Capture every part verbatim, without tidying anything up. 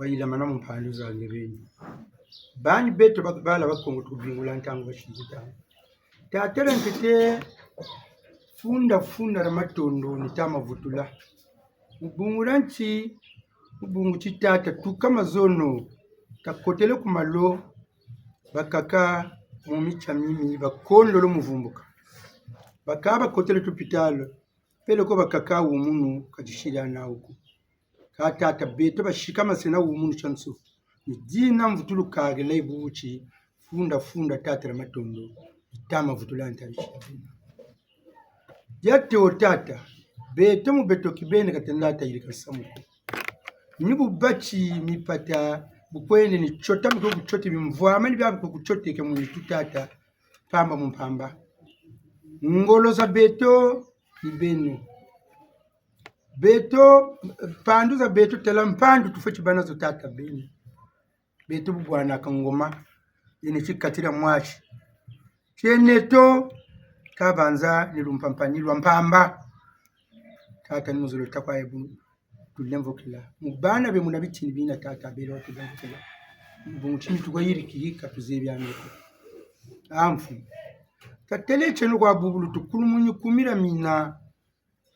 Bayila mana mu mpandu za nge beni. Bani beto ba-, bala ba Kongo, tukubingula ntangu bashinzi ntangu. Tata dia ntete, funda funda dia matondo ni tama vutula. Mu bungu dia nti, mu bungu ti tata tuka mazono, kakotele ku malo, bakaka mu mitia mimi, bakondolo mu vumbuka. Bakaka bakotele lupitalu, peleko bakaka wumunu, ka disila nawu ko. Kâ tata beto basikamase na wumunu tia nsufu. Ni dina mvutulu kagila ibubu ti funda funda tata dia matondo, ni tama vutula ntarisi ya bena. Dia teo tata, beto mu beto kibeni ka tenda tayirika samu ko. Ni bu bati mipata, bu kwende ni tiota, mu kwe kutioti bimvwama ni bia bu kwe kutioteke mu nitu tata, mpamba mu mpamba. Ngolo za beto ni beno. Beto, mpandu za beto, tala mpandu tufweti bâ nazo tata beno. Beto bu bwanaka ngoma, yena ti kati dia mwasi. Tiena neto, kabanza ni lumpampa ni lwa mpamba. Tata ni muzolo ta kwa ye bu tulemvokela. Mu bana be muna bitini bina tata bele wa tulemvokela. Mu bungu ti ni tukayirikiri ka tuzebi ame ko. A mfumu. Tatele tieno kwa bubulu tukulumunyi kumira mina.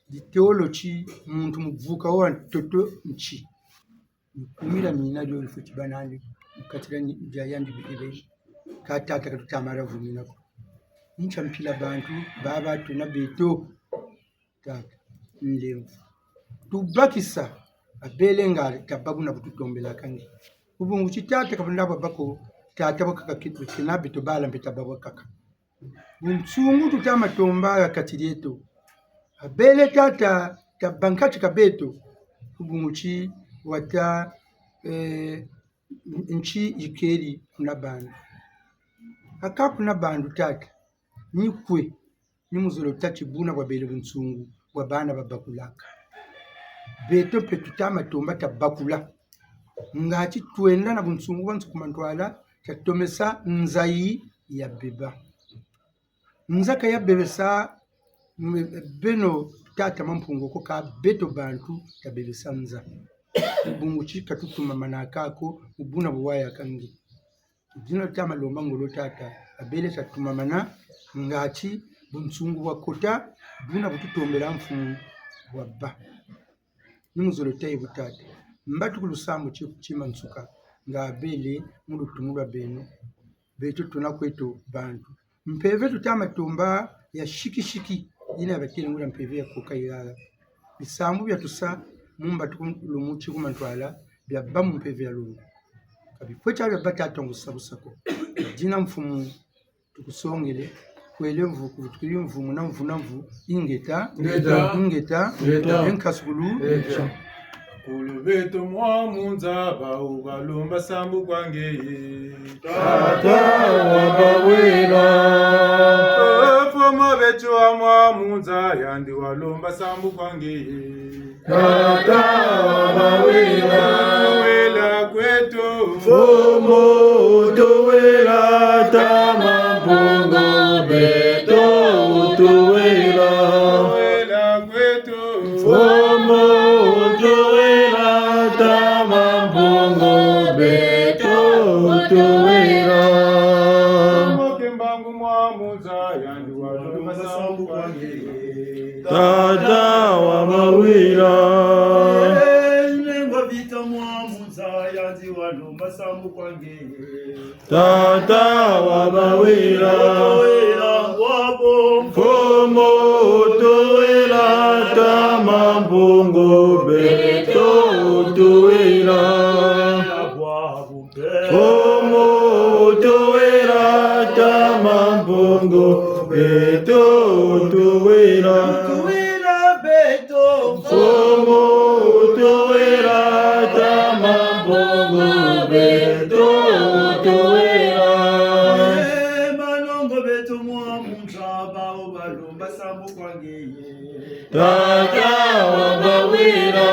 Di teolo ti muntu mu vuka wa ntoto nti. Ni kumira mina dio lifweti bâ nandi, mu kati dia ni-, dia yandi bikibeni. Kâ tata ka tutamara vumina ko. Ntia mpila bantu, baba tuna beto. Tata, nlemvo. Tubakisa, abele nga tabâ buna bu tutombelaka nge. Mu bungu ti tata ka buna baba ko, tata bwakaka ki-, kena beto bala mpe tabâ bwakaka. Bunsungu tutama tomba ha kati dieto. Abele tata, tabâ nkati ka beto. Mu bungu ti wata, eh, nti yikeri kuna bandu. Aka kuna bandu tata, ni kwe, ni muzolo tâ ti buna bwabele bunsungu, bwa bana babakulaka. Beto mpe tutama tomba tabakula. Ngati twenda na bunsungu bwa nsuku mantwala, tatomesa nza yi yabeba. Nza ka yabebesa, m-, beno tata Mampungu ko, kâ beto bantu tabebesa nza. Mu bungu ti ka tutumamanaka ko, mu buna bu wayaka nge. Dina tama lomba ngolo tata, abele tatumamana, ngati bunsungu bwakota, buna bu tutombela mfumu bwabâ. Ni muzolo tâ yi bu tata. Mbatukulu sambu ti-, tima nsuka, nga abele mu lutumu lwa beno. Beto tuna kweto bantu. Mpeve tutama tomba ya sikisiki, yina yabatele nguria mpeve ya koka yilala. Bisambu bia tusa mu mbatukulu mu ti ku mantwala, biabâ mu mpeve ya longo. Ka bifweti biabâ tata ngu sabusa ko. Dina mfumu tukusongele, kwele mvu, kuvutukiri mvu, muna mvu na mvu, ingeta, ingeta, ingeta, ingeta, e nkasukulu. Ingeta. Bakulu beto mwa mu nza, bawu balomba sambu kwa ngeye. Tata wabawila. Mfumu beto wa mwa mu nza, yandi walomba sambu kwa ngeye. Tata wabawila. Wela kweto. Mfumu tuwila, tama Mpungu beto tuwila. Wela kweto. Mfumu tuwila, tama Mpungu beto tuwila. Mboke Mbangu mwa mu nza, yandi walomba sambu kwa ngeye. Tata wabawila. Eh, Nlengwa Vita mwa mu nza, yandi walomba sambu kwa ngeye. Tata wabawila. Wela wabo. Mfumu tuwila, tama Mpungu beto tuwila. Wabo. Mfumu tuwila, tama Mpungu beto tuwila. Tuwila beto. Mfumu tuwila, tama Mpungu beto tuwila. Eh, malongo beto mwa mu nza, bawu balomba sambu kwa ngeye. Tata wabawila.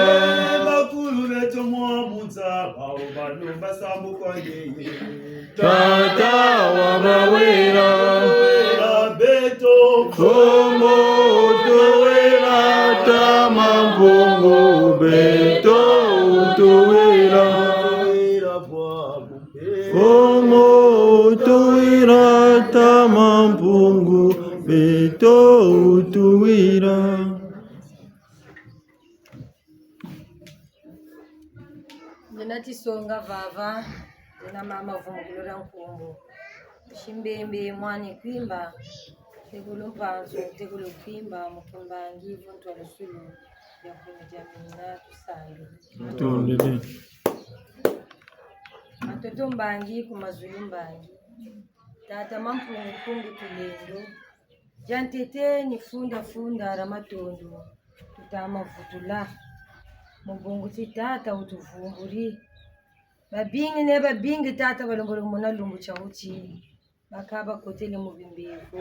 Eh, bakulu beto mwa mu nza, bawu balomba sambu kwa ngeye. Tata wabawila. Wela beto. Mfumu tuwila, tama Mpungu beto tuwila. Tuwira Tata Mampungu, beto tuwira. Ndina tisonga vava, ndina mama Vumu Gloria Nkumbu. Shimbembe mwana Kwimba, tekolo Mpanzu, tekolo Kwimba, mu kimbangi, vo ntwa lusulu, ya kumi dia mina, tusambi. Tondele. Matoto mbangi, ku mazulu mbangi. Tata Mampungu Mpungu Tulendo. Dia ntete ni funda funda dia matondo. Tuta ma vutula. Mu bungu ti Tata wutuvumburi. Babingi ne babingi Tata balembolo mona lumbu tia wuti. Bakaka bakotele mu bimbeko.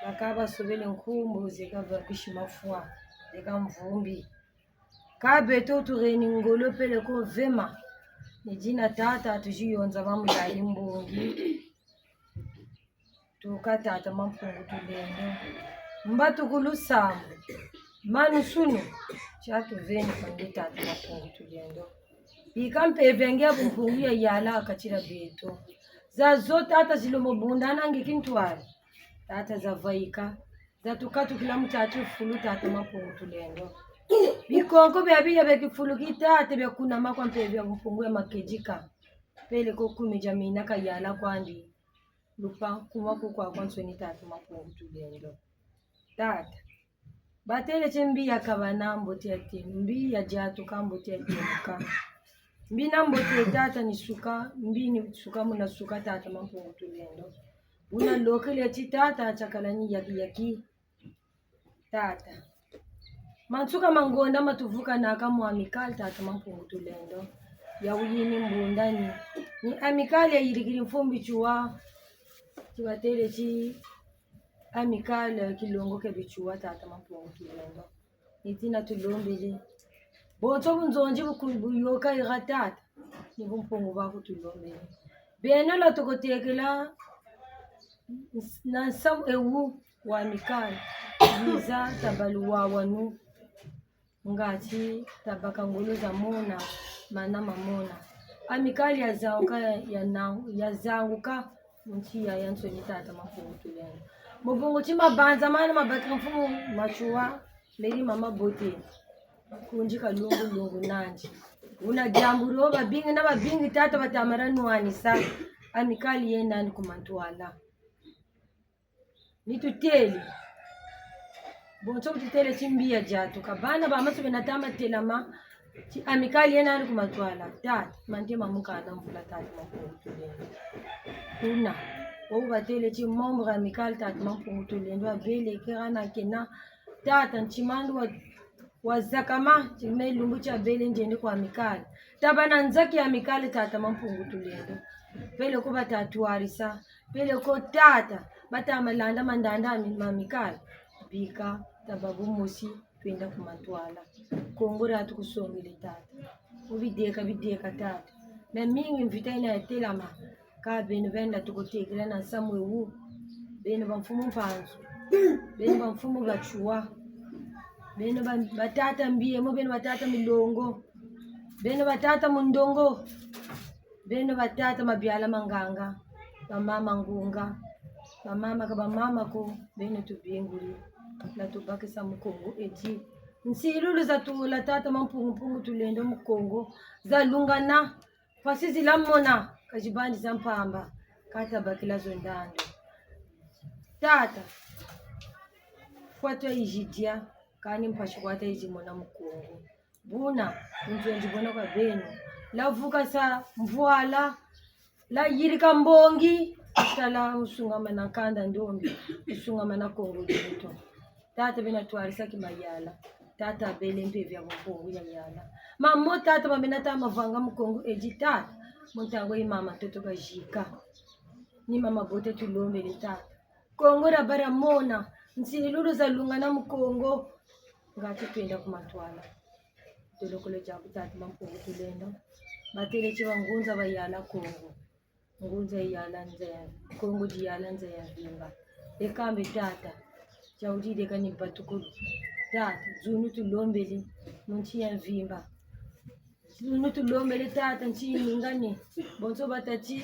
Bakaka basobele nkumbu ze kava bisi mafwa, ze ka mvumbi. Kâ beto tureni ngolo peleko vema. Ni dina Tata tuziyonza ba mulayi mbongi. Tuka Tata Mampungu Tulendo. Mbatu ku lusambu. Manu sunu. Tia tuveni kwa nge Tata Mampungu Tulendo. Yika mpeve ya nge ya bumpungu yayala ha kati dia beto. Zazo Tata zilombo bundana nge kintwari. Tata zavayika. Zatukatukila mu tia tifulu Tata Mampungu Tulendo. Bikonko bia biya bia kifulu ki Tata bia kunama kwa mpeve ya bumpungu ya makedika. Peleko kumi dia mina kayala kwandi. Lupa kuma ku kwa kwa nsoni Tata Mampungu Tulendo. Tata. Batele ti mbi yakabana mbote ya tenu, mbi yadiatuka mbote ya tenuka. Mbi na mbote Tata ni suka, mbi ni suka muna suka Tata Mampungu Tulendo. Wuna lokele ti Tata tiakala ni yaki yaki. Tata. Mansuka ma ngonda ma tuvukanaka mu Amicale Tata Mampungu Tulendo. Ya wuyini mbundani. Ni Amicale yayirikiri mfumbi tiwa. Ti batele ti Amicale kilongo kia bitiwa Tata Mampungu Tulendo. Ni tina tulombele. Bonso bunzonzi buku-, buyoka ira Tata. Ni bumpungu baku tulombele. Beno lwa tukotekela ns-, na nsamu ewu wa Amicale. Biza tabalu wa wanu. Ngati tabaka ngolo za mona, mana ma mona. Amicale yazanguka ya, ya na-, yazanguka mu nsi ya, ya nsoni Tata Mampungu Tulendo. Mu bungu ti mabanza mana mabakiri mfumu Matsoua, meri mama Bote. Kundi ka lungu lungu nandi. Wuna diambu dio babingi na babingi Tata bata mara nwanisa. Amicale yena nandi ku mantwala. Ni tutêle. Bonso bu tutêle ti mbi yadiatuka. Bana ba masu bena tama telama. Ti Amicale yena nandi ku mantwala. Tata, mante mamukana mvula Tata Mampungu Tulendo. Kuna. Wo batêle ti membre Amicale Tata Mampungu Tulendo. Abele kera na kena. Tata ntimandu wa Wazakama, ti me lumbu tia bele ndiende kwa Amicale. Tabâ na nzaki ya Amicale, Tata Mampungu Tulendo. Peleko bata twarisa, peleko Tata, bata malanda mandanda ma Amicale. Bika, tabâ bumosi, twenda ku mantwala. Kongo dia tukusongele, Tata. Mu bideka, bideka, Tata. Miamingi mvita yina yatelama. Kâ beno benda tukotekela na nsamu ewu. Beno ba mfumu Mpanzu. Beno ba mfumu Matsoua. Beno ba, ba tata Mbiemo, beno ba tata Milongo. Beno ba tata Mundongo. Beno ba tata Mabiala Manganga. Ba mama Ngunga. Ba mama ka ba mama ko. Beno tubinguli. Na tubakisa mu Kongo edi. Nsilulu za tula Tata Mampungu Mpungu Tulendo mu Kongo. Zalungana. Mpasi zila mona, ka zibandi za mpamba, kâ tabakila zo ndandu. Tata, fwa twayizi dia, kani mpasi kwa tayizi mona mu Kongo. Buna, nzonzi bona kwa beno. Lwa vukasa mvwala, lwa yirika mbongi, tala mu sungamana kanda ndombi, mu sungamana Kongo dieto. Tata bena twarisa ki mayala. Tata bele mpeve ya Kongo ya yala. Mamo tata ma bena ta mavanga mu Kongo edi tata. Mu ntangu yi mama ntoto kazika. Ni mama bote tulombele tata. Kongo dia bâ dia mona. Nsilulu zalungana mu Kongo. Ngati twenda ku mantwala. Tolokolo diaku Tata Mampungu Tulendo. Batêle ti bangunza bayala Kongo. Ngunza yala nza ya, Kongo diyala nza ya mvimba. Ekambe tata, tiawudide kani batukulu. Tata, zunu tulombele, mu nsi ya mvimba. Zunu tulombele tata, nsi yiningane. Bonso batâ ti,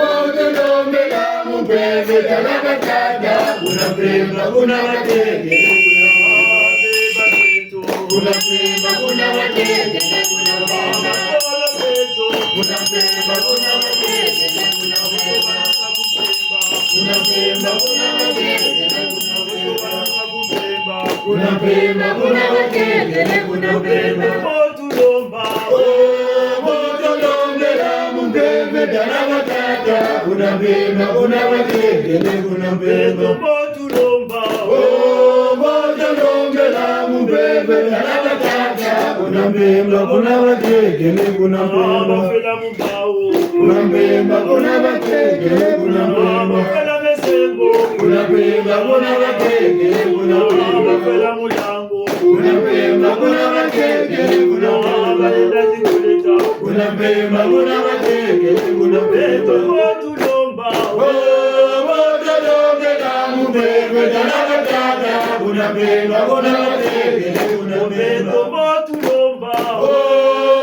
Mbote lombela mu mpeve, tala batata, kuna Mpemba, kuna batekele, kuna Mpemba. Kuna Mpemba, kuna batekele, kuna Mpemba. Kuna Mpemba, kuna batekele, kuna Mpemba. Kuna Mpemba, kuna batekele, kuna Mpemba. Kuna Mpemba, kuna batekele, kuna Mpemba. Mbo tulomba. Oh, mbo tulombela mu mpeve, tala batata. Kuna Mpemba, kuna batekele, kuna Mpemba. Mbo tulomba. Oh, mbo tulombela mu mpeve, tala batata. Kuna Mpemba, kuna batekele, kuna Mpemba. Bafela mu Kuna Mpemba, kuna batekele, kuna Mpemba. Kuna Mpemba, kuna batekele, kuna Mpemba. Kuna Mpemba, kuna batekele, kuna Mpemba. Kuna Mpemba, kuna batekele, kuna Mpemba. Oh, mbo tulombela mu mpeve, tala batata. Kuna Mpemba, kuna batekele, kuna Mpemba. Tulomba. Oh,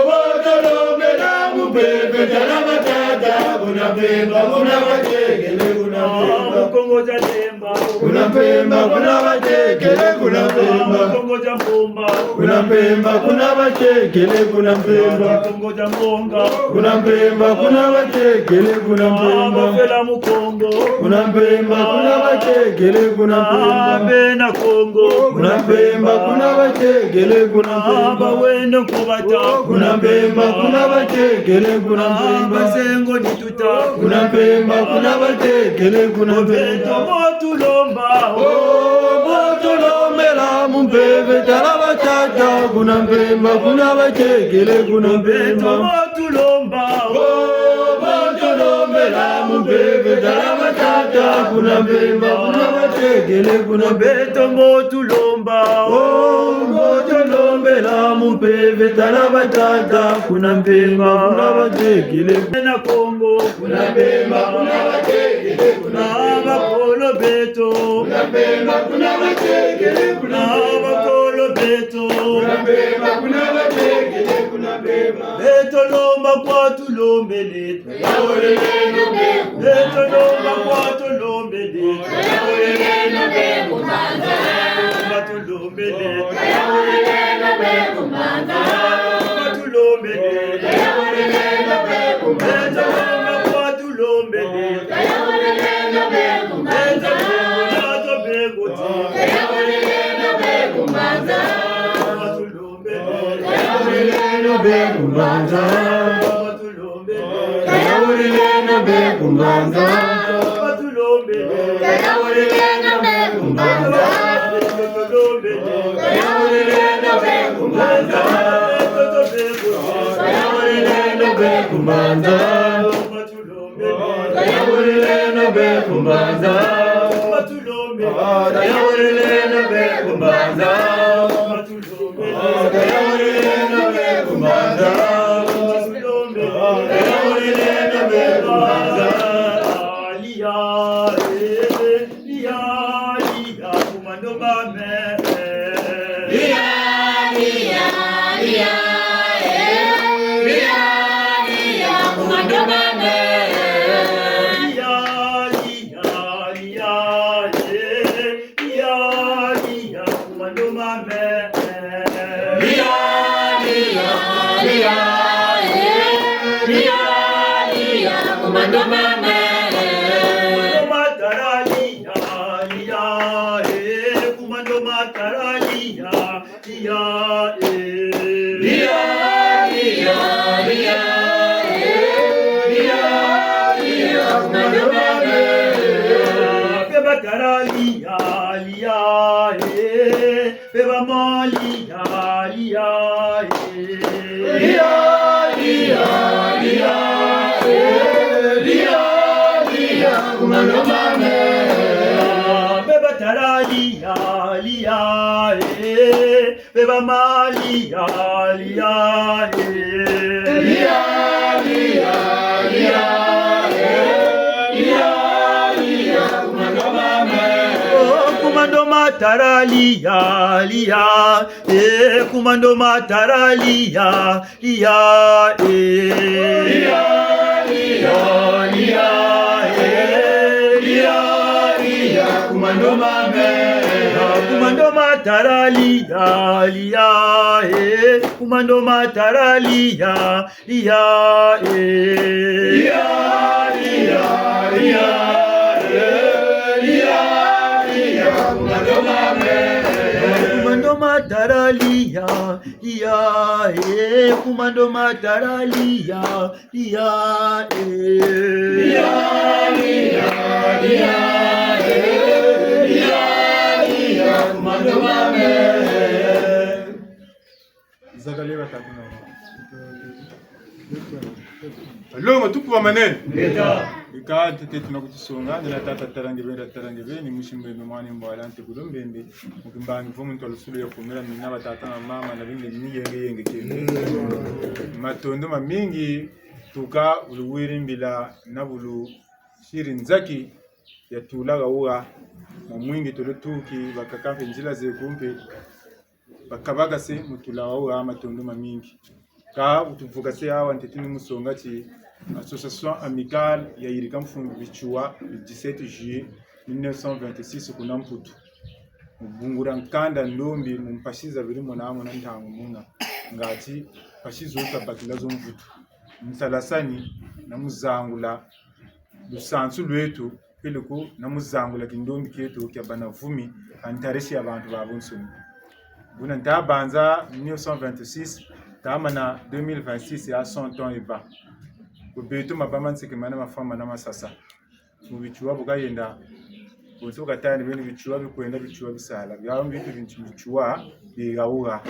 mbo tulombela mu mpeve, tala batata. Kuna Mpemba, kuna batekele, kuna Mpemba. Mu Kongo dia Lemba. Kuna Mpemba, kuna batekele, kuna Mpemba. Mu Kongo dia Mbomba. Kuna Mpemba, kuna batekele, kuna Mpemba. Mu Kongo dia Mbonga. Kuna Mpemba, kuna batekele, kuna Mpemba. Bafela mu Kongo. Kuna Mpemba, kuna batekele, kuna Mpemba. Bena Kongo. Kuna Mpemba, kuna batekele, kuna Mpemba. Bawendo nkubata. Kuna Mpemba, kuna batekele, kuna Mpemba. Bazengo ni tuta. Kuna Mpemba, kuna batekele, kuna Mpemba. Beto mbo tulomba. Oh, mbo tulombela mu mpeve, tala batata. Kuna Mpemba, kuna batekele, kuna Mpemba. Beto mbo tulomba. Oh, mbo tulombela mu mpeve, tala batata. Kuna Mpemba, kuna batekele, kuna Mpemba. Beto mbo tulomba. Oh, mbo tulombela mu mpeve, tala batata. Kuna Mpemba, kuna batekele. Na Kongo. Kuna Mpemba, kuna batekele, kuna Mpemba. Bakolo beto. Kuna Mpemba, kuna batekele, kuna Mpemba. Bakolo beto. Kuna Mpemba, kuna batekele, kuna Mpemba. Beto lomba kwa tulombele. Beto lomba kwa tulombele. Kwa tulombele. Kwa tulombele. Beto lomba kwa tulombele. Beto lomba kwa tulombele. Tayawulileno be ku mbanza. Tayawulileno be ku mbanza. Tayawulileno be ku mbanza. Tayawulileno be ku mbanza. Tayawulileno be ku mbanza. Tayawulileno be ku mbanza. Tayawulileno be ku mbanza. Tayawulileno be ku mbanza. Lia, eh, lia, lia, ku mando mame. Lia, lia, lia, eh, lia, lia, ku mando mame. Lia, lia, lia, eh, lia, lia, ku mando mame. Lia, lia, lia, eh, lia, lia, ku mando mame. Ku mando matara lia, lia, eh, ku mando matara lia, lia, eh. Lia, lia, lia, eh, lia, lia, ku mando mame. Pe batara lia, lia, eh, pe bamona lia, lia, eh. Lia, lia, lia, eh, lia, lia, ku mando mame. Pe batara lia, lia, eh, pe bamona lia, lia, eh. Lia, lia, lia, eh, lia, lia, ku mando mame. Oh, ku mando matara lia, lia, eh, ku mando matara lia, lia, eh. Lia, lia, lia, eh, lia, lia, ku mando mame. Ah, ku mando matara lia, lia, eh, ku mando matara lia, lia, eh. Lia, lia, lia, eh, lia, lia, ku mando mame. Ku mando matara lia, lia, eh, ku mando matara lia, lia, eh. Lia, lia, lia, eh, lia, lia, ku mando mame. Zakariya batatu na. Alongo, tukuba manene. Ngeta. Bika ntete tuna kutusonga, nina tata Tala Ngebeni, Tala Ngebeni, musi Mbembe, mwana Mbwala, ntekolo Mbembe, mu kimbangi, mfumu ntwalusulu ya kumela, mina batata na mama, na bingeni yenge yenge kende. Matondo mamingi, tuka bu luwiri mbila, na bu lusiri nzaki, ya tula hawuha, mwa mwingi tulutuki, bakaka mpe nzila ze kumpe, bakabakase mu tula hawuha, matondo mamingi. Ka bu tuvukase awa ntete ni mu songa ti Association Amicale yayirika mfumu Bitsiwa le dix-sept juillet mille neuf cent vingt-six kuna Mputu. Mu bungula nkanda ndombi mu mpasi zabiri mona mona ntangu muna. Ngati mpasi zo tabakila zo mvutu. Nsalasani na mu zangula lusansu lweto, peleko na mu zangula kindombi kieto kia bana vumi, ha ntarisi ya bantu babonsoni. Buna nta banza mille neuf cent vingt-six, ta mana deux mille vingt-six ya cent ans eba. Ko beto mabama nseke mana mafwa mana masasa. Mu Bitsiwa bu kayenda, bonso bu katani beni Bitsiwa bikwenda, Bitsiwa bisala. Bia mbitu bintu Bitsiwa bihawuha.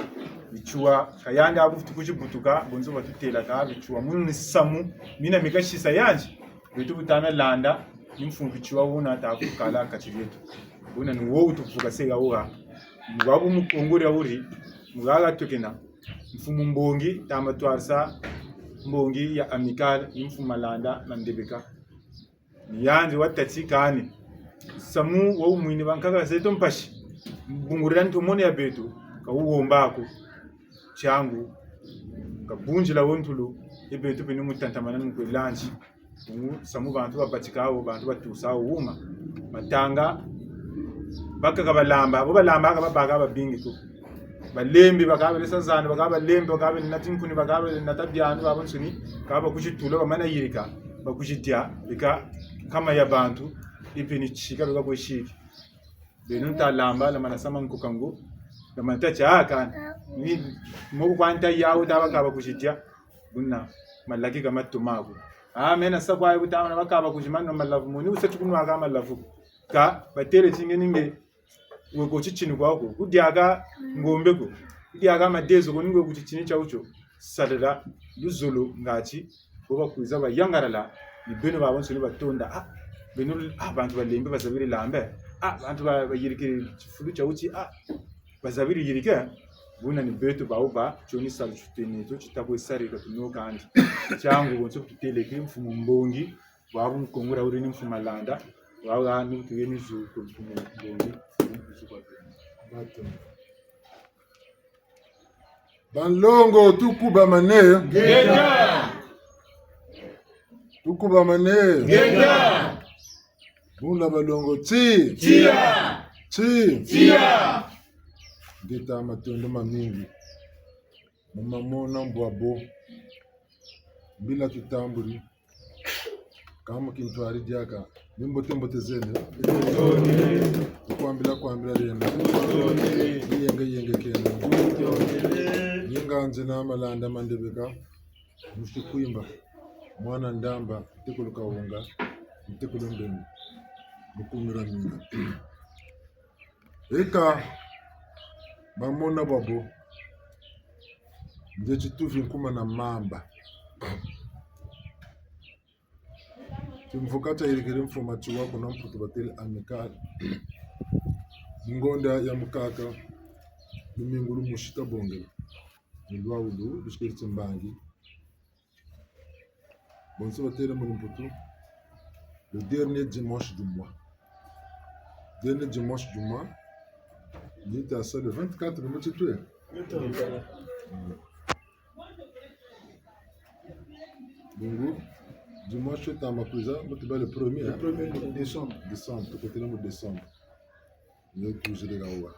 Bitsiwa kayandi aku futu kuzibutuka, bonso batutela ka Bitsiwa. Munu ni samu, mina mi kasisa yandi. Beto bu tana landa, ni mfumu Bitsiwa wuna ta kukala kati dieto. Wuna ni wo wutuvukase hawuha. Mu wabu mu Kongo dia wuri, mu haha twekena. Mfumu Mbongi, tama twarisa mbongi ya Amicale, ni mfumu Malanda na Ndebeka. Ni yandi watâ ti kani samu wa wumwini bankaka zeto mpasi, mu bungulila ntomono ya beto, ka wuhomba ko. Tiangu, Ka bundila wo ntulu, e beto beno mu tatamana mu kwe landi. Mu samu bantu babatika wo, bantu batusa wo wuma. Matanga, bakaka balamba, bo balamba ka babaka babingi ko. Balembi bakaka balesa zana, bakaka balembi, bakaka banata nkuni, bakaka banata bianu, babansoni, ka bakwizi tula, bamana yirika, bakwizi dia, bika nkama ya bantu, e beni tsika, bika kwe tsiki. Beno nta lamba, lamba na sama nkoka ngo, lamba nta tiaka, ni moko kwa nta yawu, ta bakaka bakwizi dia, buna, malaki ka matoma ko. Ah, mena sa kwa yo kutama na bakaka bakwizi manu malavu, moni wusa ti kunwaka malavu. Ka, batêle ti nge ni nge, we ko titini kwa ko, kudiaka ngombe ko, kudiaka madezo ko, ni nge ku titini tia wutio, sarila luzolo ngatu, bo bakwiza bayangalala, ni beno babansoni batonda, ah, beno, ah, bantu balembi bazabiri lamba, ah, bantu ba, bayirikiri tifulu tia wuti, ah, bazabiri yirika, buna ni beto bawu ba, tio ni salu tuteni, tio tita kwe sarila tunokandi. Tiangu bonso tutêleke mfumu mbongi, bwabu nkongora wuri ni mfumu malanda, bwabu ni mutuyeni zu ku mfumu mbongi, mfumu kusu kwa beno. Banlongo, tukubamane. Ngeta. Tukubamane. Ngeta. Buna balongo ti. Tia. Ti. Tia. Ngeta, matondo mamingi. Mu mamona mbwabo. Mbila tutambuli. Kâ mu kintwari diaka, ni mbote mbote zeno. Tukwambila kwambila leno. Ni yenge yenge keno. Ni nganzi na malanda ma ndebeka. Musi Kwimba, mwana Ndamba, ntekolo Kawunga, ntekolo Mbembe. Mu kumira mina. Eka, bamona bwabo. Nze tituvi nkuma na mamba. Timvuka tia yirikiri mfuma tiwa kuna Mputu batêle Amicale. Ngonda ya mukaka, lumingu lumusi tabongele. Ni lwawu lu, lusikiri timbangi. Bonso batêle mu Mputu, le dernier dimanche du mois. Dernier dimanche du mois, ni ta sa le vingt-quatre, ni mu titwe. Mm. Bungu, dimanche tama kwiza, mu tiba le premier, hein? Le premier de décembre. Décembre, tukotele mu décembre. Ni tuziri hawa.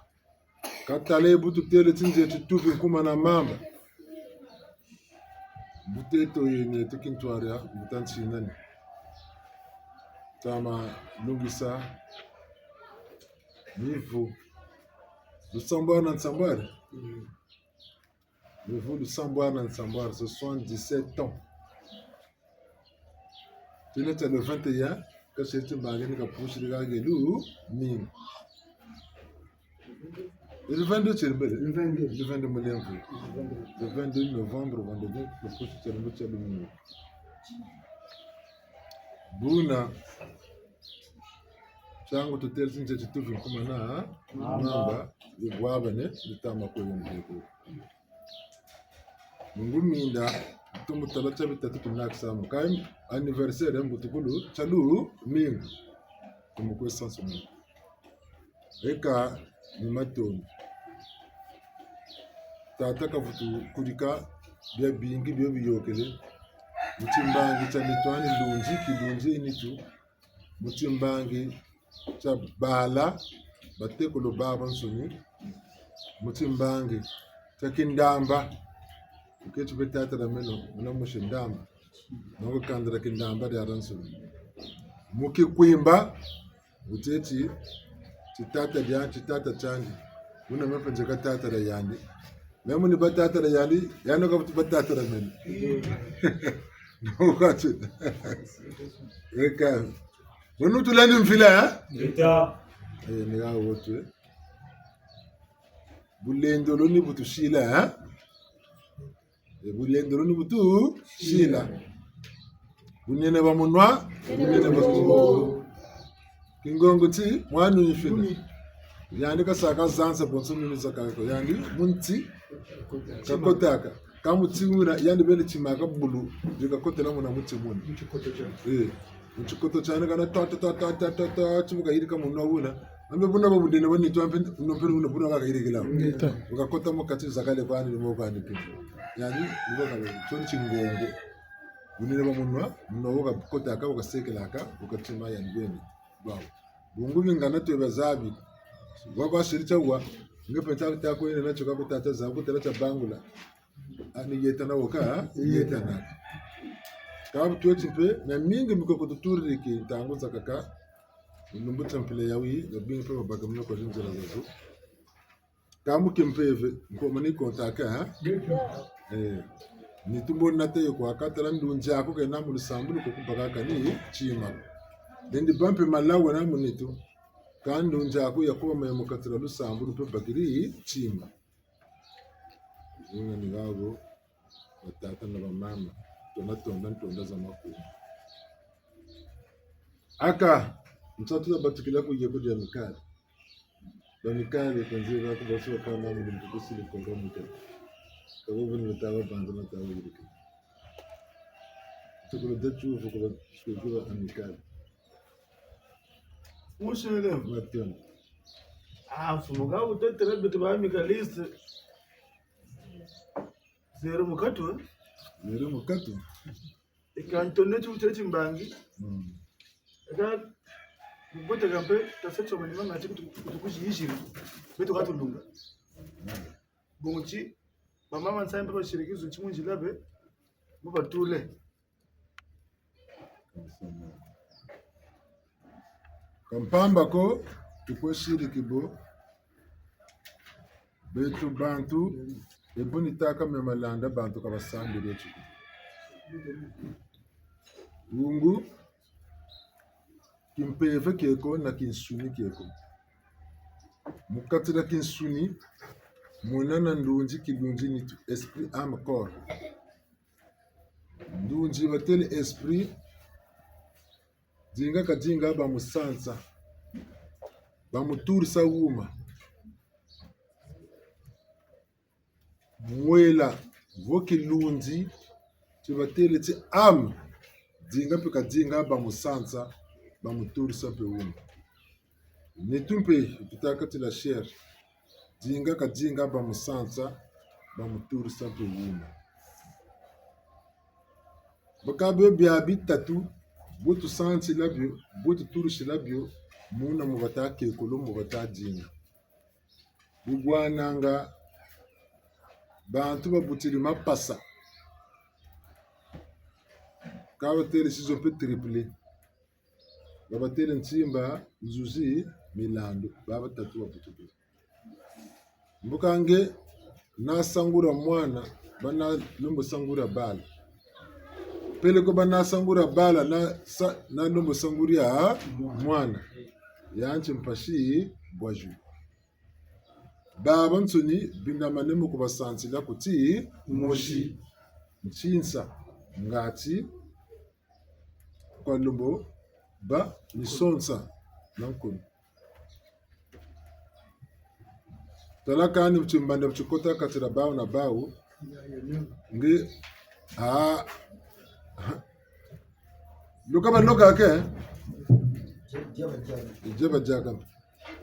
Ka tala bu tutêle ti nze tituvi nkuma na mamba. Mbuta eto yena eto kintwari, mbuta nsinani. Tama lungisa. Mivu. Lusambwari na nsambwari. Mivu lusambwari na nsambwari, soixante-dix-sept ans. Tuna tia le vingt et un, ka seti mbangi ni ka pusiri ka gelu, mingi. Le vingt-deux tieri mbele? Le vingt-deux. Le vingt-deux mulemvo. Le vingt-deux novembre, vendredi, ka pusiri tia le tia le mingi. Buna, tiangu tutêle ti nze tituvi nkuma na mamba, ye bwabane, ni tama kwe yo mbeko. Mungu minda, tumu tala tia bitatu tunakisa mo. Kâ anniversaire ya mbutukulu, tia lumingu. Tumu kwe sansu mo. Eka ni matondo. Tata kavutu kulika biabingi bio biyôkele. Mu timbangi tia nitu ani lunzi, kilunzi nitu. Mu timbangi tia bala, batekolo babansoni, mu timbangi tia Kindamba, keti be tata dia meno, muna musi Ndamba, nongo kanda dia Kindamba diabansoni. Mu Kikwimba, wuteti, ti tata dia, ti tata tiandi, wuna me penze ka tata dia yandi. Meno ni ba tata dia yandi, yandi ka butu ba tata dia meno. Nongo kati. Eka. Wunu tulendi mvila, eh? Ngeta. Eh, ni ha wo twe. Bulendo luni butusila, eh? Eh, bulendo luni butusila. Bunene bwa munwa, bunene bwa kingongo. Kingongo ti, mwana wifina. Yandi kasaka zanza bonso mimi zakaka ko. Yandi, mu nti, kakotaka. Kâ mu nti wuna, yandi beni tima ka bulu, di kakotela muna mu nti muna. Mu tikoto tiandi. Eh, mu tikoto tiandi kana ta, ta, ta, ti bu kayirika munwa wuna. Ambe buna ba budene bwa nitu ambe, no mpe wuna buna kakayirikila. Ngeta. Bu kakota mu kati zakale kwandi, ni mo kwandi mpe. Yandi, ni bo ka, tio ni tingongo. Wunina ba munwa, munwa wo ka kotaka, wo ka sekelaka, wo ka tima yandi beni. Bwawu. Bungu bingana twe bazabi. Wa kwa siri tia wa, nge mpe nta ta ko yena na tio ka ku tata za, ku tala tia bangula. Ani yetana wo ka, yetana. Ka bu tweti mpe, na mingi miko kututuriri ki ntangu zakaka, lumbu tia mpila yayi, na bingi mpe babaka muna kwa zinzila zazo. Ka mu kimpeve, nkomani kontaka, ha? Eh, nitu mbo nata yo kwa katala ndunzi aku kena mu lusambulu ko kubaka kani tima. Lendi ba mpe malawu na mu nitu. Ka ndunzi aku ya kuba ma ya mu katala lusambulu mpe bakiri tima. Zinga ni ngabo, batata na bamama, tonda, tonda, ntonda za makumba. Aka, nsatu ya batukila ku yeko dia mikali. Ba mikali, kanzi ba ku basu kama mu muntu kusili konga muta. Kabo buni lutaba banza na tawa yirika. Tukulu de tufu ku ba, ku ba amikali. Mushele. Matiana. Ah, mfumu ka utetele beto ba amikaliste. Zero mukatu, eh? Zero mukatu. Eka ntone tu teti mbangi. Mm. Eka, kubote kampe, taseti wa manima ngati kutu, kutu kuzi yiziri. Beto katulunga. Mm. Bongo ti, bamama nsambi basiriki zo ti mu nzila be, mu batule. Ka mpamba ko, tukwe siriki bo. Beto bantu, e bu ni tâka me malanda bantu ka basambiri tio ko. Bungu, kimpeve kieko na kinsuni kieko. Mu kati dia kinsuni, muna na ndunzi, kilunzi, nitu, esprit, âme, corps. Ndunzi batele esprit, dinga ka dinga bamusansa, bamuturisa wuma. Mwela, vo kilunzi, ti batele ti âme, dinga mpe ka dinga bamusansa, bamuturisa mpe wuma. Nitu mpe, tutâka ti la chair. Dinga ka dinga bamusansa, bamuturisa mpe wuma. Baka bio bia bitatu, bu tusansila bio, bu tuturisila bio, muna mu bata kekolo, mu bata dinga. Bu bwananga, bantu babutiri mapasa. Ka batele sizo mpe triplé. Babatele ntimba, nzuzi, milandu, ba batatu babutukiri. Mbuka nge, na sangura mwana, bana lembo sangura bala. Peleko bana sangura bala, na sa-, na lembo sangura mwana. Yandi mpasi bwaju. Babansoni bindamane mu kubasansila kuti mosi. Ntinsa, ngati, kwa lembo ba ni sonsa na nkuni. Tala kani bu timbanda bu tikota kati dia bawu na bawu. Nge, ah, loka ba loka ke? Diaba diaka.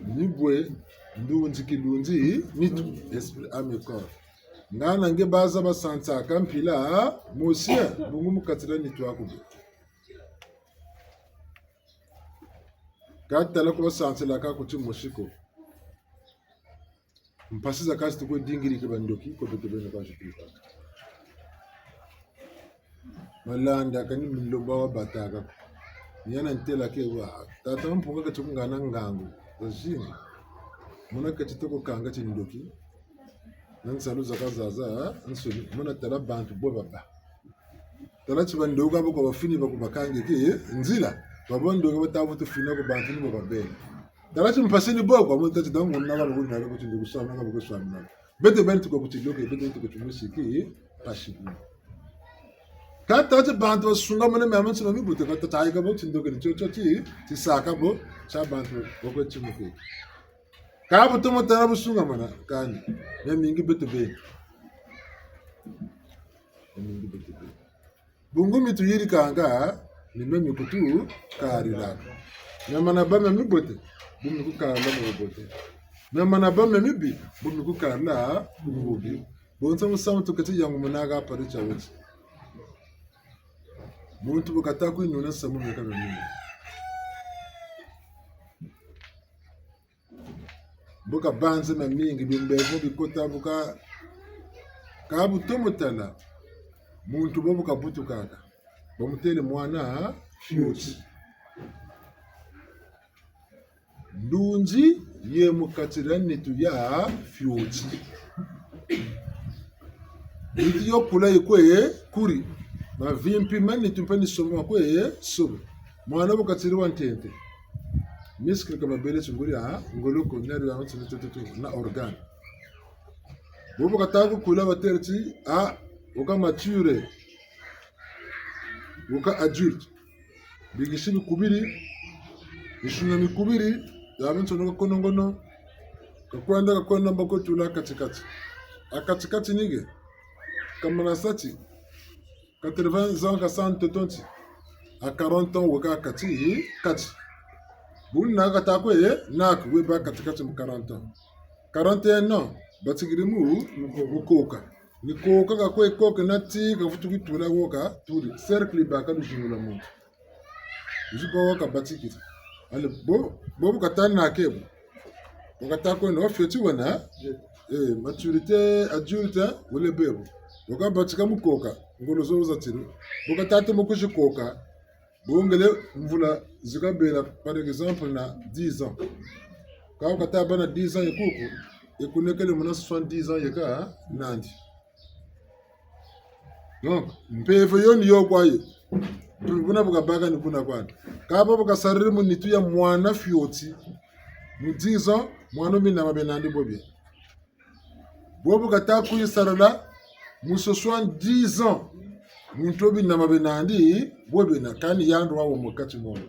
Ni bwe, ndunzi kilunzi, nitu, esprit, âme, corps. Ngana nge baza basansaka mpila mosi, bungu mu kati dia nitu aku bwe. Ka tala ku basansilaka kuti mosi ko. Mpasi za kasi tukwe dingiriki bandoki, ko beto beno kwa zipika. Malanda kani milomba wa bataka. Ni yana ntela ke wa. Tata Mpungu kati kungana ngangu. Zazingi. Muna kati toko kanga tindoki. Na nsalu za kazaza, nsoni. Muna tala bantu bo baba. Tala ti bandoki abo kwa bafini ba kubakangeke nzila. Babo bandoki bata vutu fina ku bantu ni bo babele. Tala ti mpasi ni bo kwa muntu tati dangu na kaba kutina kaba kuti ndoki swamina kaba kuswamina. Beto beni tuka kuti loke, beto tuka tumusiki, mpasi bu. Ka tala ti bantu basungamane mia mansi ma mibuta, ka tata ayi kaba kuti ndoki ni tio tio ti, tisaka bo, tia bantu bakwe timuke. Ka bu tomo tala busungamana, kani, miamingi beto beni. Miamingi beto beni. Bungu mi tuyirikanga, ni mio mi kutukarilaka. Mia mana bâ mia mibote, bu mi kukarila mu bubote. Mia mana bâ mia mibi, bu mi kukarila mu bubi. Bonso musamu tuketi yangu munaka pari tia weti. Muntu bu kata kwinuna nsamu meka miamingi. Bu kabanza miamingi, bimbevo bikota bu ka, ka bu tomo tala. Muntu bo bu kabutukaka. Bamutêle mwana fioti. Ndunzi ye mu kati dia nitu ya fioti. Nitu yo kula yikwe kuri. Mavimpi ma nitu mpe ni soba makwe soba. Mwana bu katiri wa ntente. Miskili ka mabele ti nguri ya ngolo ko, nerf ya ntini tututu, na organe. Bobo kata ku kula batêle ti, ah, wuka mature. Wuka adulte. Bikisi bikubiri, misuna mikubiri, ya binsono ka konongono, ka kwenda, ka kwenda mbo kwe tula kati-kati. A kati-kati ni ke, kamana sa ti, quatre-vingts ans ka sa ntoto ti, a quarante ans weka kati-kati. Buna kata kwe, naku we bâ kati-kati mu quarante ans. Quarante et un ans, batikiri mu, mu koka. Ni koka ka kwe koka na ti, ka vutu kwe tula wo ka tuli. Cercle baka luzingula muntu. Nzipa wo ka batikiri. Allez, bo, bo bu kata na ke bo. Bu kata kwenda, wa fioti wena. Eh, maturité adulte, wele bebo. Bu kabatika mu koka, ngolo zo zatiri. Bu kata tomo kwizi koka, bongele mvula zi kabela, par exemple, na dix ans. Ka bu kata bâ na dix ans ye kuku, e kunekele muna soixante-dix ans yeka nandi. Donc, mpeve yo ni yo kwa ye. Buna bu kabâka ni buna kwandi. Ka bo bu kasariri mu nitu ya mwana fioti. Mu dix ans, mwana wo binama bie nandi bo bie. Bo bu kata kwizi sarila mu soixante-dix ans. Muntu wo binama bie nandi bo bie na kani yandi wa wo mu kati momo.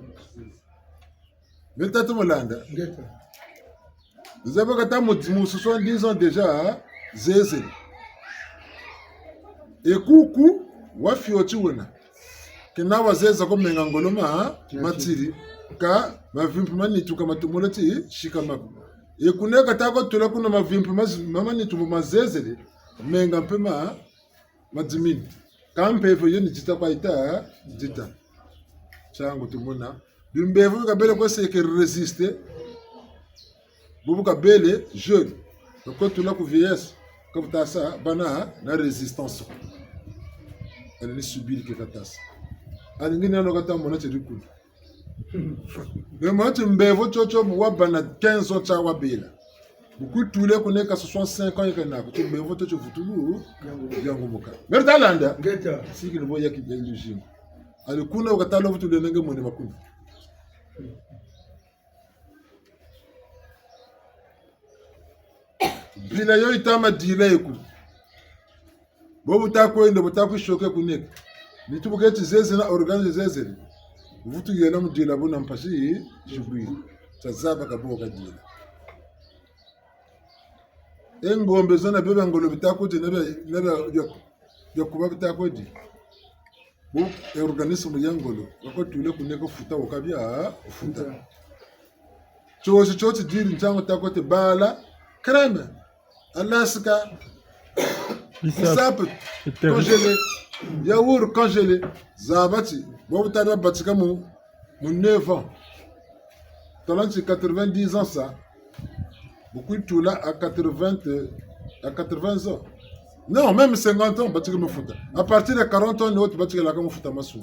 Meta tu mu landa. Ngeta. Zaba kata mu, mu soixante-dix ans déjà, zezele. E kuku, wa fioti wena. Kena wa zeza ko menga ngolo ma, matiri. Ka, mavimpi ma nitu ka matumula ti, sika maku. E kuna kata ko tula kuna mavimpi ma, ma, ma nitu mazezele, menga mpe ma, madimini. Ka mpeve yo ni dita kwa yita, dita. Tiangu tumona. Bimbevo bi kabele kwe seke résister. Bubu kabele jeune. Ka kwe tula ku vieillesse. Ka bu tasa bâ na, na résistance. Allez ni subir ke kata sa. Allez ngina no kata mona tiri kuna. Mema timbevo tiotio mu wabâ na quinze ans tia wabela. Bu kwe tula kuna ka soixante-cinq ans yeka naku, timbevo tiotio vutu yangumuka. Meri ta landa? Ngeta. Siki ni bo yaki ya illusion. Allez kuna bu kata lo vutu lenda nge mone makuna. Mpila yo yita ma dila yeku. Bo bu ta kwenda, bu ta kwizi soke kuneke. Nitu bu keti zezele na organe zezele. Vutu yena mu dila buna mpasi, sibwiri. Tia zaba ka bo ka dila. E ngombe zo na bia bia ngolo bi ta kwe di, na bia, na bia, bia, bia kuba bi ta kwe di. Bo, e organisme ya ngolo, ka kwe tula kuneke futa wo ka bia, futa. Tiosi tio tidiri ntiangu ta kwe ti bala, crème, Alaska, bisape, bisape, congelé, yaourt congelé, zaba ti, bo bu ta bia batika mu, mu neuf ans. Tala ti quatre-vingt-dix ans sa, bu kwe tula à quatre-vingts, à quatre-vingts ans. Non, même cinquante ans, batika mu futa. À partir de quarante ans, ni wo ti batika laka mu futa masu.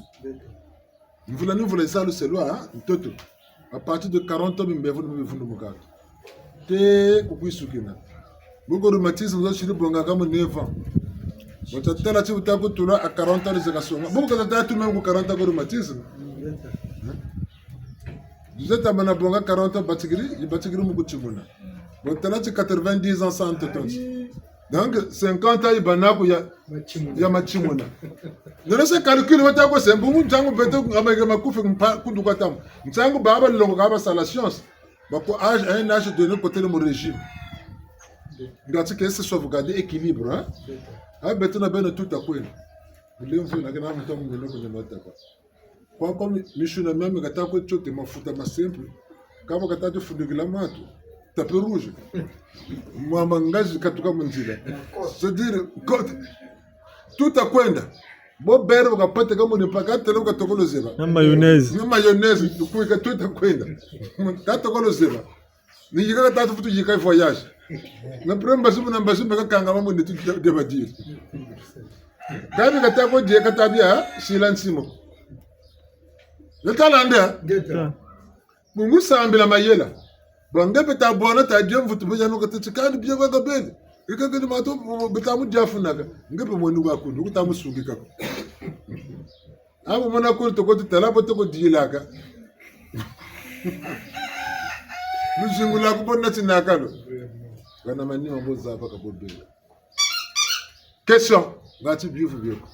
Mvula ni mvula yisalu selwa, hein, ntoto. À partir de quarante ans, bimbevo ni bivundumuka. Te ku kwizi sukina. Buko rhumatisme zo siri bonga ka mu neuf ans. Bo ta tala ti bu ta kwe tula à quarante ans zeka songa. Buko ta tala tu même ku quarante ans ku rhumatisme. Hein? Dix-sept ans bana bonga quarante ans batikiri, yi batikiri mu kutimuna. Bo tala ti quatre-vingt-dix ans sa ntoto ti. Donc, cinquante ans yi bâ naku ya, matimuna, ya matimuna. Nene se calcul bata ko se mbumu ntiangu beto ameke makufi mpa kuduka tamu. Ntiangu baba longo ka basala science. Ba ko âge, à un âge donné, kotele mu régime. Ngati ke se sauvegarder équilibre, hein? Ah, beto na beno tuta kwenda. Mulemvo na kena muntu munene ko nyama tapa. Kwa kwa mi-, misuna miami kata kwe tiote mafuta ma simple. Ka bo kata tufundikila matu. Tapis rouge. Mwa mangazi katuka mu nzila. C'est-à-dire, ko-, tutakwenda. Bo bere bu kapate ka muni mpaka tele bu katokolo zeba. Na mayonnaise. Na mayonnaise, tukwika tutakwenda. Katokolo zeba. Ni yika ka tatu futu yika voyage. Na premier mbazi muna mbazi mbe kakangama muni tu de-, débardure. Kani kata ko die kata bia, sila nsimo. Nata landa. Ngeta. Bungu sambila mayela. Bwa nge mpe ta bwana ta dia mvutu bwe yano kata ti kani bia kwa kabele. Ika kani mato beta mu dia funaka. Nge mpe mweni wa kuni, ku ta mu sungika ko. Abo mona kuni toko ti tala bo toko dilaka. Luzingu lwaku bo nati naka lo. Kana manima bo zaba ka bo bela. Question. Ngati biyuvu bieko.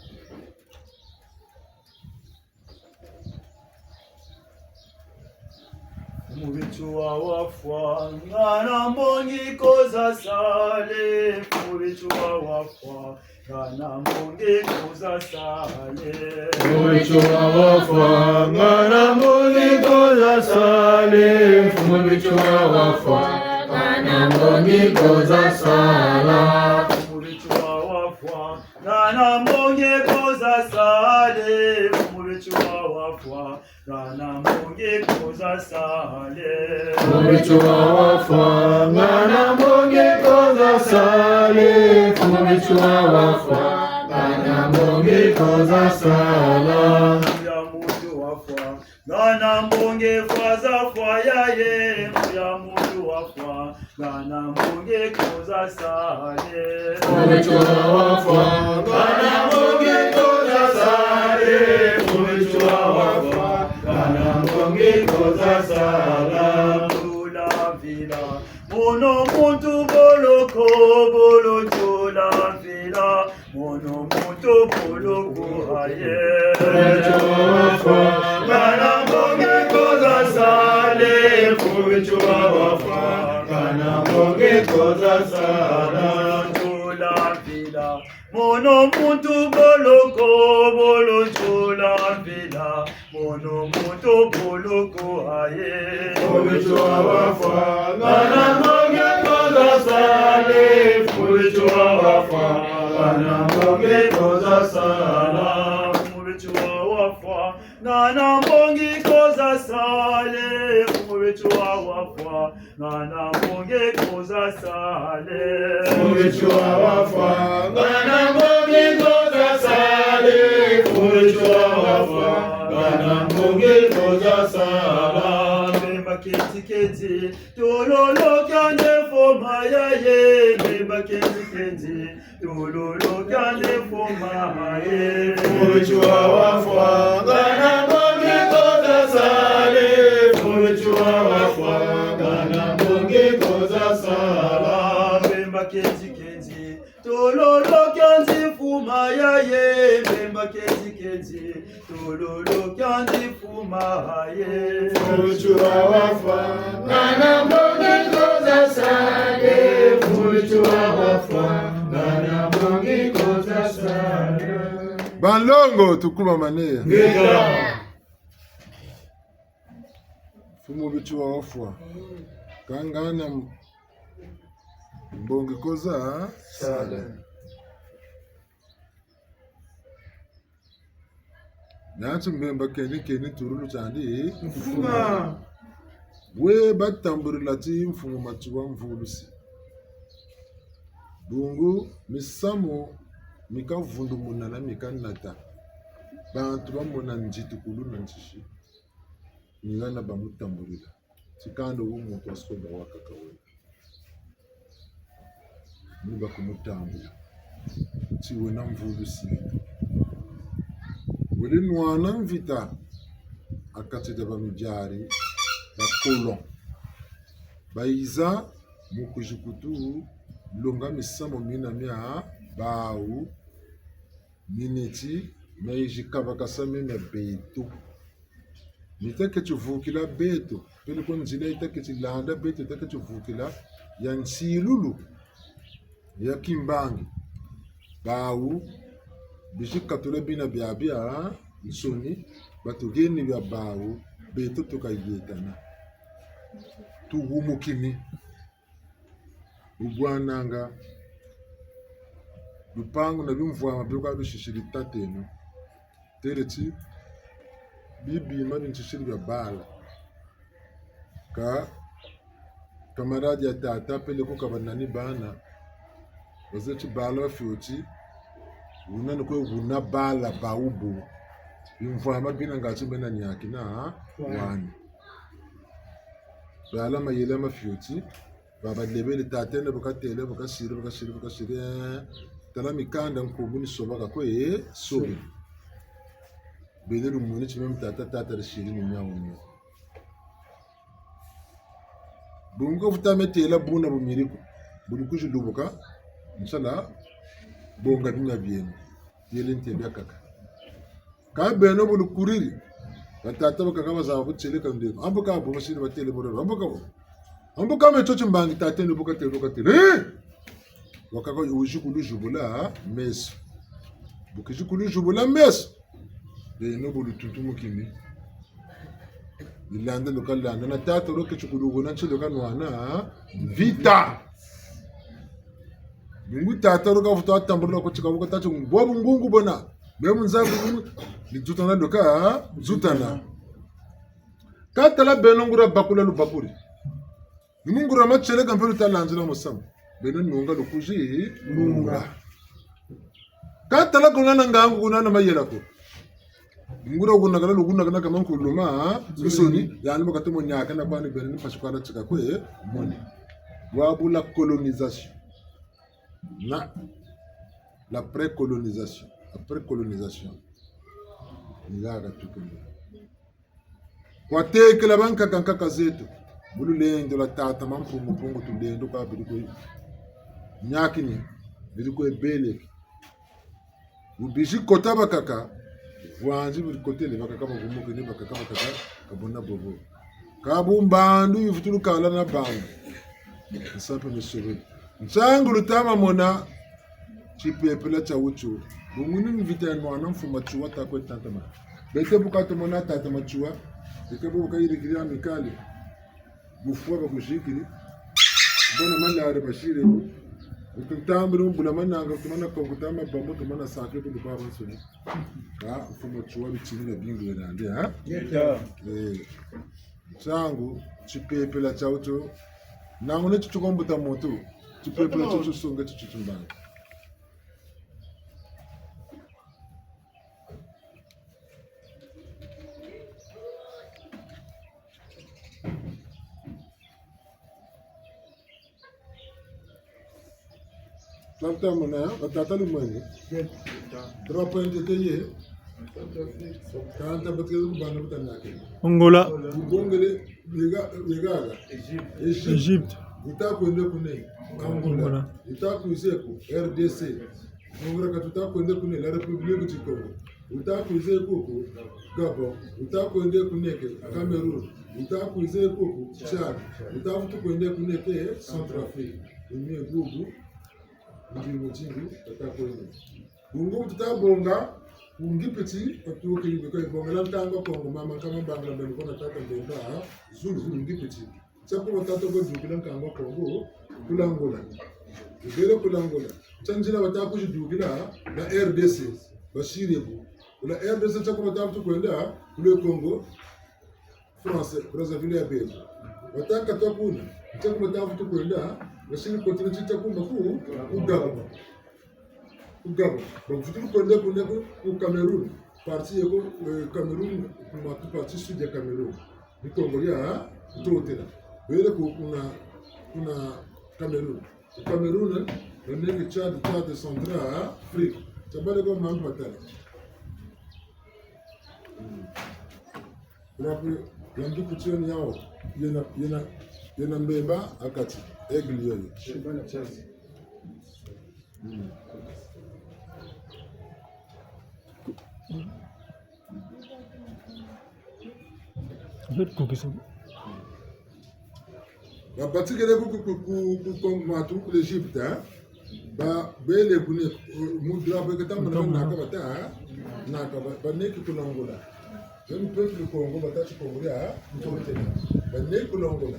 Mfumu Bitshua wafwa, ngana mbongi ko za sale. Mfumu Bitshua wafwa, ngana mbongi ko za sale. Mfumu Bitshua wafwa, ngana mbongi ko za sale. Mfumu Bitshua wafwa, ngana mbongi ko za sala. Mfumu Bitshua wafwa, ngana mbongi ko za sale. Mfumu Bitshua wafwa, ngana mbongi ko za sale. Mfumu Bitshua wafwa, ngana mbongi ko za sale. Mfumu Bitshua wafwa, ngana mbongi ko za sala. Mfumu ya muntu wafwa, ngana mbongi fwa za fwa yaye. Mfumu ya muntu wafwa, ngana mbongi ko za sale. Mfumu Bitshua wafwa, ngana mbongi ko za sale. Mfumu Bitshua wafwa, ngana mbongi ko za sala. Tula mvila, mono muntu boloko, bolo tula mvila. Mono muntu boloko aye. Mfumu Bitshua wafwa, ngana mbongi ko za sale. Mfumu Bitshua wafwa, ngana mbongi ko za sala. Tula mvila, mono muntu boloko, bolo tula mvila. Mono muntu boloko aye. Mfumu Bitshua wafwa, ngana mbongi ko za sale. Mfumu Bitshua wafwa, ngana mbongi ko za sala. Mfumu Bitshua wafwa, ngana mbongi ko za sale. Mfumu Bitshua wafwa, ngana mbongi ko za sale. Mfumu Bitshua wafwa, ngana mbongi ko za sale. Mfumu Bitshua wafwa, ngana mbongi ko za sala. Mbemba keti keti, tololo kiandi fuma yaye. Mbemba keti keti, tololo kiandi fuma yaye. Mfumu Bitshua wafwa, ngana mbongi ko za sale. Mfumu Bitshua wafwa, ngana mbongi ko za sala. Mbemba keti keti, tololo kiandi fuma yaye. Mbemba keti keti, tololo kiandi fuma yaye. Mfumu Bitshua wafwa, ngana mbongi ko za sale. Mfumu Bitshua wafwa, ngana mbongi ko za sala. Banlongo, tukubamane. Ngeta. Mfumu Bitshua wafwa, ka ngana mbongi ko za sala. Nati mbemba keni keni, tululu tiandi mfuma. Bwe batambulila ti mfumu Matsoua mvulusi. Bungu misamu mi kavundumuna na mi kanata. Bantu bamona nzitukulu na ntisi. Ni hana bamutambulila. Ti kanda wo muntu wa somba wakaka wena. Ni bakumutambula. Ti wena mvulusi. Wele nwana mvita ha kati dia bamidiari, ba colon. Bayiza mu kwizi kutu longa misamu mina mia bawu, mineti, mayizi kabakasa mia beto. Ni ta keti vukila beto, peleko nzila yi ta keti landa beto, yi ta keti vukila ya nsilulu, ya kimbangi. Bawu, bizi katula bina biabiansoni, batuheni bia bawu, beto tukayetana. Tuhumukini. Bubwananga lupangu na bimvwama bio kwa bisisiri tateno. Têle ti, bi bima bi nsisiri bia bala. Kâ camarade ya tata peleko ka banani bana. Bazeti bala bafioti. Wuna ni kwe wuna bala bawu bo. Bimvwama bina ngatu mena niakina wani. Bala mayela mafioti. Ba balebele tateno bu katêle, bu kasiri, bu kasiri, bu kasiri, eh. Tala mikanda nkumbu ni soba ka kwe, eh, sobe. Bele lumoni ti meme tata, tata disiri ni miawu mio. Bungu vutu me têla buna bu miri ko. Bu lukwizi lubuka, nsala, bonga bima bieno. Yele nte biakaka. Kâ beno bu lukuriri. Batata bakaka bazaba kutieleka ndeko. Ambuka bo basiri batêle bororo. Ambuka bo. Ambuka me tio timbangi tateno bu katêle, bu katêle. Eh! Wakaka wizi kuluzubula meso. Bu kizi kuluzubula meso. Beno bu lutuntumukini. Bilanda lukalanda. Na tata lo keti kulubona nti lukanwana mvita. Bungu tata lo kavutu tambula ko tika bu katâ ti bwabu ngungu bona. Meme nzambi ngungu. Ni zutana luka, zutana. Kâ tala beno nguria bakula lubakuri. Ni mu nguria matieleka mpe luta lanzila musamu. Beno nunga lukwizi, nunga. Kâ tala kuna na ngangu kuna na mayela ko. Nguria kunakana, lukunakana kama nkuluma, nsoni, yandi mu katomo niakana kwani beno ni mpasi kwa la tika kwe, moni. Bwabu la colonisation. Na la précolonisation. La précolonisation. Ni la katukulu. Kwa tekela bankaka nkaka zeto. Bu lulendo lwa tata Mampungu Mpungu tulendo kwa biri kwe niakini, biri kwe beleki. Bu bizi kota bakaka, vwanzi biri kotele bakaka bavumukini bakaka bakaka, ka buna bobo. Kâ bu mbandu yivutulu kala na bandu. Nsamu mpe misobele. Nsangu luta ma mona, tipepela tia wutu. Bungu ni mvita ya nwana mfumu Matsoua ta kwe tantama. Beto bu katumona tata Matsoua, eka bu kayirikiri Amicale. Bufwa bakuzikiri. Bana malari basiri bu. Tutambiri mu bula mananga, tumana kongo tama bambo, tumana sake bu babansoni. Kâ mfumu Matsoua bitini na bingi ya nandi, ha? Yeta. Eh. Nsangu, tipepela tia wutu. Nangu ni ti tukombuta muntu. Tipepela tia wutu songa ti tutumbanga. Tata mona, batata lumwenge. Drapeau ntete ye. Kanta batele kubana butanake. Angola. Bubongele, yega, yega. Égypte. Égypte. Wuta kwenda kune. Angola. Angola. Wuta kwiza ku R D C. Angola ka tuta kwenda kune, la République du Congo. Wuta kwiza kuku, Gabon. Wuta kwenda kuneke, Cameroun. Wuta kwiza kuku, Tchad. Wuta vutu kwenda kuneke, Centrafrique. Uni bubu, ndi mujingi, tata kwenda. Bungu tuta bonga, ku Ngipiti, katuki biko bongela ntangu Kongo, mama kama bangla beno kona tata Mbemba, zulu, zulu Ngipiti. Tia ku batata kwe dukila nkangu wa Kongo, ku l'Angola. Bele ku l'Angola. Tia nzila bata kwizi dukila na R D C. Basiri bu. Ku la R D C tia ku bata vutu kwenda, ku le Congo français, Brazzaville ya beno. Bata kata kuna. Tia ku bata vutu kwenda, basiri continent tia kuma ku, ku Gabon. Ku Gabon. Bon, vutu kwenda kuna ku, ku Cameroun. Partie yeko, eh, Cameroun, kuma tu partie sud ya Cameroun. Ni Congo dia Ntotela. Bele ku, kuna, kuna Cameroun. Ku Cameroun, eh, baneke Tchad, Tchad, Centrafrique. Tabale kwa mambu matala. Hmm. Kuna ku, yangi kutioni yao. Yena, yena, yena Mbemba ha kati. Aigle yoyo. Babatikele ku, ku, ku, ku, ku, ku, matu, ku l'Égypte, hein? Ba, bele kune, eh, mu drapeau ke tambula naka bata, naka ba, baneke ku l'Angola. Même peuple Kongo, bata ti Kongo dia, Ntotela. Baneke ku l'Angola.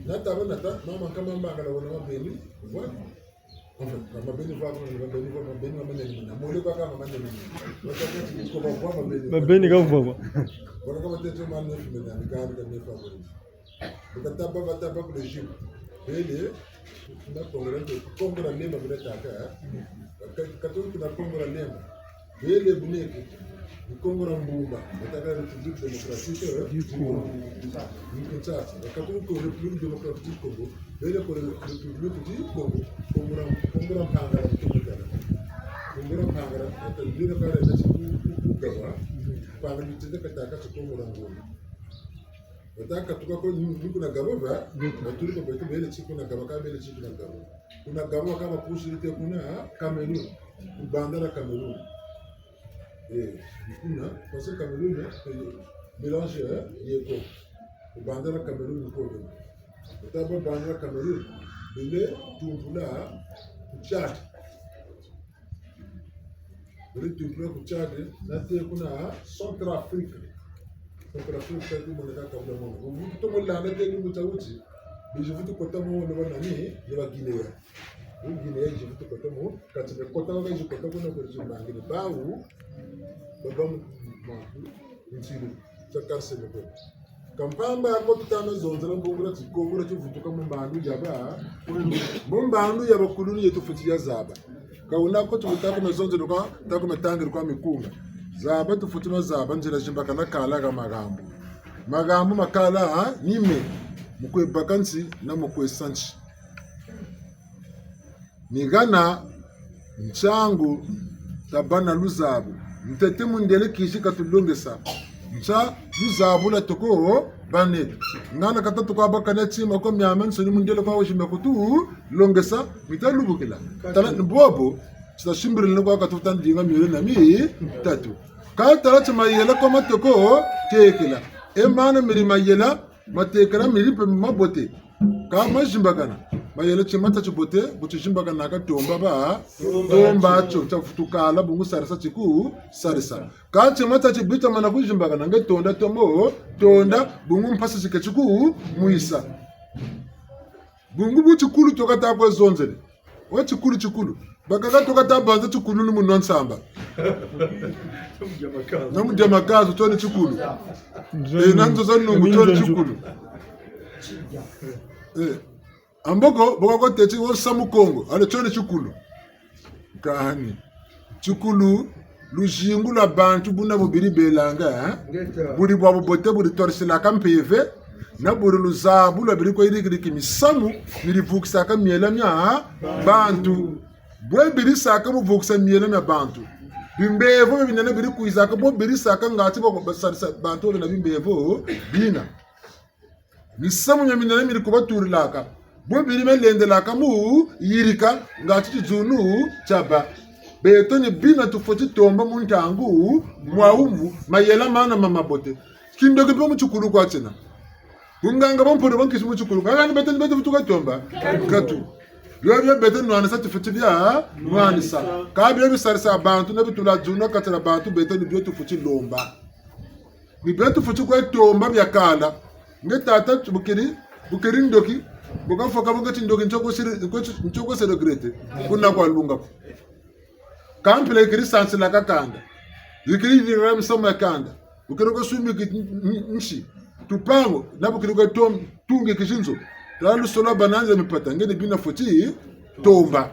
Na taba na ta, mama nkama mbangala wona mabeni, voilà. Enfin, mabeni vwa, mabeni vwa, mabeni vwa manene, na mole kwa kama manene. Wata kati ko ba vwa mabeni. Mabeni ka vwa vwa. Wala kama tete ma neuf mena, ni ka, ka neuf mena. Bu kataba, bataba ku l'Égypte. Bele, na Kongo dia, Kongo dia Lemba bele tâka, eh? Ka-, katulu kuna Kongo dia Lemba. Bele bu neke, ni Kongo dia Mbumba, batâka République Démocratique, eh? Du Congo. Ni Kinshasa. Katulu ku République Démocratique du Congo. Bele ku République du Congo. Kongo dia, Kongo dia Mpangala, Kongo dia Mpangala. Ata bele kare na siku ku, ku, ku gawa. Mpangala bitete katâka ti Kongo dia Mbumba. Bata katuka ko ni, ni kuna Gabon ba, baturi ko beto bele ti kuna Gabon, ka bele ti kuna Gabon. Kuna Gabon ka bapusiri te kuna Cameroun, ku banda dia Cameroun. Eh, ni kuna, parce que Cameroun, eh, mélange, eh, ye ko. Ku banda dia Cameroun ko. Bata ba banda dia Cameroun, bele tumbula ku Tchad. Bele tumbula ku Tchad, nate kuna Centrafrique. Centrafrique, kati moneka kabula mono. Vutu tomo landa te lumbu tia wuti, bizi vutu kota mo ne ba nani, ne ba Guinée. Ni Guinée, bizi vutu kota mo, kati me kota wa bizi kota kuna kwa zi mbangile. Bawu, baba mu, mu, mu, ntilu, tia karse me kwa. Ka mpamba ko tuta na zonzela mbongo dia ti Kongo dia ti vutuka mu mbandu ya ba, mu mbandu ya bakululu yeto fweti ya zaba. Ka wuna ko tuta ku na zonzela kwa, ta ku na tangila kwa mikunga. Zaba tufweti na zaba nzila zimbakana kala ha magambu. Magambu ma kala, ha, ni me, mu kwe baka nsi, na mu kwe sa nsi. Ni hana ntiangu tabâ na luzabu. Ntete mundele kizi katulongesa. Ntia luzabu lwa toko bâ neto. Ngana ka tatuka baka na tima ko miamiansoni mundele kwa wazimba kutulongesa, mita lubukila. Tala ni bobo, tita simbirila ni kwa katuta ndinga miole na mitatu. Ka tala ti mayela kwa matoko tekela. E mana miri mayela, matekela miri mpe mabote. Ka mazimbakana, mayela tima tia tibote, bu tizimbakanaka tomba ba, tomba tio, tia vutukala, bungu sarisa tiku, sarisa. Ka tima tia tibi tia mana kuzimbakana, nge tonda tombo, tonda, bungu mpasi ziketi ku, mwisa. Bungu bu tikulu tio kata kwe zonzele. Wa tikulu, tikulu. Bakaka tio kata banza tikulu ni mu nwa nsamba. Na mu dia makazu, tio ni tikulu. Eh, na nzo za nungu, tio ni tikulu. Eh. Amboko, boko ko teti wo sa mu Kongo, ale tio ni tikulu. Kani. Tikulu, luzingu lwa bantu buna bubiri belanga, eh? Buri bwa bubote buri twarisilaka mpeve, na buri luzabu lwa biri kwe yirikiriki misamu, miri vukisaka miela mia bantu. Bwe biri saka mu vukisa miela mia bantu. Bimbevo bia binene biri kwizaka, bo biri saka ngati bo basarisa bantu bena bimbevo bina. Misamu mia minene miri kubaturilaka. Bo biri melendelaka mu yirika ngati tidzunu tiabâ. Beto ni bina tufweti tomba mu ntangu mwawu mu mayela mana ma mabote. Kindoki mpe mu tikulu kwa tiena. Bunganga ba mpolo ba nkisi mu tikulu. Kani beto ni beto vutuka tomba. Katu. Bio bio beto nwanisa tufweti bia nwanisa. Ka bio bisarisa bantu na bitula dzunu kati dia bantu beto ni bio tufweti lomba. Ni bio tufweti kwe tomba bia kala. Nge tata bukiri, bukiri ndoki, bu kafwa ka bu kati ndoki ntio ko siri, ntio ko se regretter. Kuna kwa lunga ko. Ka mpila yikiri sansilaka kanda. Yikiri yirira misamu mia kanda. Bukiri ko sumbi ki n-, n-, nsi. Tupangu, na bukiri ko tom-, tungi kizinzo. Tala lusolo lwa banandi lwa mipata, nge ni bina fweti tomba.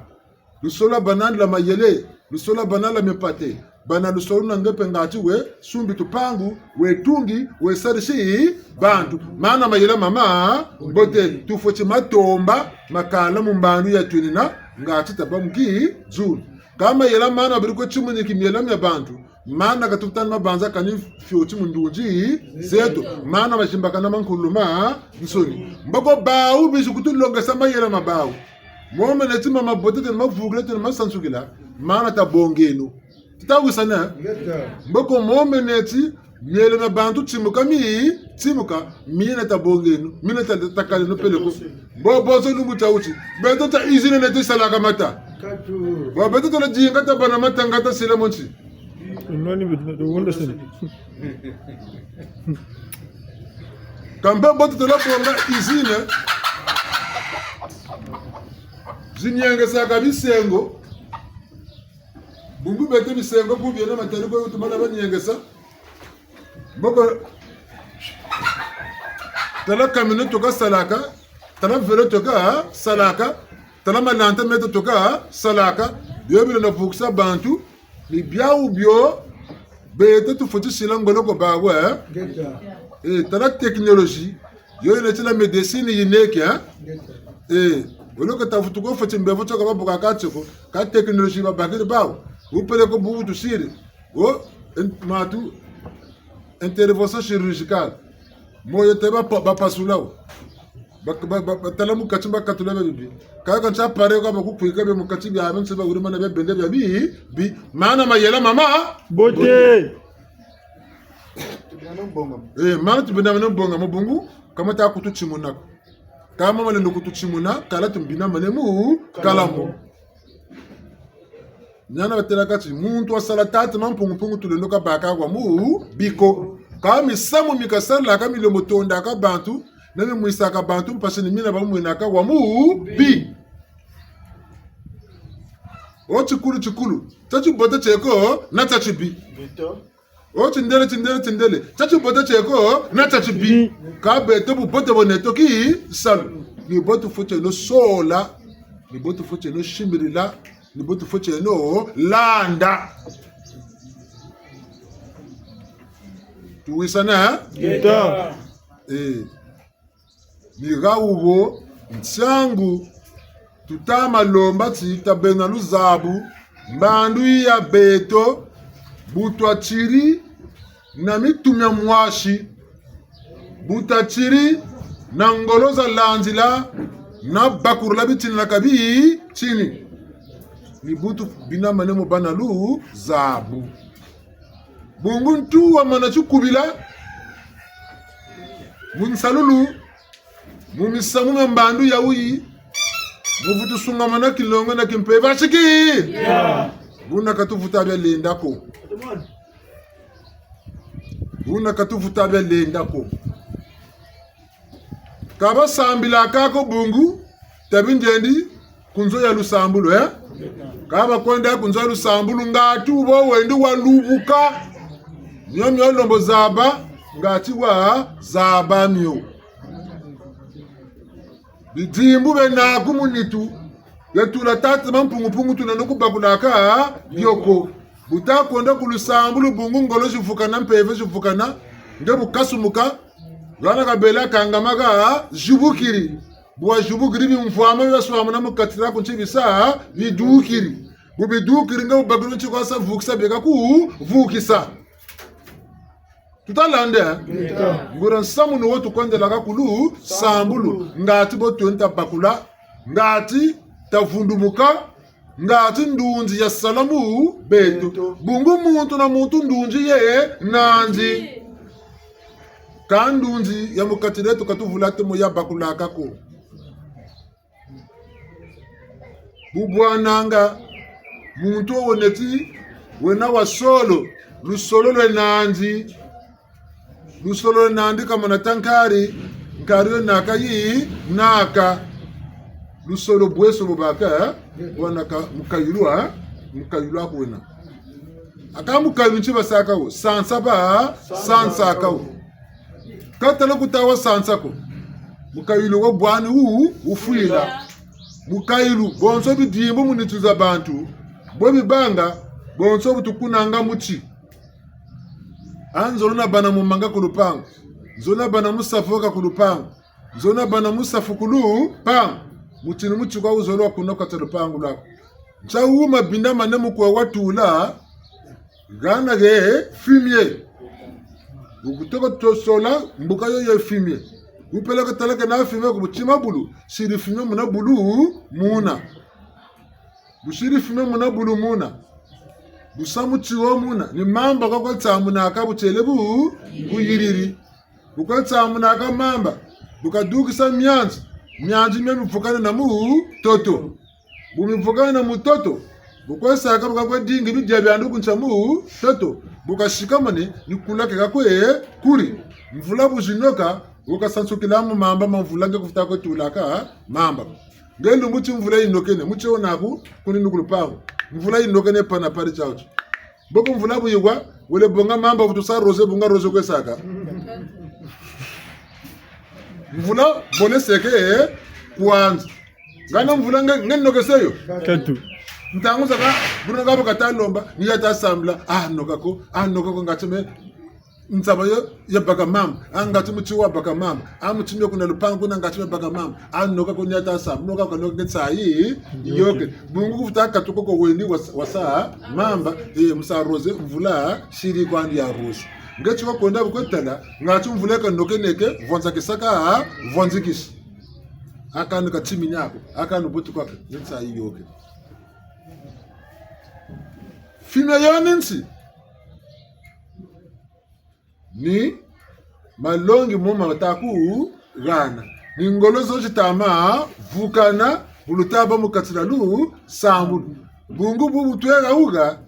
Lusolo lwa banandi lwa mayele, lusolo lwa banandi lwa mipate, bana lusolo na nge mpe ngati we, sumbi tupangu, we tungi, we sarisi bantu. Mana mayela mama, bote, tufweti ma tomba, ma kala mu mbandu ya twinina, ngati tabâ mu kidzunu. Ka mayela mana biri kwe timuniki miela mia bantu, mana ka tufweti ma banza kani fioti mu ndunzi zeto, mana mazimbakana ma nkulu ma nsoni. Mboko bawu bizi kutulongesa mayela ma bawu. Mo mena ti ma mabote tena mavukila tena masansukila, mana tabongeno. Tita wisana? Mboko mo mena ti miela mia bantu timuka mi, timuka, mina tabongeno, mina ta-, takaleno peleko. Bo, bo zo lumbu tia wuti. Beto ta usine neto yisalaka mata. Bo beto tala dinga tabâ na mata nga tasila mo nti. Nani beto, wonda sene. Kambe bo tutala bonga usine. Zinyengesaka bisengo. Bungu beto bisengo ku biena matari ko tumana banyengesa. Mboko tala kamino tuka salaka, tala velo tuka salaka, tala malanta meto tuka salaka, bio bilenda vukisa bantu, ni biawu bio beto tufweti sila ngolo ko bawe, eh? Ngeta. Eh, tala technologie, yo yina ti la médecine yineke, eh? Ngeta. Eh, wolo ko tafutu ko fweti mbevo tio ka babuka ka tio ko, ka technologie babakiri bawu. Wupele ko bubu tusiri. Oh, en-, matu, intervention chirurgicale. Moyo te ba pa-, bapasula wo. Ba, ba, ba, batala mu kati bakatula bia bibi. Kaka ntia pare kwa bakukwika bia mu kati bia, bia nsi ba wuri mana bia bende bia bi, bi. Mana mayela mama. Bote. Eh, mana tubinda mane mbonga mu bungu, ka mata kututimuna ko. Ka mama lendo kututimuna, kala tubinda mane mu, kala mo. Niana batêlaka ti, muntu wasala tata Mampungu-mpungu tulendo kabaka wa mubi ko. Ka misamu mi kasalaka, milembo tondaka bantu, na mimwisaka bantu mpasi ni mina bamwinaka wa mubi. O tikulu tikulu, tia tibote tie ko, na tia tibi. Beto. O tindele, tindele, tindele. Tia tibote tie ko, na tia tibi. Ka beto bubote bwena neto ki salu. Ni bo tufwetieno sola. Ni bo tufwetieno simbilila. Ni bo tufwetieno landa. Tuwisane, eh? Ngeta. Eh. Ni ha wo bo ntiangu tuta ma lomba ti tabeno luzabu, mbandu yi ya beto, bu twatiri na mitu mia mwasi, bu twatiri na ngolo za landila, na bakurula bitini na kabitini. Ni bu tubinda mane mu bâ na luzabu. Bungu ntu wamana tikubila mu nsalulu, mu misamu mia mbandu ya wuyi, mu vutu sungamana kilongo na kimpeve, a tiki? Ya. Buna ka tuvutu bia lenda ko. Buna ka tuvutu bia lenda ko. Ka basambilaka ko bungu, tabi nzendi ku nzo ya lusambulu, eh? Ka bakwenda ku nzo ya lusambulu, ngatu bo wendi walubuka. Mio mio lembo zaba, ngatu wazaba mio. Bidimbu bena ku mu nitu, bia tula tata Mampungu-mpungu tulendo kubakulaka bio ko. Bu takwenda ku lusambulu bungu ngolo zivukana, mpeve zivukana, nge bu kasumuka, hana kabela kangama ka zibukiri. Bu wazibukiri bimvwama bia swamuna mu kati diaku nti bisa bidukiri. Bu bidukiri nge bu bakiri nti kwa sa vukisa bieka kuvukisa. Tuta landa, eh? Ngeta. Nguria nsamu ni wo tukwendelaka ku lusambulu. Ngatu bo twenda bakula, ngatu tavundumuka, ngatu ndunzi yasala mu beto. Beto. Bungu muntu na muntu ndunzi ye nandi. Ka ndunzi ya mu kati dieto ka tuvula ti mo yabakulaka ko. Bu bwananga, muntu wo wena ti, wena wa solo, lusolo lwe nandi. Lusolo lwe nandi kamana ta nkari, nkari yo naka yi, naka. Lusolo bweso bubaka, eh? Bwanaka mukayulu, eh? Mukayulu aku wena. Aka mukayulu nti basaka wo, sansa ba, sansaka wo. Ka tala ku ta wa sansa ko. Mukayulu wo bwani wu, wufwila. Mukayulu, bonso bidimbu mu nitu za bantu, bwe bibanga, bonso bu tukunanga muti. A nzolo nabâ na mumanga ku lupangu. Nzolo nabâ na musafu ka ku lupangu. Nzolo nabâ na musafu ku lupangu. Muti ni muti kwa wu nzolo wakuna ku kati lupangu lwaku. Ntia wuma binda mane mu kwe watula, hana he fumier. Wukutoko tosola mbuka yo ye fumier. Wupeleko talaka na fumier ku butima bulu, siri fumier muna bulu muna. Bu siri fumier muna bulu muna. Bu sa muti wo muna, ni mamba kwa kwa tsamunaka butiele bu, buyiriri. Bu kwa tsamunaka mamba, bu kadukisa mianzi, mianzi mia mivukane na mutoto. Bu mivukane na mutoto, bu kwe saka bu kakwe dingi bidia biandi ku ntia mutoto, bu kasikamane, ni kula ke kakwe kuri. Mvula bu zinoka, bu kasansukila mu mamba ma mvula nge kufuta kwe tulaka mamba. Nge lumbu ti mvula yinokene, mu tio naku, kuni nuku lupangu. Mvula yinokene pana pari tiawu ti. Mboko mvula bu yigwa, wele bonga mamba vutu sa rose, bunga rose kwe saka. Mvula, bole seke, eh, kwanza. Ngana mvula nge, nge nokese yo. Katu. Ntangu zakaka, buna ngabo kata lomba, ni ya ta sambila, ah, noka ko, ah, noka ko ngati me, nsaba yo, ya baka mamba, ah, ngati muti wa baka mamba, ah, muti mio kuna lupangu, kuna ngati me baka mamba, ah, noka ko ni ya ta sambila, noka ko noka nge nsayi, yoke. Bungu kufuta katuko ko weni wasa, wasa, mamba, eh, musa rose, mvula, siri kwandi ya rose. Nge ti wa kwenda bu kwe tala, ngati mvula ka nokeneke, vonza kisaka, vonzi kisi. Akanu ka timini ako, akanu butu kwake, ni nsayi yoke. Fimia yo ni nsi. Ni malongi mo ma ta ku hana. Ni ngolo zo zi ta ma vukana, bu lu ta bâ mu kati dia lusambulu. Bungu bu bu tweka wuka,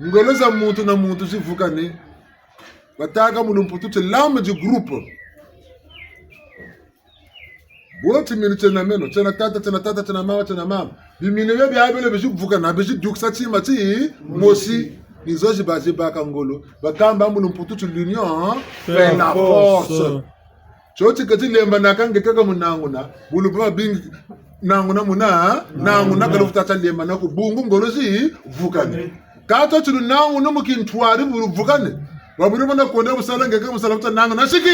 ngolo za muntu na muntu zi vukane. Batâka mu lumputu ti l'âme du groupe. Bo timinu tiena meno, tiena tata, tiena tata, tiena mama, tiena mama. Biminu bia bia bele bizi vukana, bizi dukisa tima timosi. Ni zo zi bâ zi bâka ngolo. Bakamba mu lumputu ti l'union fait la force. Tio ti keti lembanaka nge kaka mu nanguna. Bu lu bâ babingi nanguna muna, nanguna ka lu futa ta lembana ko bungu ngolo zi vukane. Ka tio ti lu nanguna mu kintwari bu lu vukane. Wa bu lu mana kwenda bu sala nge kaka mu sala futa nanguna siki.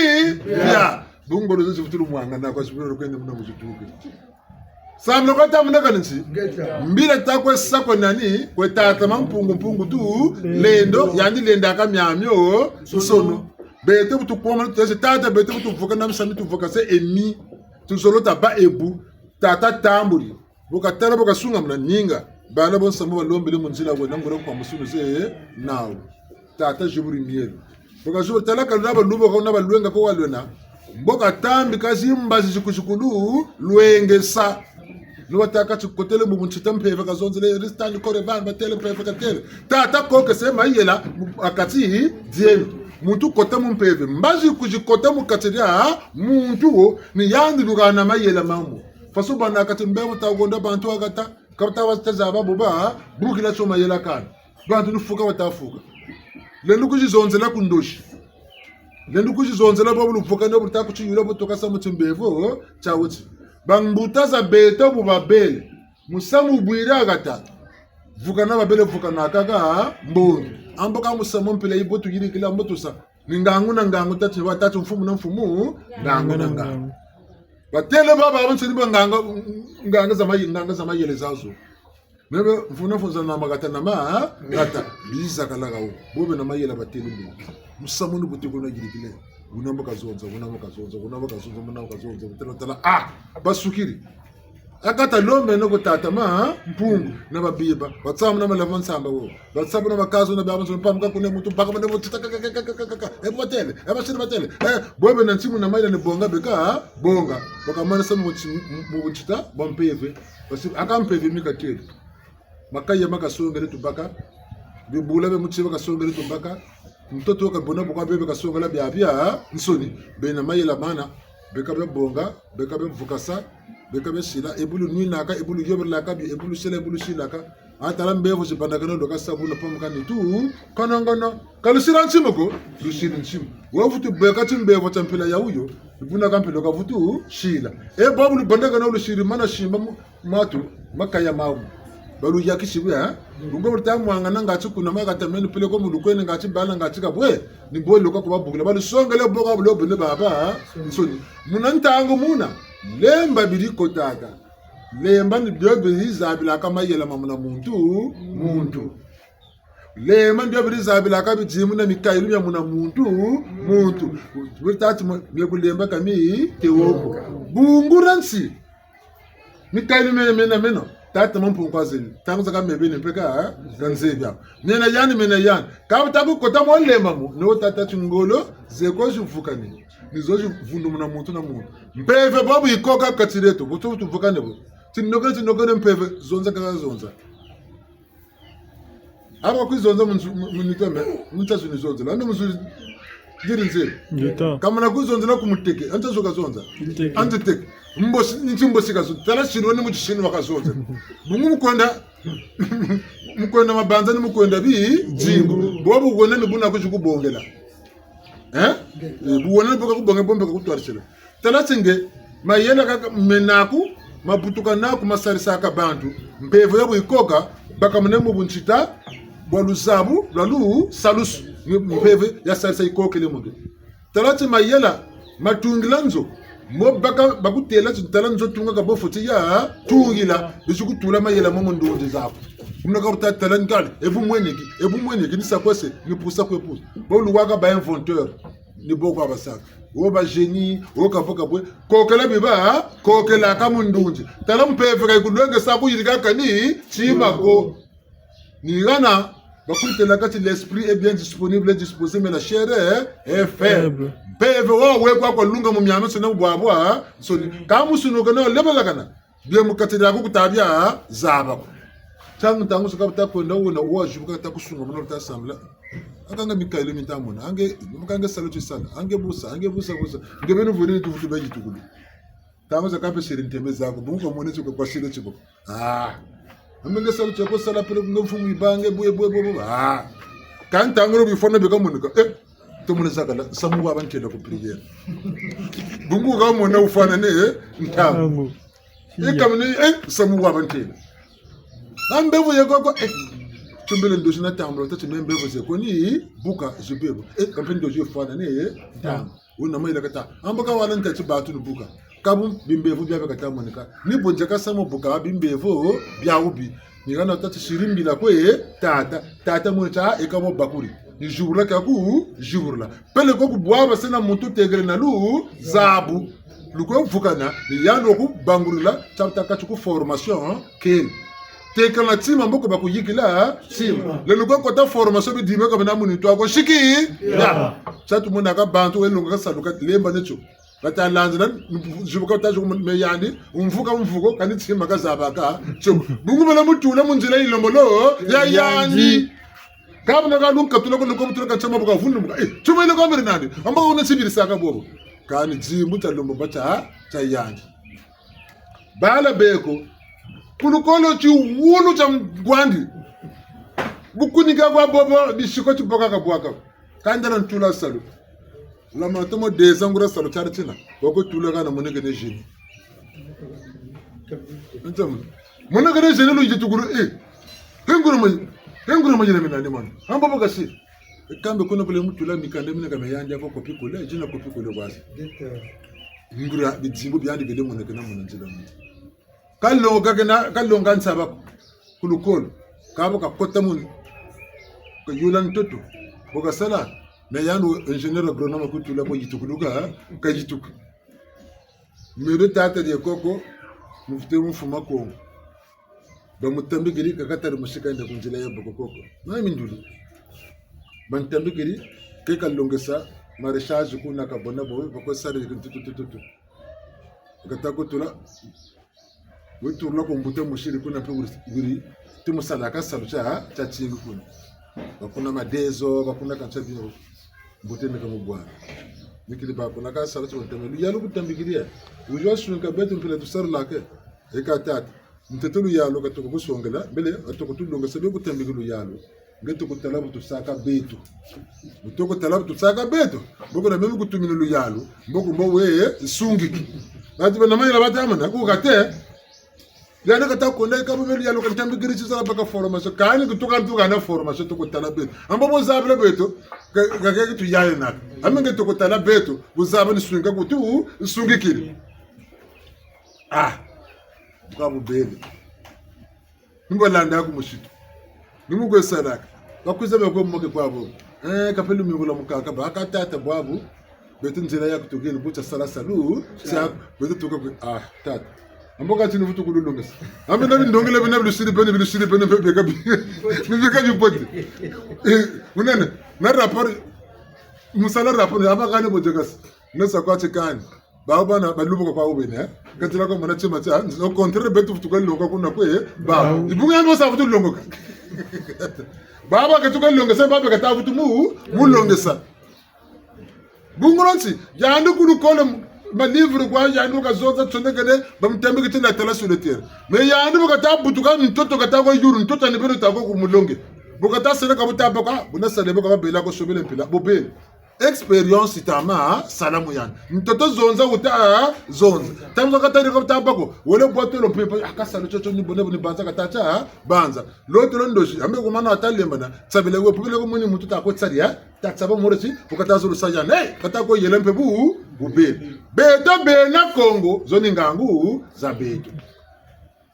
Ya. Bungu ngolo zo zi vutu lumwangana kwa sibiro kwenda muna mu zituke. Sambila kwa ta muna kani nsi. Mbila ta kwe sa kwe nani, kwe tata Mampungu Mpungu Tulendo, yandi lendaka miamio, nsono. Beto bu tu koma, tu tese tata, beto bu tu vukana misamu tu vukase emi. Tuzolo ta bâ ebu, tata tambuli. Bu katala bu kasungamuna ninga, bala bonso mbo balombele mu nzila wena ngolo kwa musunu ze nawu. Tata ziburi mielo. Bu kaziburi tala ka luna baluba ko na balwenga ko walwena. Mbo katambika zi mbazi zi ku zi ku lu lwengesa. Ni watâka ti kotele mu buntita mpeve kazonzele, ristani kore bana batele mpeve katele. Tata kokese mayela mu, ha kati dieno. Muntu kota mu mpeve. Mbazi ku zi kota mu kati dia muntu wo, ni yandi luhana mayela mamu. Faso bana kati mbevo ta honda bantu ha kati, ka bata wa ta zaba bo ba bukila tio mayela kani. Bantu ni fuka bata fuka. Lendi ku zi zonzela ku ndosi. Lendi ku zi zonzela bo bu lu vukane bu ta ku tiyula bu tuka sa mu timbevo tia wuti. Bambuta za beto bu babele. Musamu bwiri ha kati. Vukana babele vukana kaka mbongi. Ambo ka musamu mpila yi bo tuyirikila mbo tusa. Ni ngangu na ngangu, tati wa tati, mfumu na mfumu, ngangu na ngangu. Batele baba, babansoni ba nganga, nganga za mayi-, nganga za mayela zazo. Mebe, mfumu na mfumu za na makata na ma, ha? Kata, biza kala ka wo. Bo bena mayela batele mbo. Musamu ni bu ti kuna yirikile. Wuna mbo kazonza, wuna mbo kazonza, wuna mbo kazonza, wuna mbo kazonza, wuna mbo kazonza, wuna mbo kazonza. Ah, basukiri. Ha kati lombeno ku tata Mampungu, na babiba, batsamuna malava nsamba wo, batsamuna makazu na biabiansoni, pamuka kuna muntu, baka muna muntu, ta, ka, ka. E bu batele, e basiri batele, e, bo bena ntima na mayela ni bonga beka bonga, bakamanisa mu nti-, mu, mu buntita bwa mpeve, basi, ha ka mpeve mi katele. Makaya ma kasongele tubaka, bibula bia muti ba kasongele tubaka, ntoto ka bona bu ka bebe kasongela biabiansoni, bena mayela mana, beka bia bonga, beka bia vukasa, beka bia sila, e bu lu nwinaka, e bu lu yobelaka, bi-, e bu lu sila, e bu lu silaka. A tala mbevo zi bandakana, lu ka sa bu na pamuka nitu, kanangana, ka lu sila ntima ko, lu sila ntima. Wa vutu beka timbevo tia mpila ya wuyo, buna ka mpila ka vutu sila. E babu lu bandakana, lu siri mana simba mu, matu, makaya mawu. Ba lu yakisi bwe, eh? Bungu bu ta mwangana ngati kuna makata meno peleko mu lu kwene ngati bala ngati kabwe, ni bwe lu ka ku babukila. Ba lu songele bo ka bu lo bene babansoni. Muna ntangu muna, lemba biri kotaka. Lemba ni bio biri zabilaka mayela ma muna muntu, muntu. Lemba ni bio biri zabilaka bidimu na mikayulu mia muna muntu, muntu. Biri tâ ti mo, mie ku lemba ka mi te wo ko. Bungu dia nsi. Mikayulu mena, mena, meno. Tata Mampungu kwa zeni. Ntangu zakaka mebe ni mpeka, eh? Ka nzebi a. Mena yandi, mena yandi. Ka bu ta ku kota mu lemba mo. No tata ti ngolo, ze ko zi vukane. Ni zo zi vundu muna muntu na muntu. Mpeve babu yikoka kati dieto. Bu tu, bu tu vukane bo. Ti nokene, ti nokene mpeve. Zonza kaka zonza. Aba kwizi zonza mu nzu-, mu, mu nitu ame, mu ntazu ni zonzela. Ame mu nzu diri nzeri. Ngeta. Kamana kwizi zonzela ku muteke, a ntazu kazonza. Nteke. A nteke. Mbosi, nti mbosi ka zo, tala Chinois ni mu Chinois ka zo. Bungu mu kwenda, mu kwenda mabanza ni mu kwenda bi, zingu. Bobu wena ni buna kwizi kubongela. Eh? Eh, bu wena ni bu ka kubongela, bo mpe ka kutwarisila. Tala ti nge, mayela kaka mena naku, mabutuka naku, masarisaka bantu. Mpeve ya bu yikoka, baka muna mu buntita, bwa luzabu, lwa lusalusu. Mpeve ya sarisa yikokele mu nge. Tala ti mayela, matungila nzo. Mo baka, bakutela ti tala nzo tunga ka bo fweti ya tungila, bizi kutula mayela mo mu ndunzi zaku. Muna ka buta tala nkali, e bu mweneki, e bu mweneki, ni sa kwe se, ni pusa kwe pusa. Bo luwaka ba inventeur, ni bo kwa basaka. Wo ba génie, wo ka bo ka bwe, kokela biba, kokelaka mu ndunzi. Tala mpeve ka yikulwengesa kuyirika kani, tima ko. Ni hana, bakutelaka ti l'esprit est bien disponible et disposé, mais la chair est, est faible. Faible. Mpeve wo we kwa kwa lunga mu miamiansoni na mu bwabwansoni. Ka musunuka na lebalakana. Bie mu kati diaku kuta bia zaba ko. Ntangu, ntangu zo ka buta kwenda wuna, wo wazibuka kata kusunga muna luta sambila. Aka nge mikayulu mi nta mona. A nge, mu ka nge salu ti sala. A nge busa, a nge busa, busa. Nge beni vwiri tuvutu be yitukulu. Ntangu zakaka mpe siri ntembe zaku, bungu ka mona ti ko kwa siri ti ko. Ah. A mbe nge salu tia ko sala peleko nge mfumu yibange, bwe, bwe, bwe, bwe. Ah. Kâ ntangu lo bifwana bika monika. Eh, tomene zakala, samu wa bantela ku prière. Bungu ka mona wufwanane, eh, ntangu. Ntangu. Eh, kamene, eh, samu wa bantela. A mbevo ye koko, eh. Tumbele ndozi na tambula, tâ ti me mbevo ze ko ni, buka, zibebo. Eh, kampe ndozi yifwanane, eh, ntangu. Wuna mayela kata. A mbo ka wala nta ti bantu ni buka. Ka bu bimbevo bia bia kata monika. Ni bo ndia kasa mo buka bimbevo bia wubi. Ni hana tâ ti siri mbila kwe tata. Tata mwe ta e ka bo bakuri. Ni zibula kia ku zibula. Peleko ku bwabasene muntu tekele na luzabu. Lukwe vukana. Ni yandi wa ku bangulula. Tia bu ta kati ku formation. Kele. Tekela tima mboko bakuyikila tima. Lelo kwa kota formation bidima ka bena mu nitu ako siki. Ya. Sa tumonaka bantu wele longoka salu ka lemba ne tio. Kata lanzila, zibuka ta zibuka me yandi, wumvuka wumvuko, kani tima kazabaka tio. Bungu bala mutula mu nzila yilembolo ya yandi. Ka buna ka lunka tula ko, lunka mutula ka tima buka vundumuka. Eh, tio mele kwa mbiri nandi. A mbo ka wuna sibirisaka bobo. Kani zimbu tia lombo ba tia, tia yandi. Bala beko. Ku lukolo tiwulu tia ngwandi. Bu kunika kwa bobo, bisiko tiboka kabwaka. Kanda na ntula salu. La matomo deux ans nguria salu tiari tina. Wako tula kana moneke ne zini. Ntama. Moneke ne zini lu yitukulu, eh. Henguru ma, henguru ma yina mina ni mwana. A mbo bo kasi. Kambe kuna kule mutula mikanda mina ka me yandi ako copier-coller, zina copier-coller kwasi. Nguria bidimbu biandi bele moneke na muna nzila muntu. Kalonga kena, kalonga nsaba ko. Ku lukolo. Ka bo kakota munu. Kayula ntoto. Bo kasala. Na yandi ingénieur agronome kutula bo yitukuluka, kayituka. Meno tata die koko, mufute mufuma Kongo. Bamutambikiri kakatari musika yenda ku nzila ya boko koko. Na minduli. Bantambikiri, ke kalongesa, maraîchage kuna kabona bo, bako sari kintututututu. Kata kutula, wutula ku mbuta musiri kuna mpe wiri, wiri, ti musalaka salu tia, tia tingi kuna. Bakuna madezo, bakuna kantia bino, mbuta ni ka mu bwana. Mikili bakuna ka salu tia ntame. Luyalu kutambikiri ya. Wuzwa sunka beto mpila tusarilaka. Eka tata. Ntete luyalu katuka kusongela, mbele, katuka tulongesa be kutambikiri luyalu. Nge tuku tala bu tusaka beto. Bu tuku tala bu tusaka beto. Mboko na meno kutumina luyalu. Mboko mbo we sungiki. Bati bana mayela bata mana, ku kate. Yandi kata konda ka bo me luyalu kantambikiri ti sala baka formation. Kani kutuka ntuka na formation tuku tala beto. A mbo bo zabila beto. Ka, ka, ka tu yaya naka. A mbe nge tuku tala beto. Bu zaba ni sunga kutu, sungikiri. Ah. Kwa bu bele. Ni mbo landa ku musitu. Ni mu kwe salaka. Bakwiza be kwe moke kwa bo. Eh, kapelu mingula mukaka. Baka tata bwabu. Beto nzila ya kutukini, bu tia sala salu. Tia, beto tuka kwe, ah, tata. A mbo kati ni vutu kululongesa. A mbe na bindongela bina bilusiri bene, bilusiri bene, beka bi-, beka bipote. Eh, munene, na rapport, musala rapport, a ba kani bo jekasi. Nesa kwa tikani. Bawu bana balubuka kwa wubene, eh? Katila kwa mona tima tia, au contraire, beto vutuka longa kuna kwe, eh? Bawu. Bawu. Ibunga yandi wasa vutu longoka. Baba katuka longesa, baba kata vutu mu, mu longesa. Bungu lonsi, yandi ku lukolo mu, Ma livre kwa yandi bu kazonza tsonekene, bamutambiki ti na tala sur le terrain. Mais yandi bu kata butuka ntoto kata kwa yulu, ntoto ni beno ta kwa ku mulonge. Bu kata sala ka bu ta baka, bu na sala bu ka babela ko sobele mpila, bobele. Expérience tama, sala mu yandi. Ntoto zonza wuta, zonza. Ntangu kata ni ka bu ta bako, wele bwatolo mpepo, ah, ka sala tsotso ni bone, bu ni banza kata tsa, banza. Lotolo ndosi, ambe ku mana ata lembana, tsabele we, pubele ko muni muntu ta ko tsari, eh? Ta tsaba moro ti, bu kata zulu sa yandi, eh, kata ko yela mpe bu, bubele. Beto bena Kongo, zo ni ngangu za beto.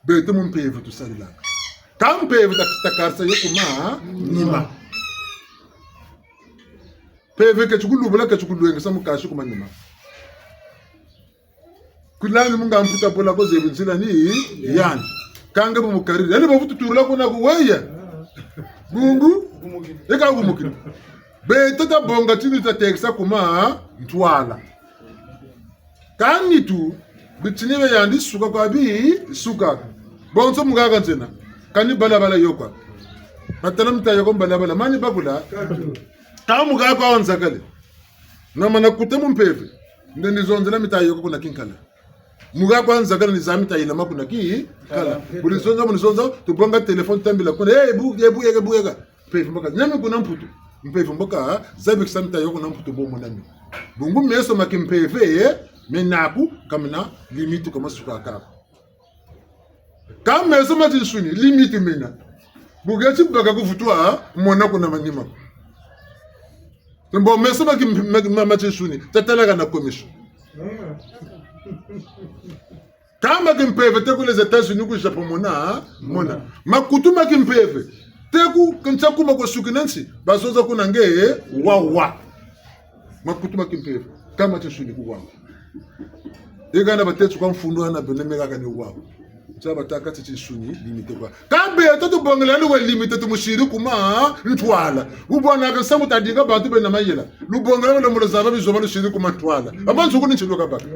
Beto mu mpeve tusarilaka. Ka mpeve ta, ta karisa yo ku manima. Mpeve ke ti kulubula, ke ti kulwengesa mu kasi ku manima. Kulani mu nga mputa bola ko zebi nzila ni yandi. Kanga bu mukariri. Yandi bavutu turula kuna ku weya. Bungu. Eka gumukiri. Beto ta bonga tinu ta tekisa ku mantwala. Ka nitu, bitini bia yandi suka kwa bi, suka. Bonso mu haha nzena. Kani balabala yo kwa. Matala mita yo kwa balabala. Mani bakula. Ka mu haha kwa nzakale. Na mana kuta mu mpeve. Nde ni zonzela mita yo kwa kuna kinkala. Mu haha kwa nzakala ni za mita yilama kuna kinkala. Bu ni zonza, bu ni zonza, tubonga téléphone tambila kuna. Eh, bu, eh, bu, eh, bu, eh. Mpeve mbo ka, nani kuna Mputu. Mpeve mbo ka, zabikisa mita yo kuna Mputu bo mona mi. Bungu meso ma kimpeve, mena ku, ka mena limite ka masuka ka ko. Ka meso ma tinsuni, limite mena. Bu heti baka ku vutu mona kuna manima. Mbo meso ma kim-, ma, ma, ma tinsuni, ta tala ka na commission. Ka ma kimpeve te ku les États-Unis, ku Japon mona, mona. Makutu ma kimpeve. Te ku, ntia kuma kwa suki na nsi, bazonza kuna nge, wawa. Makutu ma kimpeve. Ka ma tinsuni ku wawa. Ega na batêle kwa mfundu ana bene mega ka ni wawa. Tia batâka ti tinsuni, limite kwa. Ka beto tubongele ni we limite tumusiri ku mantwala. Bubwana ka nsamu tadinga bantu bena mayela. Lubongele lomolo zaba bizoba lusiri ku mantwala. Aba nsuku ni ntilu kabaka.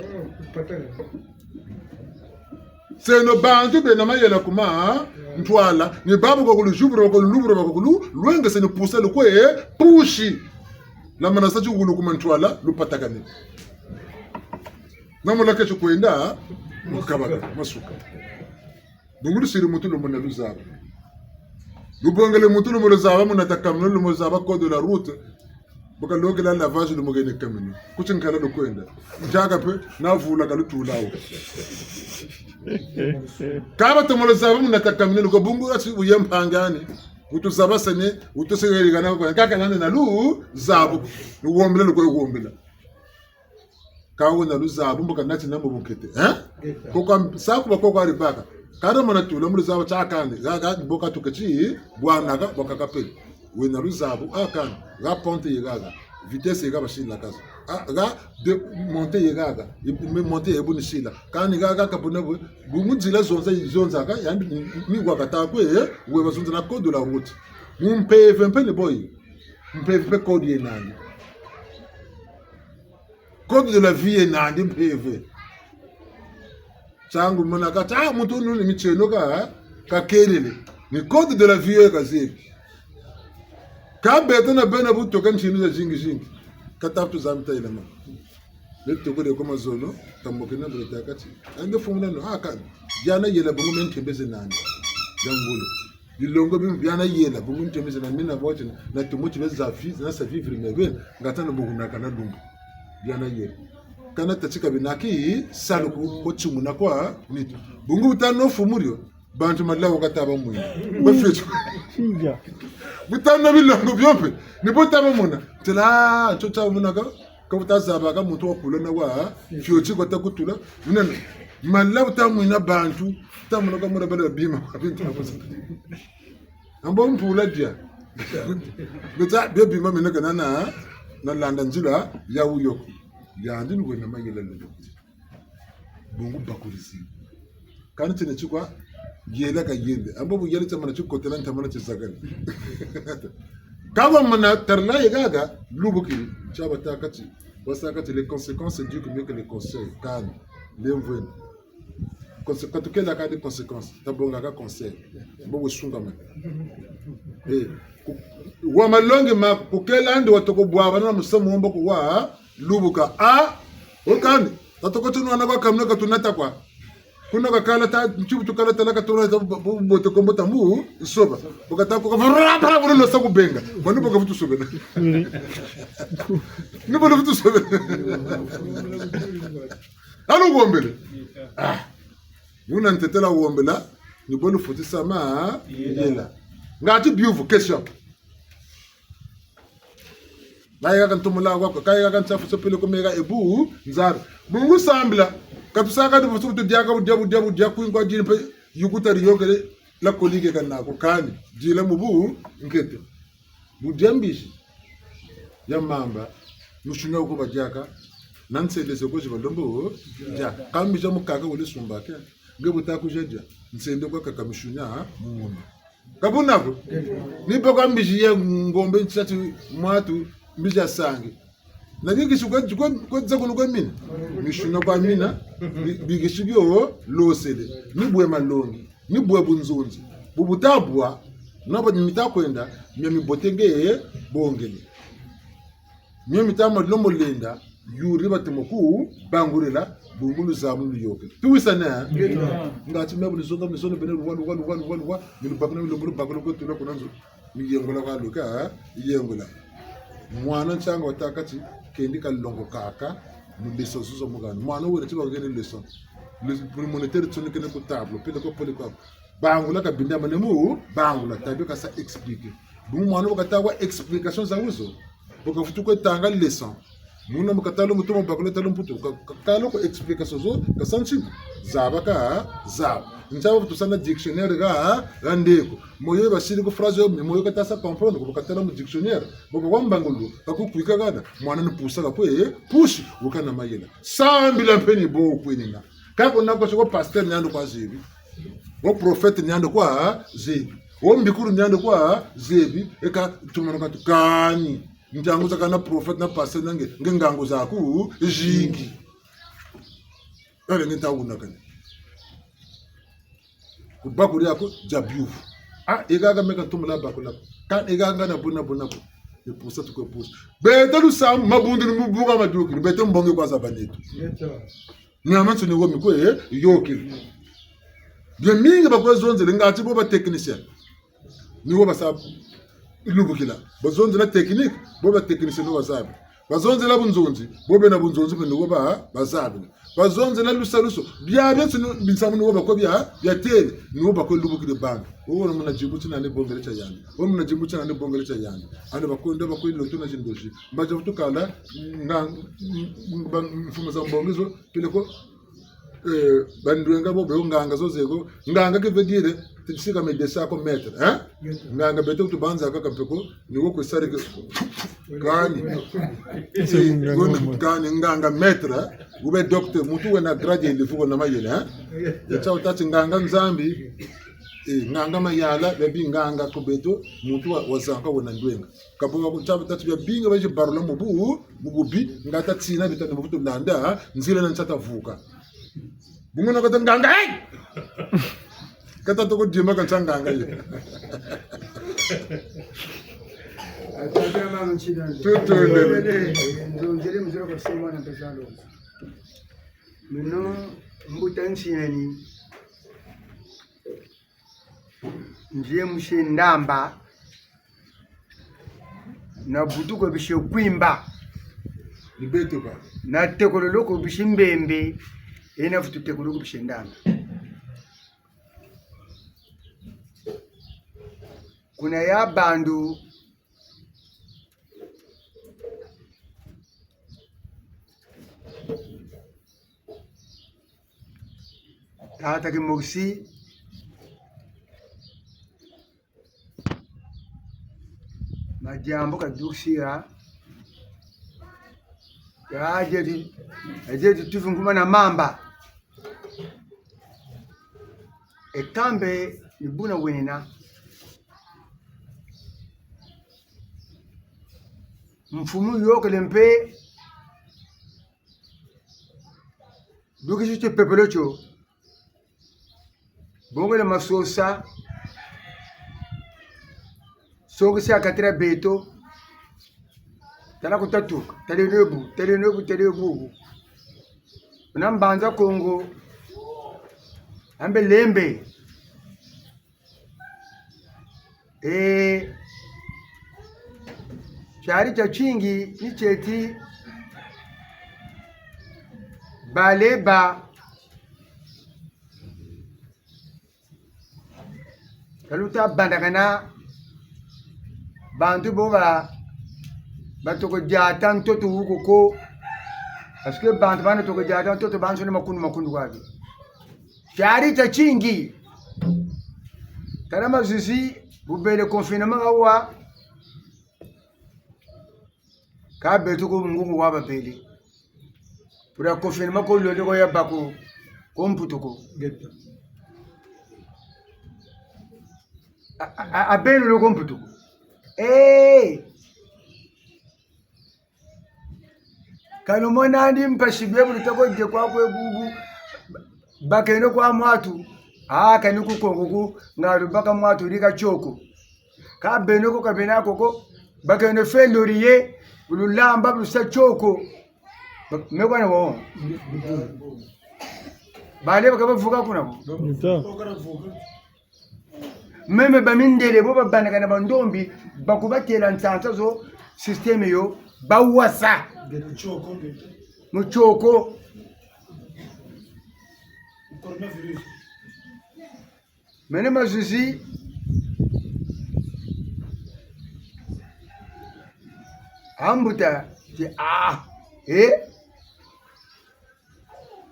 Seno bantu bena mayela ku mantwala, ni babu kwa kulu jubura, kwa kulu lubura, kwa kulu lwengese ni pusa lukwe, pushi. La mana sa ti wulu ku mantwala, lupatakane. Na mula ke ti kwenda, mukabaka, masuka. Bungu lusiri muntu lumona luzaba. Lubongele muntu lumona luzaba, muna ta kamino lumona luzaba code de la route. Bu kalokela lavage lumukene kamino. Ku tinkala lukwenda. Ntiaka mpe, na vula ka lutula wo. Ka batomo luzaba muna ta kamino, luko bungu ati wuye mpangi ani. Wutu zaba sene, wutu segeri kana kwa. Kaka nani na luzabu. Luwombela luko wombela. Ka wena luzabu mbo ka nati na mu bukete, eh? Ko kwa sa kuba ko kwa ribaka. Ka na mana tula mu luzabu tia kani, ga, ga, mbo ka tuka ti, bwana ga, mbo ka kapele. Wena luzabu, a kani, ga ponte ye gaga, vitesse ye ga basila kazo. A, ga de, monte ye gaga, i, me monte ye bu ni sila. Kani ga, ga ka buna bu, bu mu nzila zonza, zonza ga, yandi ni, ni wa kata kwe, eh? We bazonza na code de la route. Mu mpeve mpe ni boyi. Mpeve mpe code ye nandi. Code de la vie ye nandi mpeve. Ntiangu mona ka ti, ah, muntu wunu ni mitieno ka, kakelele. Ni code de la vie yo kazebi. Ka beto na bena bu tuka ntinu zazingi zingi. Ka ta vutu za mita yilama. Beto tokele ko mazono, tambukina bele ta kati. Ande fungula no, ah, ka, diana yela bungu me ntembe ze nandi. Za ngolo. Bilongo bi mu biana yela, bungu ntembe ze na mina boti, na tumuti be za vi-, na sa vivre me be, nga ta na bungu na kana lumbu. Biana yela. Kana tatika bina ki, salu ku, ko timuna kwa, nitu. Bungu bu ta no fumu dio, bantu malawu ka ta ba mwina. Ba fioti. Iya. Bu ta no bilongo bio mpe, ni bo ta ba mona. Tela, nto ta mona ka, ka bu ta zaba ka muntu wa kula na wa, fioti kwa ta kutula. Mina, malawu ta mwina bantu, ta mona ka mona bala bima, kwa bintu na kusa. Ambo mpula dia. Beta, bia bima mena kana na, na landa nzila ya wuyo. Yandi ni wena mayela lelo. Bungu bakulisi. Kani tiena tikwa, yela ka yele. Ambo bu yele tia mana tikotela, nta mana tizakali. Ka wa mana tarila ye gaga, lubukiri, tia bata kati. Basa kati, les conséquences éduquent mieux que les conseils. Kani, lemvweni. Conse-, ka tukela kani conséquence, ta bonga ka conseil. Mbo we sungamana. Eh, ku-, wa malongi ma kukela ndi wa toko bwabana na musamu wo mbo ku wa lubuka. Ah, o kani, Tatoko tunu wana kwa kamuna katunata kwa. Kuna kakala ta, ntibu tukala tala katula ta, bu, bu, bote kombo tambu, soba. Bu kata ko, vra, vra, vra, lo sa kubenga. Manu bu kavutu sobela. Ni bu luvutu sobela. Alu wombele. Ah. Muna ntete la wombela, ni bo lufutisa mayela. Ngatu biyuvu, question. Kayika ka ntumula kwa, kayika ka nsafu so peleko meka ebu nzari. Bungu sambila, ka tusaka di busu tu diaka, bu dia, bu dia, bu dia, kwingi kwa diri mpe, yukuta diyokele, la kolike kana ko kani, dila mu bu nkete. Bu dia mbizi ya mamba, musuni ko badiaka, na nsende ze ko zi balombo dia. Ka mbizi ya mukaka wele sumba ke, nge bu ta kudia dia, nsende kwa kaka musuni mu muma. Ka buna ko? Ni baka mbizi ya ngombe nsatu mwatu, mbizi ya sangi. Na bikisi kwe, kwe, kwe zakulu kwe mina. Misuna kwa mina, bi-, bikisi bio losele. Ni bwe malongi, ni bwe bunzonzi. Bu buta bwa, na ba mita kwenda, mia mibote nge bongele. Mio mita malombo lenda, yuri batemo ku bangurila, bungu luzamu luyokele. Tuwisane? Ngeta. Ngati mia bu luzonga, bu luzonga, bene luwa, luwa, luwa, luwa, luwa, mi lubakula, mi lubakula, lubakula, kwe tula kuna nzo. Mi yengola kwa luka, yengola. Mwana ntiangu wata kati, kendi kalongokaka, mu leçon zo zo mu kani. Mwana wele ti bakene leçon. Le, pour moniteur tsoni kene ku tableau, peleko, peleko. Bangula kabinda mane mu, bangula, tabi kasa expliquer. Bu mwana bu kata wa explication za wuzo. Bu kavutu kwe tanga leçon. Muna mu katala mutu mu bakula tala mputu. Ka, ka, katala ko explication zo, kasa nti, zaba ka, zaba. Ntia ba vutu sa na dictionnaire ha, ha ndeko. Moyo basiri ku phrase yo, moyo kata sa comprendre, ko bu katala mu dictionnaire. Bu ka wa mbangulu, ka kukwika kana, mwana ni pusa ka kwe, pusi, wukana mayela. Sambila mpe ni bo kwenina. Ka kuna ko soko pasteur ni yandi kwa zebi. Wo prophète ni yandi kwa zebi. Wo mbikulu ni yandi kwa zebi. Eka tumana katu kani. Ntangu zakaka na prophète na pasteur na nge, nge ngangu zaku zingi. Ele nge nta wuna kani. Ku bakuri aku dia biyuvu. Ah, e haha meka ntumula bakula. Ka e haha na buna buna ko. Ni pusa tu kwe pusa. Beto lusamu, mabundu ni mu buka maduki. Ni beto mbongi kwa zaba neto. Ngeta. Miamiansoni wo mi kwe, eh, yokele. Bia mingi ba kwe zonzele ngati bo ba technicien. Ni wo basa lubukila. Bazonzela technique, bo ba technicien ni wo bazabi. Bazonzela bunzonzi, bo bena bunzonzi mpe ni wo ba, bazabi. Bazonzela lusalusu, biabiansoni binsamu ni wo ba kwe bia, bia tele, ni wo ba kwe lubukila bantu. Wo wona muna dimbu tina ni bongele tia yandi. Wo muna dimbu tina ni bongele tia yandi. Ani ba kwe ndo ba kwe loto na zindozi. Mbazi vutukala, nga, mfumu za mbongi zo, peleko, eh, bandwenga bo, be nganga zo zeko. Nganga qui veut dire, tu sais, comme des sacs comme maître, hein? Nganga beto tubanza kaka mpeko, ni wo kwe sariki. Kani. Eh, kani nganga maître, hein? Ou bien docteur, muntu wena grade ya lifuko na mayela, hein? Ya tia wuta ti nganga Nzambi, eh, nganga mayala, babi nganga ko beto, muntu wa, wazanka wena ndwenga. Ka bo ka ku ntaba tatu bia bingi bayizi barula mu bu, mu bubi, nga ta tina bita ni mu vutu landa, nzila na nsa ta vuka. Bungu na kata nganga, hey! Kata toko dima ka nsa nganga ye. Atata mama nsinani. Tutondele. Nzonzele muzolo kwa sema na mpezalo. Meno mbuta nsinani. Nzie musie Ndamba, na butu ko bisi Kwimba. Ni beto ba. Na tekololo ko bisi Mbembe, e na vutu tekololo ko bisi Ndamba. Kuna ya bandu Tata Kimosi, madiambu kadukisira, ya diedi, ya diedi tuvi nguma na mamba. E kambe ni buna wenina. Mfumu yokele mpe, dukisi tipepelo tio. Bongele masosa. Songisi a katira beto. Tala ku tatuka. Tala nebu, tala nebu, tala bubu. Muna Mbanza Kongo, ambe lembe. E, tiari tiatingi ni tieti baleba. Ka luta bandakana bantu bo ba, batoko diata ntoto wu koko. Parce que bantu bana toko diata ntoto bansoni makundu makundu kwa bi. Tiari tiatingi. Tala mazuzi, bu bele confinement hawa. Ka beto ko mungungu wa babele. Pura confinement ko lolo ko ya bâ ko, ko Mputu ko. Geta. A, a, a, a beno lo ko Mputu ko. Eh! Ka lumona ndi mpasi bie bu lutoko die kwa kwe bubu. Bakeno kwa mwatu. Ah, kani ku Kongo ku, nga lubaka mwatu lika tioko. Ka beno ko, ka bena koko, bakeno fe loriye, lulamba lusa tioko. Ba-, me kwa na wo. Bale baka bavuka kuna ko. Nto. Meme bamindele bo babandakana bandombi, bakubatela nsansa zo, système yo, bawasa. Mu tioko. Coronavirus. Mene mazuzi. Ambuta, ti, ah, eh?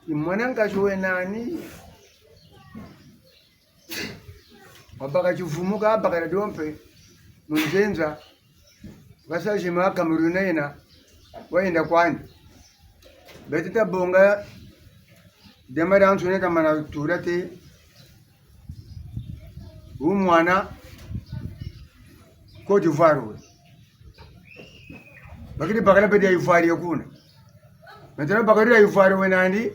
Ti mwana nkazi we nani? Wabaka tivumu ka, abaka na dio mpe. Mu nzenza. Kasa zima Cameroun yena, wayenda kwandi. Beto tabonga, dema dia nsoni tamana tula te, wu mwana Côte d'Ivoire we. Bakiri bakala beti ya Ivoire ya kuna. Maintenant bakala ya Ivoire we nandi,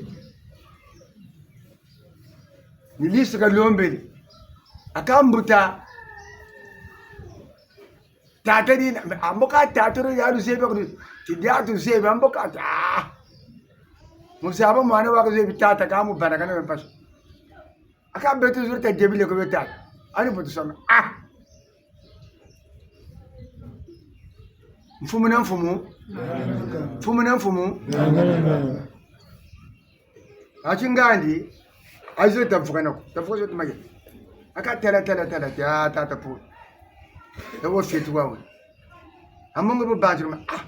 ni liste kalombele. Akambuta. Tata dina, ambo ka tata ro ya luzebi kuri, ti dia tuzebi, ambo ka ta. Mu zaba mwana wa kuzebi tata ka mu bandakana mpasi. Aka beto zuri ta debile ko be tata. Ani bo tusana. Ah. Mfumu na mfumu. Mfumu na mfumu. Ati ngandi, azo tavuka nako, tavuka zo tumaye. Aka tala, tala, tala, tia tata po. Ewo fietu wawe. Amongo bo bantu ma, ah.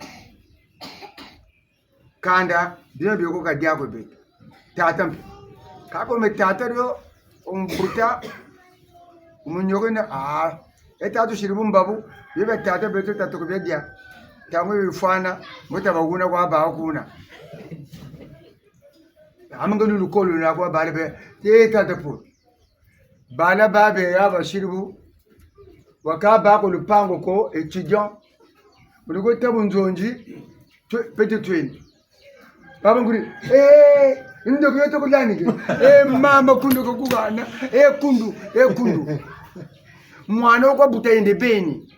Kanda, bino bioko ka diako beto. Tata mpe. Kako me tata dio, ombuta, omunyoko na, ah. E tata siri bumbabu, bibe tata beto tata ko bia dia. Tango bifwana, mbuta ba kuna kwa ba kuna. Amanga lulukolo na kwa bale be, te tata po. Bala babe ya basiri bu, waka ba ko lupango ko, étudiant. Mu luko tabu nzonzi, twe-, petit twin. Baba nguri, eh, ndo kuyo to kulani ke. Eh, mama kundu ko kubana, eh, kundu, eh, kundu. Mwana wo kwa buta yende beni.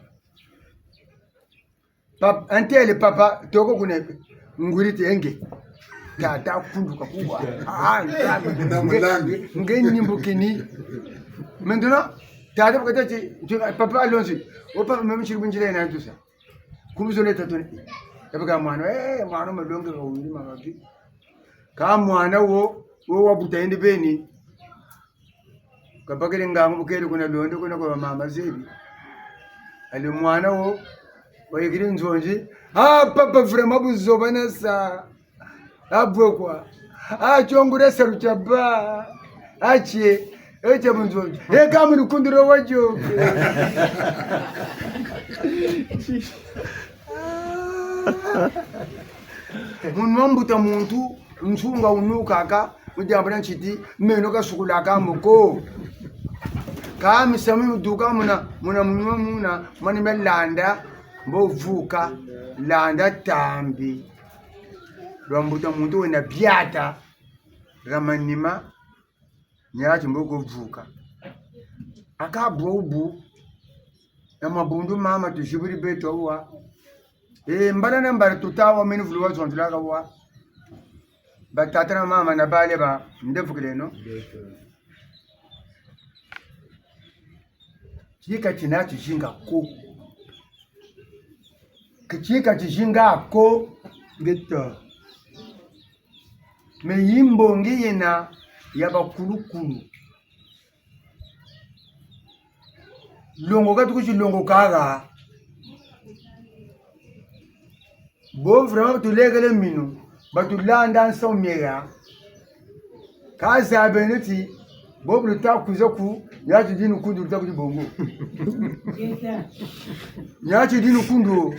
Pap-, antele papa, toko kuna nguri ti nge. Tata kundu ka kuwa. Ah, nge, nge, nge nyimbukini. Maintenant, tata bakata ti, ti, papa alonzi. O papa meme siri bu nzila yena tusa. Kumu zone tatu ni. Yabaka mwana, eh, mwana malongi ka wiri mama ki. Ka mwana wo, wo wa buta yende beni. Kabakiri ngangu bu keri kuna londo kuna kwa mama zebi. Ali mwana wo, wayikiri nzonzi. Ah, papa, vraiment buzoba na sa. Abwe kwa. Ah, tiongure salu tia ba. Atie. Etia bunzonzi. E kamu ni kundiro wa joke. Munwa mbuta muntu, nsunga wunukaka, mu diambu dia nsiti, meno kasukulaka mo ko. Ka misamu miduka muna, muna munwa muna, mani me landa, mbo vuka, landa tambi. Lwa mbuta muntu wena biata, lwa manima, Nyati mbo ko vuka. Aka bwa ubu. Na mabundu mama tuzibiri beto wa. E, mbala na mbala tuta wa meni vulu wa zonzilaka wa. Batata na mama na bale ba ndevukileno. Tika tina tizinga ko. Tika tizinga ko. Ngeta. Me yi mbongi yena ya bakulukulu. Longoka tukuti longoka. Bo vraiment batulekele minu, batulanda nsamu mieka. Ka zabeno ti, bo bu luta kwiza ku, niati dinu kundu luta kuti bongo. Niati dinu kundu.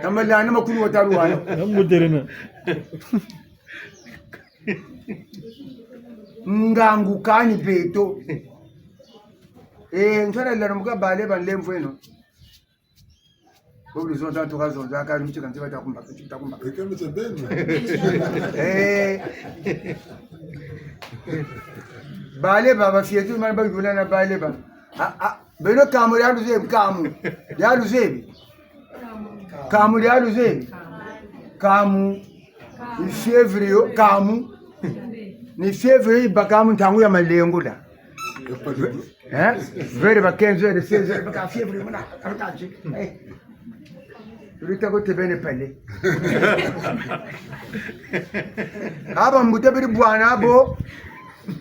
Na malanda makulu watalu wana. Namuterena. Ngangu kani beto. Eh, ntwala lalo muka bale ba nlemvo eno. Bo bu luzonza, tuka zonza, kani miti kanzi bata kumba, bata kumba. Eke miti beno. Eh. Bale ba ba fiatu, mani bayula na bale ba. Ah, ah, beno kamu dia luzebi, kamu. Dia luzebi. Kamu dia luzebi. Kamu. Ni fièvre yo, kamu. Ni fièvre yo yibaka mu ntangu ya malengula. Hein? Vers ba quinze heures, seize heures, baka fièvre muna, baka nti. Eh. Lutako tebene pale. Aba mbuta beri bwana bo.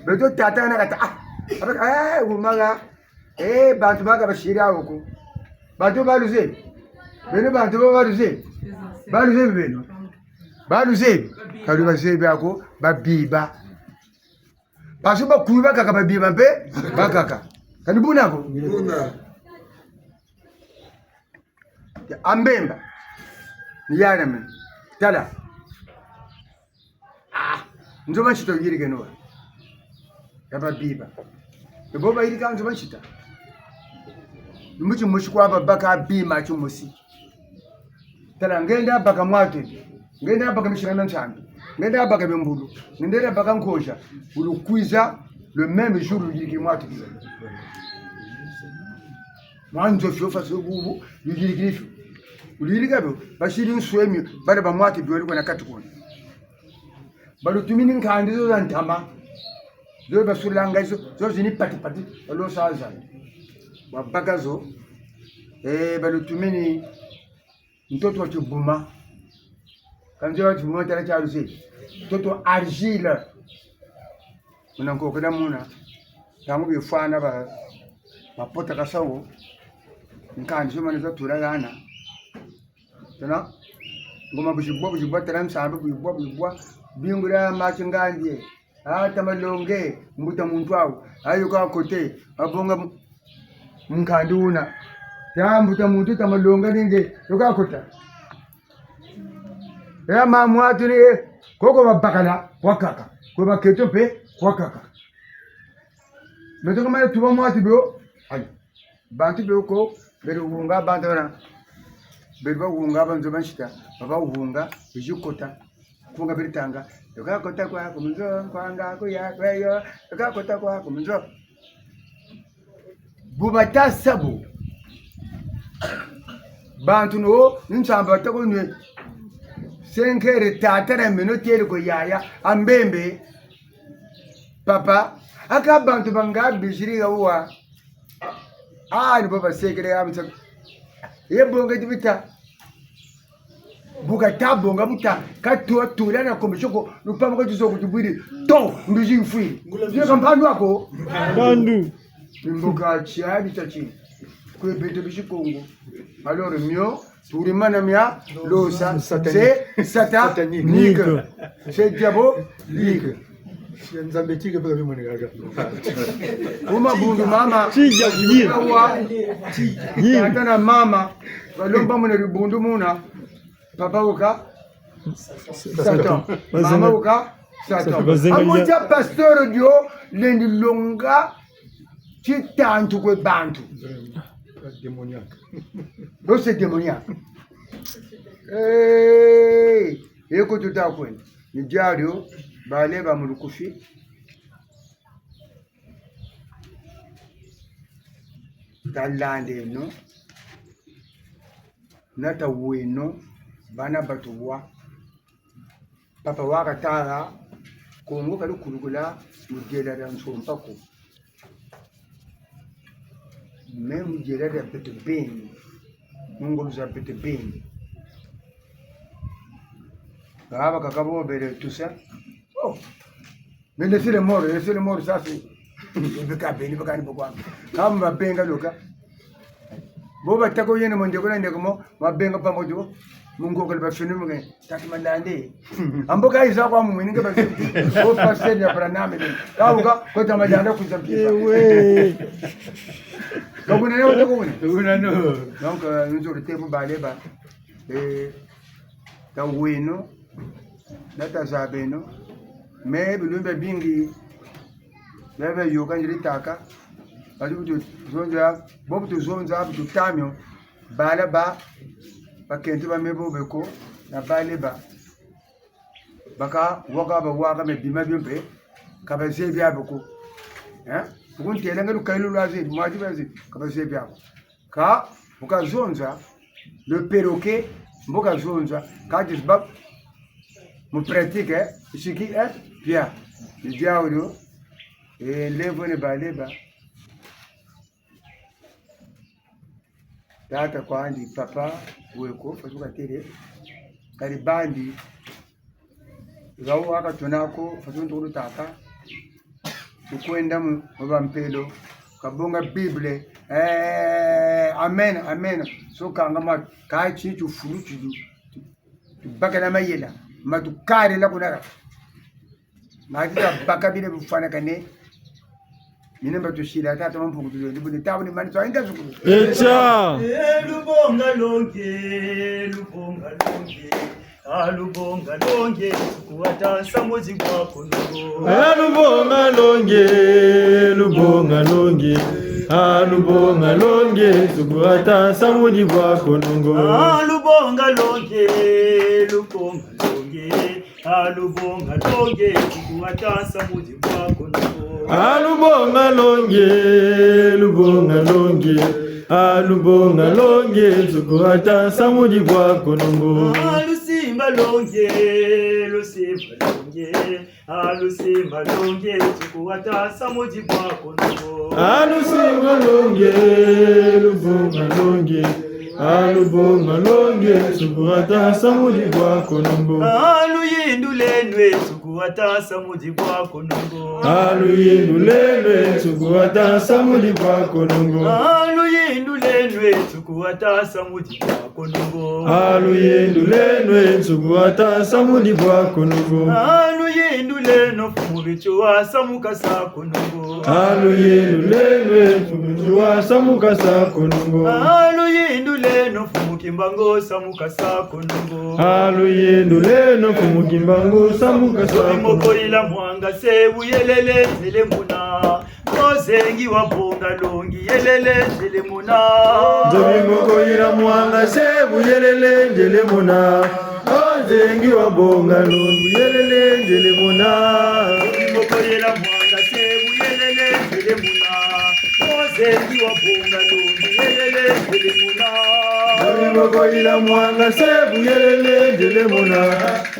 Beto tata na kata. Ah. Aba, eh, wumaga. Eh, bantu baka basiri awu ko. Bantu baluzebi. Beno bantu ba baluzebi. Baluzebi beno. Baluzebi. Ka lubazebi ako, babiba. Parce que bakulu bakaka babiba mpe, bakaka. Kani buna ko? Buna. Ya, a Mbemba. Ni yana me. Tala. Ah, nzo ba nsita yirikeno. Ya babiba. E bo bayirika nzo ba nsita. Ni mu timosi kwa babaka bima timosi. Tala, nge nda baka mwatu, nge nda baka misika mia Nzambi, nge nda baka bimbulu, nge nda baka nkoja, bu lukwiza, le même jour luyiriki mwatu bio. Mwa nzo fio fasi bubu, luyiriki fio. Bu luyirika bio, basiri nswemi, bana ba mwatu bio, kwa na kati kuna. Balutumini nkandi zo za ntama. Zo basulanga zo, zo zini pati pati, balosa za. Babaka zo. Eh, balutumini ntoto wa tibuma. Ka nzo wa tibuma tala tia luzebi. Ntoto argile. Muna nkokela muna. Ntangu bifwana ba, bapota kasawo. Nkandi zo mani za tula yana. Tena, ngoma bu zibwa, bu zibwa, tala nsambi, bu zibwa, bu zibwa, bingula mati ngandi. Ah, tata Malonga, mbuta muntu awu. Ayo ka kote, abonga mu-, munkandi wuna. Ya mbuta muntu, tata Malonga ni nge, yo ka kota. Ya mama mwatu ni, eh, koko babakala, wakaka. Kwe baketo mpe, wakaka. Beto ka mane tuba mwatu bio, ayo. Bantu be ko, beri wunga bantu bana. Beri ba wunga bantu ba nsita, ba ba wunga, bizi kota. Kunga beri tanga. Yo ka kota kwa ku nzo, kwanga kuya kweyo, yo ka kota kwa ku nzo. Bu bata sa bu. Bantu no, ni nsamba bata ko nwe. Cinq heures tata na meno tele ko yaya, a Mbemba. Papa, aka bantu banga biziri ga wa. Ah, ni bo basekele ya mutsa. Ye bonga ti bita. Bu kata bonga buta. Ka tu, tula na commission ko. Lupamba ka tuzo kutubwiri. To, mbizi mfwi. Ye ka mpandu ako. Mpandu. Mboka tiari tiati. Kwe beto bisi Kongo. Alors, mieux, turi mana mia losa. Satanique. C'est satanique. Satanique. C'est diabolique. Ya Nzambe tike peka bimonekaka. Kuma bundu mama. Tija, tija. Awa. Tija. Tata na mama. Balomba muna dibundu muna. Papa oka. Satan. Mama oka. Satan. Bazenga. Amoja pasteur dio lendi longa titantu kwe bantu. Démoniaque. Bo c'est démoniaque. Eh, eko tuta kwenda. Ni diario, bale ba mulukufi. Talandeno. Nata weno, bana batuwa. Papa wakatala, Kongo kadi kulukula mu diela dia nsompa ko. Mais mu diela dia beto beni, mu ngolo za beto beni. Baba kaka bo bele tusa. Oh. Mais laissez les morts, laissez les morts, ça c'est. Bika beni, bika ni bokwa. Kâ mu babenga loka. Bo batako yena mo ndeko na ndeko mo, babenga pamodi bo. Mu ngokele ba fini mu nge. Tata Malanda. Ambo ka yiza kwa mu mwini nge ba. Bo pasteur ya Branham ni. Kâ wuka, ko Tata Malanda kwiza mpila. Ewe. Ka kuna ne wuta ko kuna. Kuna no. Donc, euh, nous aurons été pour baler ba. Eh, taweno, na tazabeno, mais bilumbu biabingi, bia bioka ndiri tâka, bati bu tuzonza, bo bu tuzonza, bu tuta mio, bala ba, bakento ba me bo beko, na bale ba. Baka, waka ba waka me bima bio mpe, ka bazebi bio ko. Hein? Bu kuntêla nge lukayilu lwa zebi, mwadi ba zebi, ka bazebi bio ko. Kâ, bu kazonza, le perroquet, mbo kazonza, kâ ti ba, mu pratique, eh, siki, eh, pia. Ni diawu dio, eh, levo ne bale ba. Tata kwandi, papa, weko, fasuka tele, kari bandi, Zawu waka tuna ko, façon tulu tata. Tukwenda mu, mu bampelo. Kabonga Bible. Eh, amen, amen. So kanga ma, ka ti tufulu tudu. Tubaka na mayela. Ma tukarila kuna. Ma ti tabaka bile bufwanakane. Mina mba tusila tata Mampungu tuzo, ndi buni tabu ni mani twa inga zukulu. Echa. Eh, lubonga longe, lubonga longe. Ah, lubonga longe, nsuku ata nsamudi bwa konongo. Ah, lubonga longe, lubonga longe. Ah, lubonga longe, nsuku ata nsamudi bwa konongo. Ah, lubonga longe, lubonga longe. Ah, lubonga longe, nsuku ata nsamudi bwa konongo. Ah, lubonga longe, lubonga longe. Ah, lubonga longe, nsuku ata nsamudi bwa konongo. Ah, lusimba longe, lusimba longe. Ah, lusimba longe, nsuku ata nsamudi bwa konongo. Ah, lusimba longe, lubonga longe. Ah, lubonga longe, nsuku ata nsamudi bwa konongo. Ah, luyinduleno e, nsuku ata nsamudi bwa konongo. Ah, luyinduleno e, nsuku ata nsamudi bwa konongo. Ah, luyinduleno e, nsuku ata nsamudi bwa konongo. Ah, luyinduleno e, nsuku ata nsamudi bwa konongo. Ah, luyinduleno mfumu Beto wa samuka sa konongo. Ah, luyinduleno e, mfumu Beto wa samuka sa konongo. Ah, luyinduleno mfumu Kimbangu samuka sa konongo. Ah, luyinduleno mfumu Kimbangu samuka sa konongo. Nzobi moko yila mwanga se buyelele nzele mona. O zengi wa bonga longi yelele nzele mona. Nzobi moko yila mwanga se buyelele nzele mona. O zengi wa bonga longi yelele nzele mona. Nzobi moko yila mwanga se buyelele nzele mona. O zengi wa bonga longi yelele nzele mona. Nzobi moko yila mwanga se buyelele nzele mona.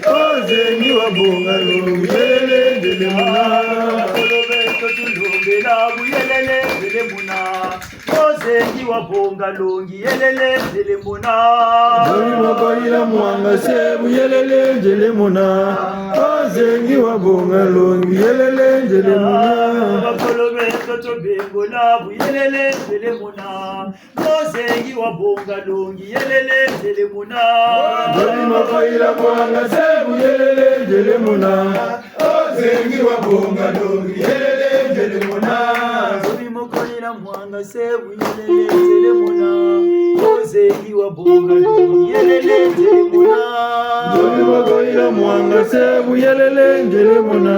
O zengi wa bonga longi yelele nzele mona. Bakolo beto tulombela buyelele nzele mona. O zengi wa bonga longi yelele nzele mona. Nzobi moko yila mwanga se buyelele nzele mona. O zengi wa bonga longi yelele nzele mona. Bakolo beto tobembola buyelele nzele mona. O zengi wa bonga longi yelele nzele mona. Nzobi moko yila mwanga se buyelele nzele mona. O zengi wa bonga longi yelele nzele mona. Nzobi moko yila mwanga se buyelele nzele mona. O zengi wa bonga longi yelele nzele mona. Nzobi moko yila mwanga se buyelele nzele mona.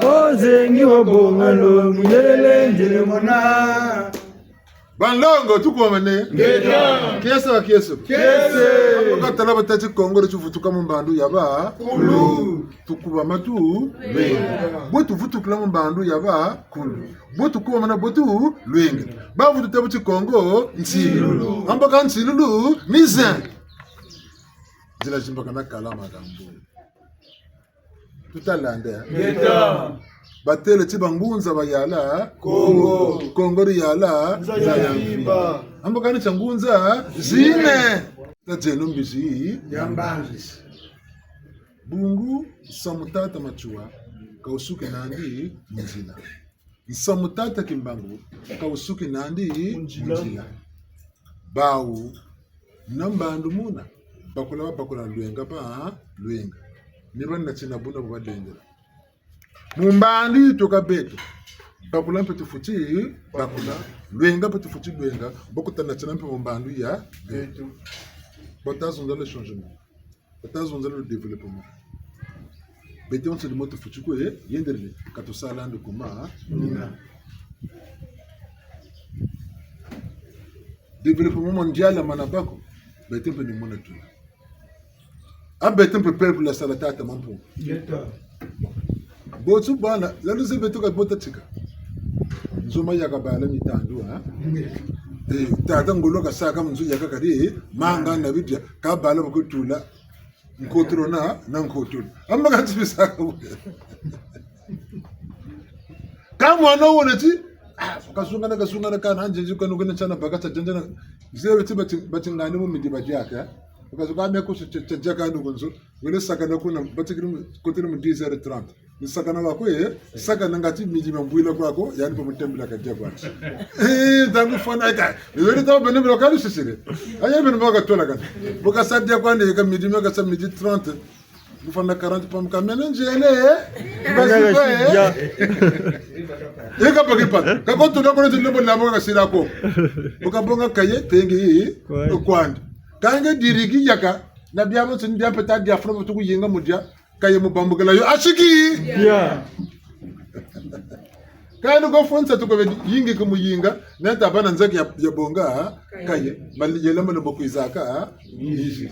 O zengi wa bonga longi yelele nzele mona. Banlongo, tukubamane? Ngeta. Kiese bakieso? Kiese. Abo katala batâ ti Kongo di tivutuka mu mbandu ya bakulu. Tukubama tu lwenge. Bwe tuvutukila mu mbandu ya bakulu. Bwe tukubamana bwe tu lwenge. Bavutu tâ bu ti Kongo nsilulu. Amba ka nsilulu ni zen. Nzila zimbakana kala makambu. Tutalanda. Ngeta. Batêle ti bangunza bayala Kongo. Kongo diyala nza ya mvimba. Ambo kani tia ngunza zine. Tadieno mbizi ya mbanzi. Bungu nsamu tata Matsoua, ka wusuki nandi mu nzila. Nsamu tata Kimbangu, ka wusuki nandi mu nzila. Bawu, na mbandu muna, bakula babakula, lwenga balwenga. Ni bana tina buna bu balengela. Mu mbandu yituka beto, bakula mpe tufweti bakula, lwenga mpe tufweti lwenga, bo kutana tina mpe mu mbandu ya beto. Bo tazonza le changement. Bo tazonza le développement. Beto nsi dimo tufweti kwe, yendele, ka tusalandi kuma. Développement mondial mana bako, beto mpe ni muna tuna. A beto mpe peuple ya sala tata Mampungu. Ngeta. Bo tu bana, la luze beto ka bota tika. Nzo ma yaka bala mitandu, ha? Ngeta. Eh, tata ngolo kasaka mu nzo yaka kari, manga na bidia, ka bala bakutula. Nkotolo na, na nkotolo. Amba ka tibisaka. Ka mwana wona ti, ah, kasungana, kasungana, kana nzenzi, kanu kena tiana baka tia nzenzi na, zebe ti bati, bati ngani mu midi badiaka. Kazuka me kusu tia, tia, tia kanu ku nzo. Wele sakana kuna, batikiri mu, kotele mu dix heures trente. Ni sakana kwaku, eh? Sakana ngati midi mambwila kwaku, yandi pa mutembela kadia kwa. Eh, ntangu fwana eka. Wele ta bene bilo kalu sisire. Aya bene baka tola kana. Bo kasa dia kwandi, eka midi, me kasa midi trente. Mufwana quarante pa muka mene nzele, eh? Basi pa, eh? Ya. Eka pa kipa. Kako tula kono tula bo labo kasila ko. Bo kabonga kaye, tengi, kwandi. Kwandi. Kange diriki yaka. Na biabo tindi apeta dia fro tuku yinga mudia. Kaye mu bambukila yo. Asiki! Ya. Kani ko fonsa tuko be yingi ku muyinga. Neta bana nzaki ya, ya bonga, kaye. Kaye. Mali yela mwana bo kwizaka, yizi.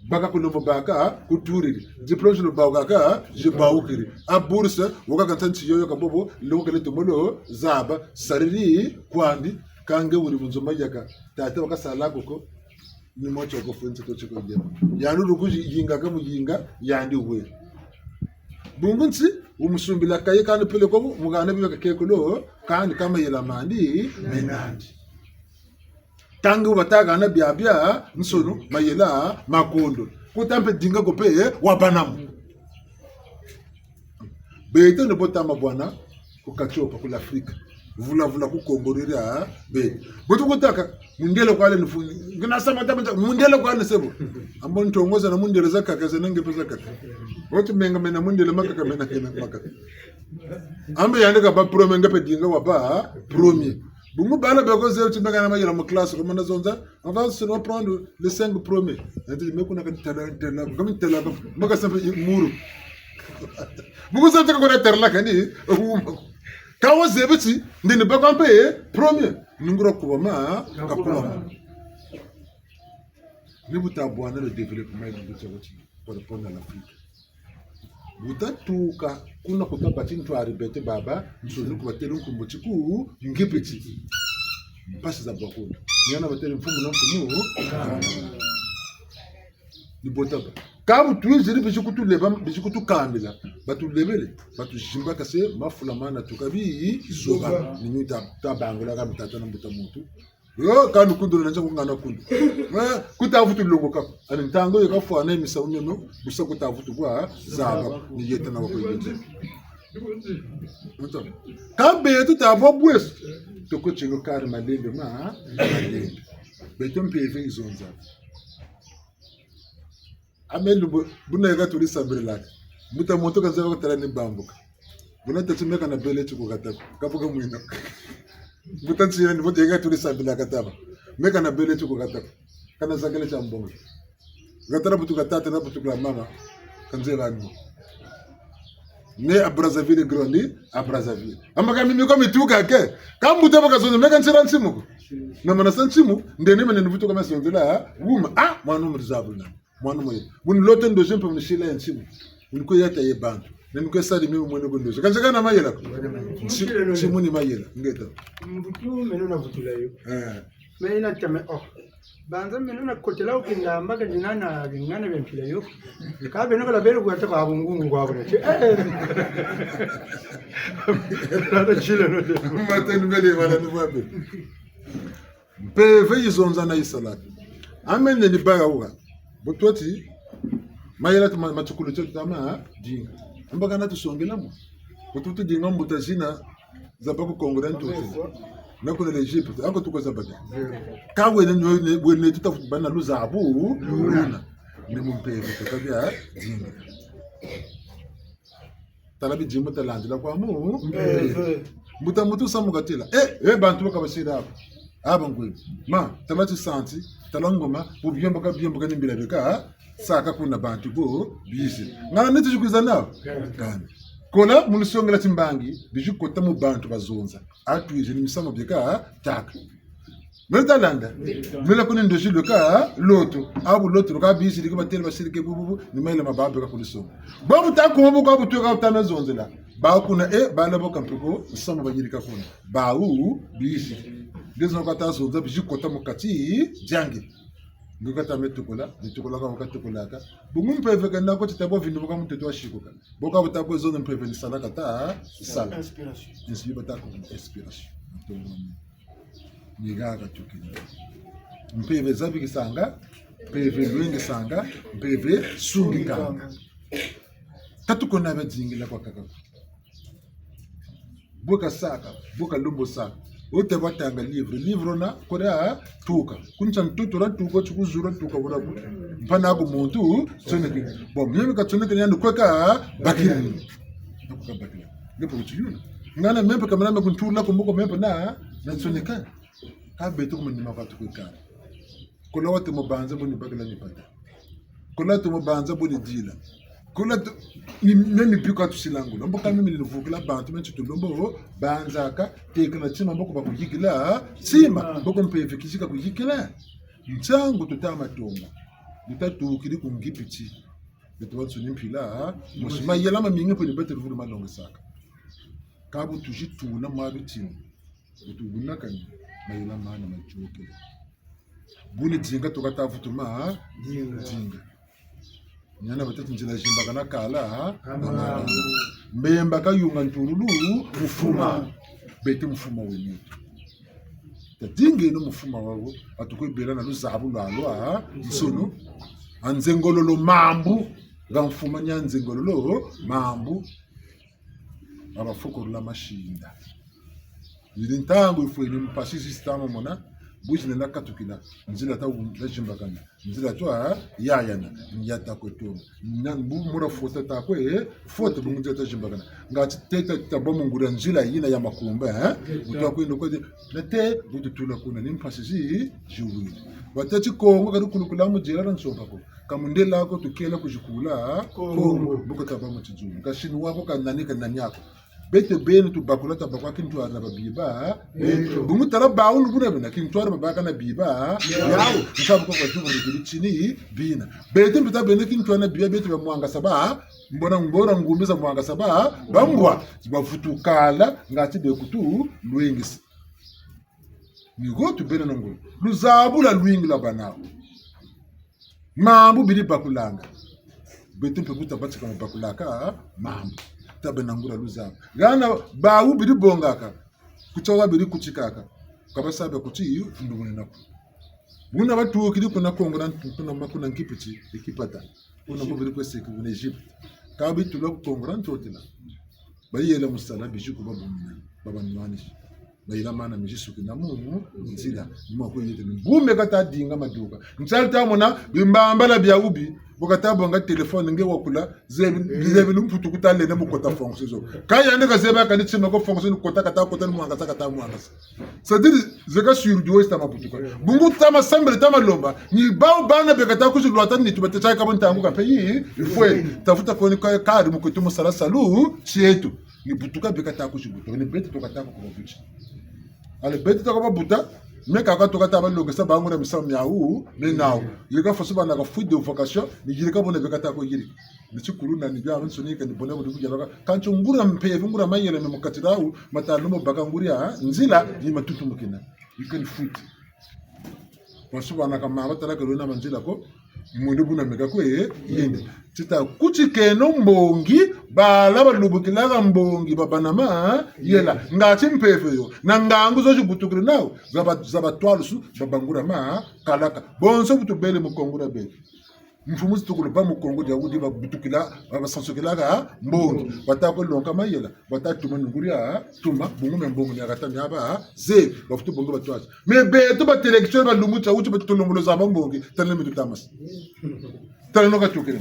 Baka ku lombo baka, kuturiri. Diplôme zilo bawukaka, zibawukiri. A bourse, waka kanta nti yoyo ka bobo, lokele tumolo, zaba, sariri, kwandi, kange wuri mu nzo ma yaka. Tata waka sala koko, ni mo tioko fonse to tioko yema. Yandi luku yinga ka muyinga, yandi we. Bungu nti, wumusumbila kaye kani pele ko, mugana biba kakekolo, kani ka mayela mandi, menandi. Ntangu batâka na biabiansoni, mayela makondo. Kuta mpe dinga ko mpe, eh, wabâ namu. Beto ni bo tama bwana, ku Katiopa, ku l'Afrique. Vula vula ku Kongo dia, beto. Bo tukutaka, mundele kwa le ni fu, ngina sama tama ta, mundele kwa le ni sebo. Ambo ntongo za na mundele zakaka, za na nge mpe zakaka. Bo tu menga mena mundele makaka, mena kena makaka. Ambe yandi kabâ premier, nge mpe dinga wabâ premier. Bungu bala beko zebi ti me kana mayela mu classe, ko mana zonza, on va se reprendre les cinq premiers. Yandi me kuna kani tala, tala, kani tala, maka sampe muru. Bungu sa taka kuna tala kani, uma. Ka wo zebi ti, ndini bako mpe, premier. Nungura kubama, kakubama. Ni bu tabwana le développement, ni bu tabwana. Pour répondre à l'Afrique. Bu tatuka, kuna kuta bati ntwari beto babansoni ku batêle nkumbu ti ku Ngipiti. Mpasi za bakunda. Ni hana batêle mfumu na mfumu. Ni bo taba. Ka bu twiziri bizi kutuleba, bizi kutukambila. Batulebele, batuzimbakase mafula mana tuka bizoba. Ni mi ta, tabangula ka mutata na mbuta muntu. Yo, kani kundu na nza kungana kundu. Eh, kuta vutu longoka ko. Ani ntangu yo kafwana misamu mio, bu sa kuta vutu kwa zaba, ni yeta na wa kwe yeta. Nto. Ka beto tavwa bweso. Toko tino kari malembe ma, malembe. Beto mpeve yizonza. Amelu bu-, buna yeka tuli sambirilaka. Mbuta muntu ka nzeba kutala ni bambuka. Buna tâ ti me kana bele ti ku kata ko. Kabuka mwina. Mbuta nsi yandi, mbuta yeka tuli sambilaka taba. Me kana bele ti ku kata ko. Kana zakele tia mbongo. Katala butuka tata na butukila mama. Ka nzeba ni. Né à Brazzaville, grandi à Brazzaville. Amba ka mimi ko mituka ke. Ka mbuta baka zonza, me ka nsila nsimu ko. Na mana sa nsimu, ndeni mene ni butuka me zonzela, wuma. Ah, mwana mu zabu na. Mwana moye. Buni loto ndozi mpe munisila ya nsimu. Buni kwe yata ye bantu. Nani kwe sali mimi mwene ko ndozi. Kansi kana mayela ko. Nsi-, nsimu ni mayela. Ngeta. Mbutu meno na vutula yo. Eh. Mais ina tame, oh. Banza meno na kotela ukingamba ka nina na ngana bia mpila yo. Ka beno kala bele kuata kwa bungungu kwa buna. Eh. Nana chile no de. Mateni bele bala ni babe. Mpeve yizonza na yisalaka. Amen ni baya uga. Bu twati, mayela ti ma-, matukulu tio tama, ha? Dinga. Mbo kana tusongela mo. Bu twati dinga mbuta zina, zaba ku Kongo dia Ntotela. Na kuna l'Egypte, ako tuko zaba dia. Ka wene, wene, wene tuta bâ na luzabu, luna. Ni mu mpeve tuka bia, dinga. Tala bidimu talandila kwa mu. Mpeve. Mbuta muntu samu katêla. Eh, eh, bantu baka basira aba. Aba ngwe. Ma, tala tisanti, tala ngoma, bu biemboka, biemboka ni mbila bika, ha? Saka kuna bantu bo, bizi. Ngana niti zikwiza nao? Kani. Kola, mu lusongela timbangi, bizi kota mu bantu bazonza. Atwizi ni misamu bika, ha? Taka. Mele talanda. Mele kuni ndozi lweka loto. Abu loto, lweka biziri ki batêle basiri ke bububu, ni mayela ma babe ka kuni songa. Babu ta kuma bu ka bu tweka bu ta me zonzela. Ba kuna, eh, bala bo ka mpe ko, nsamu bayirika kuna. Bawu, bizi. Ndezo na kwa ta zonza, bizi kota mu kati, diangi. Nge ka ta me tukola, ni tukola ka, ka tukola ka. Bungu mpeve kena ko ti ta bo vindu bu ka muntu twa sikuka. Bo ka bu ta kwe zonza mpeve ni sala ka ta, sala. Inspiration. Inspiration, ba ta ko inspiration. Ni haha tukiri. Mpeve zabikisanga, mpeve lwengisanga, mpeve sungikanga. Ka tuko na bia dingila kwa kaka. Bu kasaka, bu kalombo saka. Wote batanga livre, livre na koda tuka. Kunsa ntutu ra tuka, tikuzu ra tuka, bura bu. Mpangi'aku muntu, tsoneke. Bon, mimi ka tsoneke ni yandi kwe kabakiri. Kwe kabakiri. Nge mpe kutiyula. Ngana meno mpe kamana me kuntula ku moko meno mpe na, na tsoneka. Ka beto ku manima kwa tukwikala. Kola watomo banza bo ni bakila mipata. Kola tomo banza bo ni dila. Kola to, ni, meno mbi kwa tusilangula. Mbo ka mimi ni vukila bantu meno ti tulombo banzaka, tekela tima mbo ko bakuyikila, tima, mbo ko mpeve kizika kuyikila. Ntangu tuta ma tonga. Tuta tukiri ku Ngipiti. Beto bansoni mpila, mosi mayela mamingi mpe ni beto luvulu malongesaka. Ka bu tuzi tuna mwa bitini. Bu tubunakani, mayela mana mayôkele. Bu ni dinga tuka ta vutuma, dinga. Dinga. Ni hana batâ ti nzila zimbakana kala, ha? Kama. Mbemba kayunga ntululu, mufuma. Beto mufuma wena. Tadingeno mufuma wawu, atukwe bela na luzabu lwalwa, ha? Nsono. A nzengololo mambu, nga mfuma ni a nzengololo mambu. Abafukurula masinda. Yiri ntangu yifweni mpasi zi sita ma mona, bu zinena katukila, nzila ta wu-, ta zimbakana, nzila twa yayana, ni ya ta kwe tonga. Na mbu mura fota ta kwe, fota bungu nzila ta zimbakana. Nga ti teta ta bâ mu nguri ya nzila yina ya makumba, eh? Bu twa kwenda kwe, na te, bu tutula kuna, ni mpasi zi, ziwiri. Batâ ti Kongo, kadi kulukula mu diela dia nsompa ko. Ka mundele ko tukela kuzikula, Kongo. Kongo. Bu ko ta bâ mu tidzunu. Ka Chinois ko ka nani ka nani ako. Beto beno tubakula tabakwa kintwari na babiba. Beto. Bungu tala bawu ni buna bena kintwari babaka na biba. Yeah. Yawu, nsabu kwa kwa tubu ni kili tini bina. Beto mpe ta beno kintwari na biba, beto ba mwangasa ba. Mbona mbona ngumbi za mwangasa ba. Bambwa, bavutukala, nga ti be kutu, lwengisa. Ni ho tubele na ngolo. Luzabu lwa lwingi lwa bâ nawu. Mambu beri bakulanga. Beto mpe bu tabatika mu bakulaka mambu. Tabâ na ngolo luzabu. Hana bawu beri bongaka. Kutia wa beri kutikaka. Ka basa bia kuti vundumune naku. Buna batukiri kuna Kongo dia Ntu-, kuna ma-, kuna Ngipiti, e Kipata. Kuna mbo beri kwe seki kuna Egypte. Ka bitula ku Kongo dia Ntotela. Bayela mu sala bizi ku babumina, babanwanisi. Bayela mana mizi suki na mu, mu nzila, ni mwa kwe yete ni. Mbume kata dinga maduka. Nsali ta mona, bimbambala bia wubi, bu kata bonga téléphone nge wakula, zebi, zebi lumputu kuta lenda mu kota fonction zo. Ka yandi ka zebi kani tima ko fonction ni kota kata kota ni mwangasa kata mwangasa. C'est-à-dire, zeka sur du westa mabutuka. Bungu tama sambila tama lomba. Ni bawu bana beka ta kuzi lwata ni tuba te tia ka bo ntangu ka mpe yi, il faut. Tafuta ko ni ka, kari mu kutu mu sala salu, tieto. Ni butuka beka ta kuzi butuka. Ni beto tuka ta ku kuba buti. Ale beto tuka ba buta, me kaka tuka ta ba longesa ba ngura misamu miawu, me nawu. Yeka faso bana ka fuite de vocation, ni yirika bona beka ta ko yirika. Ni tikulu na ni biabiansoni ka ni bona budi kuyabaka. Kansi ngura mpeve, ngura mayela me mu kati diawu, mata lumbu baka nguri ya, nzila, ni matutumukina. Yika ni fuite. Bonso bana ka mama tala ke lwena manzila ko, mwendo buna meka ko, eh, yende. Ti ta kutikeno mbongi, bala balubukilaka mbongi, babana mayela. Ngati mpeve yo, na ngangu zo zibutukiri nawu, za ba, za batwalusu, babangura makalaka. Bonso bu tubele mu Kongo dia beto. Mfumu zitukulu ba mu Kongo dia wudi babutukila, ba, basansukilaka mbongi. Bata kwe longoka mayela, bata tuma nunguri ya tuma, bungu me mbongi ni akata ni aba, ze, bafutu bongo batwazi. Mais beto ba intellectuel ba lumbu tia wuti beto tolombolo zaba mbongi, tala ni mi tutamasa. Tala no katukele.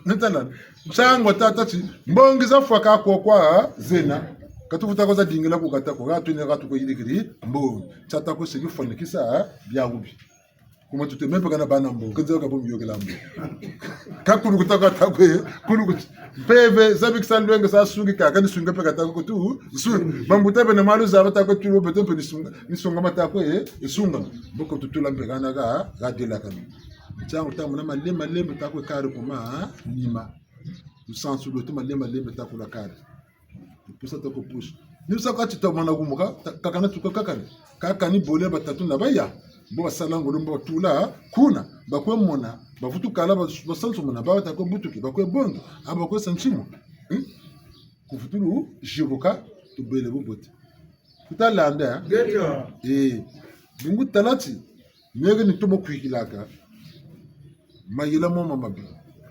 Ni tala. Nsangu tata ti, mbongi zafwa ka ko kwa zena. Ka tufuta ko za dingila ku kata ko, ka twena ka tuko yirikiri mbongi. Tia ta ko seki fwanikisa, bia wubi. Kuma tute mpe kana bana mbongi, kenze ka bo miyokela mbongi. Ka kulu kuta ka ta kwe, kulu kuta. Mpeve, zabikisa lwenge sa sungi ka, ka ni sunga mpe ka ta kwe tu, sungi. Bambuta bena malu zaba ta kwe tu, beto mpe ni sunga, ni sunga ma ta kwe, eh, ni sunga. Mboko tutula mpe kana ka, ka dela kana. Nsangu ta muna malembe, malembe ta kwe kari kuma, nima. Lusansu lweto malembe, malembe ta kula kari. Pusa ta ko pusa. Ni sa ka ti ta mana kumuka, ta, kakana tuka kakani. Kakani bole batatu na baya. Bo basala ngolo mbo batula, kuna, bakwe mona, bavutukala, ba, basansu mona, baba ta kwe butuki, bakwe bongi, aba bakwe sa ntima. Hmm? Kuvutulu, zibuka, tubele bubote. Kuta landa, eh? Ngeta. Eh, bungu tala ti, meke ni tomo kwikilaka, mayela mo ma mabi.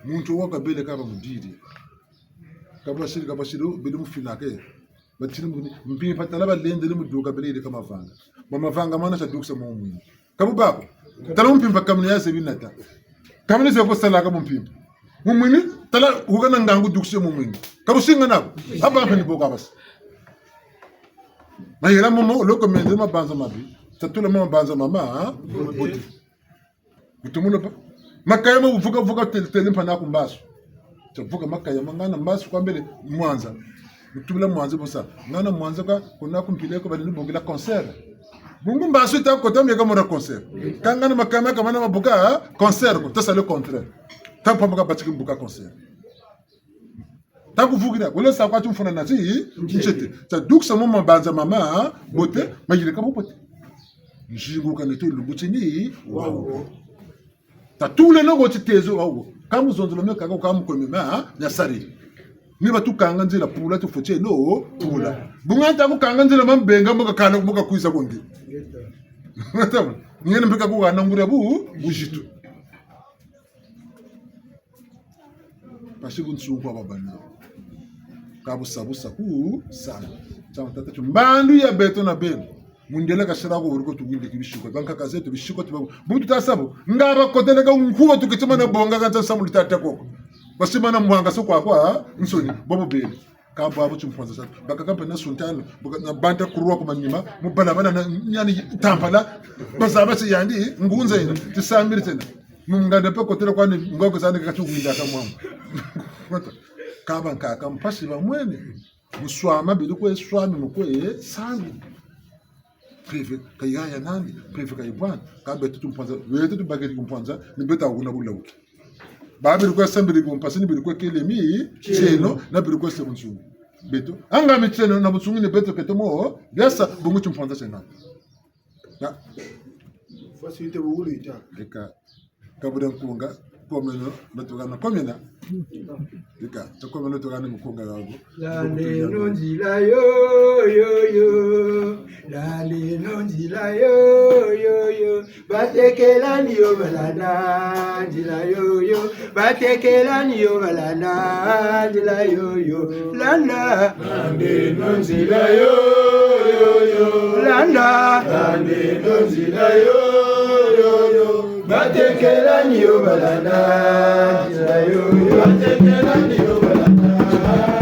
Muntu wa kabele ka ba mudiri. Ka basiri, ka basiri, bidi mu finake. Batiri mu ni, mpimpa tala balendele mu duka bele yirika mavanga. Ba mavanga mana sa dukisa mu mwini. Ka bu bako. Tala mu mpimpa kamini ya zebi nata. Kamini ze ko salaka mu mpimpa. Mu mwini, tala hukana ngangu dukise mu mwini. Ka bu singa nako. Aba mpe ni bo ka basi. Mayela momo, loko mende mabanza mabi. Tatula mo mabanza mama, ha? Bote. Mutumuna pa. Makaya ma vuka vuka tele tele mpa naku mbasu. Tia vuka makaya ma ngana mbasu kwa mbele mwanza. Mutubila mwanza bosa. Ngana mwanza ka kuna ku mpila ko bali ni bongela concert. Bungu mbasu ta kota meka mona concert. Ka ngana makaya ma kamana mabuka, ha? Concert ko, ta sa le contraire. Ta mpamba ka batiki mbuka concert. Ta kuvukila, wele sa kwa ti mfuna nati, ntiete. Ta dukisa mo mabanza mama, bote, mayirika mo bote. Nzingu ka neto lumbu tini, wawo. Ta tule no ko ti tezo, wawo. Ka mu zonzolo me kaka, ka mu kwe me ma, nya sari. Ni batukanga nzila pula, tufweti no, pula. Bunga ta kukanga nzila mambenga, mbo kakala, mbo kakwiza ko nge. Ngene mpe ka kuhana nguria bu, buzitu. Mpasi bunsungu kwa babana. Ka busa busa ku sala. Tia tata ti mbandu ya beto na beno. Mundele kasala ko wuri ko tuwindiki bisiko. Bankaka zeto bisiko ti ba. Buntu ta sa bo. Nga bakotele ka nkuwa tukitima na bonga ka nsa samu lutata koko. Basimana mwanga so kwa kwa nsoni. Bobo bele. Ka bwabu timpwanza sa. Bakaka mpe na sultani, baka na banta kurwa ku manima, mu balabala na nyani tampala, bazaba ti yandi, ngunza yina, tisambiri tena. Mu nganda mpe kotela kwani, ngoko zani kaka tiwinda ka mwamu. Ka bankaka mpasi bamwene. Mu swama bidi kwe swami, mu kwe sami. Mpeve ka yaya nandi, mpeve ka yibwana. Ka beto tumpwanza, beto tubakiri kumpwanza, ni beto wuna bulawuki. Ba biri kwe sambiri ku mpasi ni biri kwe kele mitieno, na biri kwe se bunsungu. Beto. Anga mitieno na bunsungu ni beto ketomo, biasa bungu timpwanza tiena. Na. Facilité bu wulu yita. Eka. Ka buri nkunga, komeno, beto kana komena. Eka, to komeno to kana mukunga yago. Landeno nzila yo, yo, yo. Landeno nzila yo, yo, yo. Batekela ni yo balanda nzila yo, yo. Batekela ni yo balanda nzila yo, yo. Landa. Landeno nzila yo, yo, yo. Landa. Landeno nzila yo, yo, yo. Batekela ni yo balanda nzila yo, yo. Batekela ni yo balanda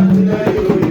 nzila yo, yo.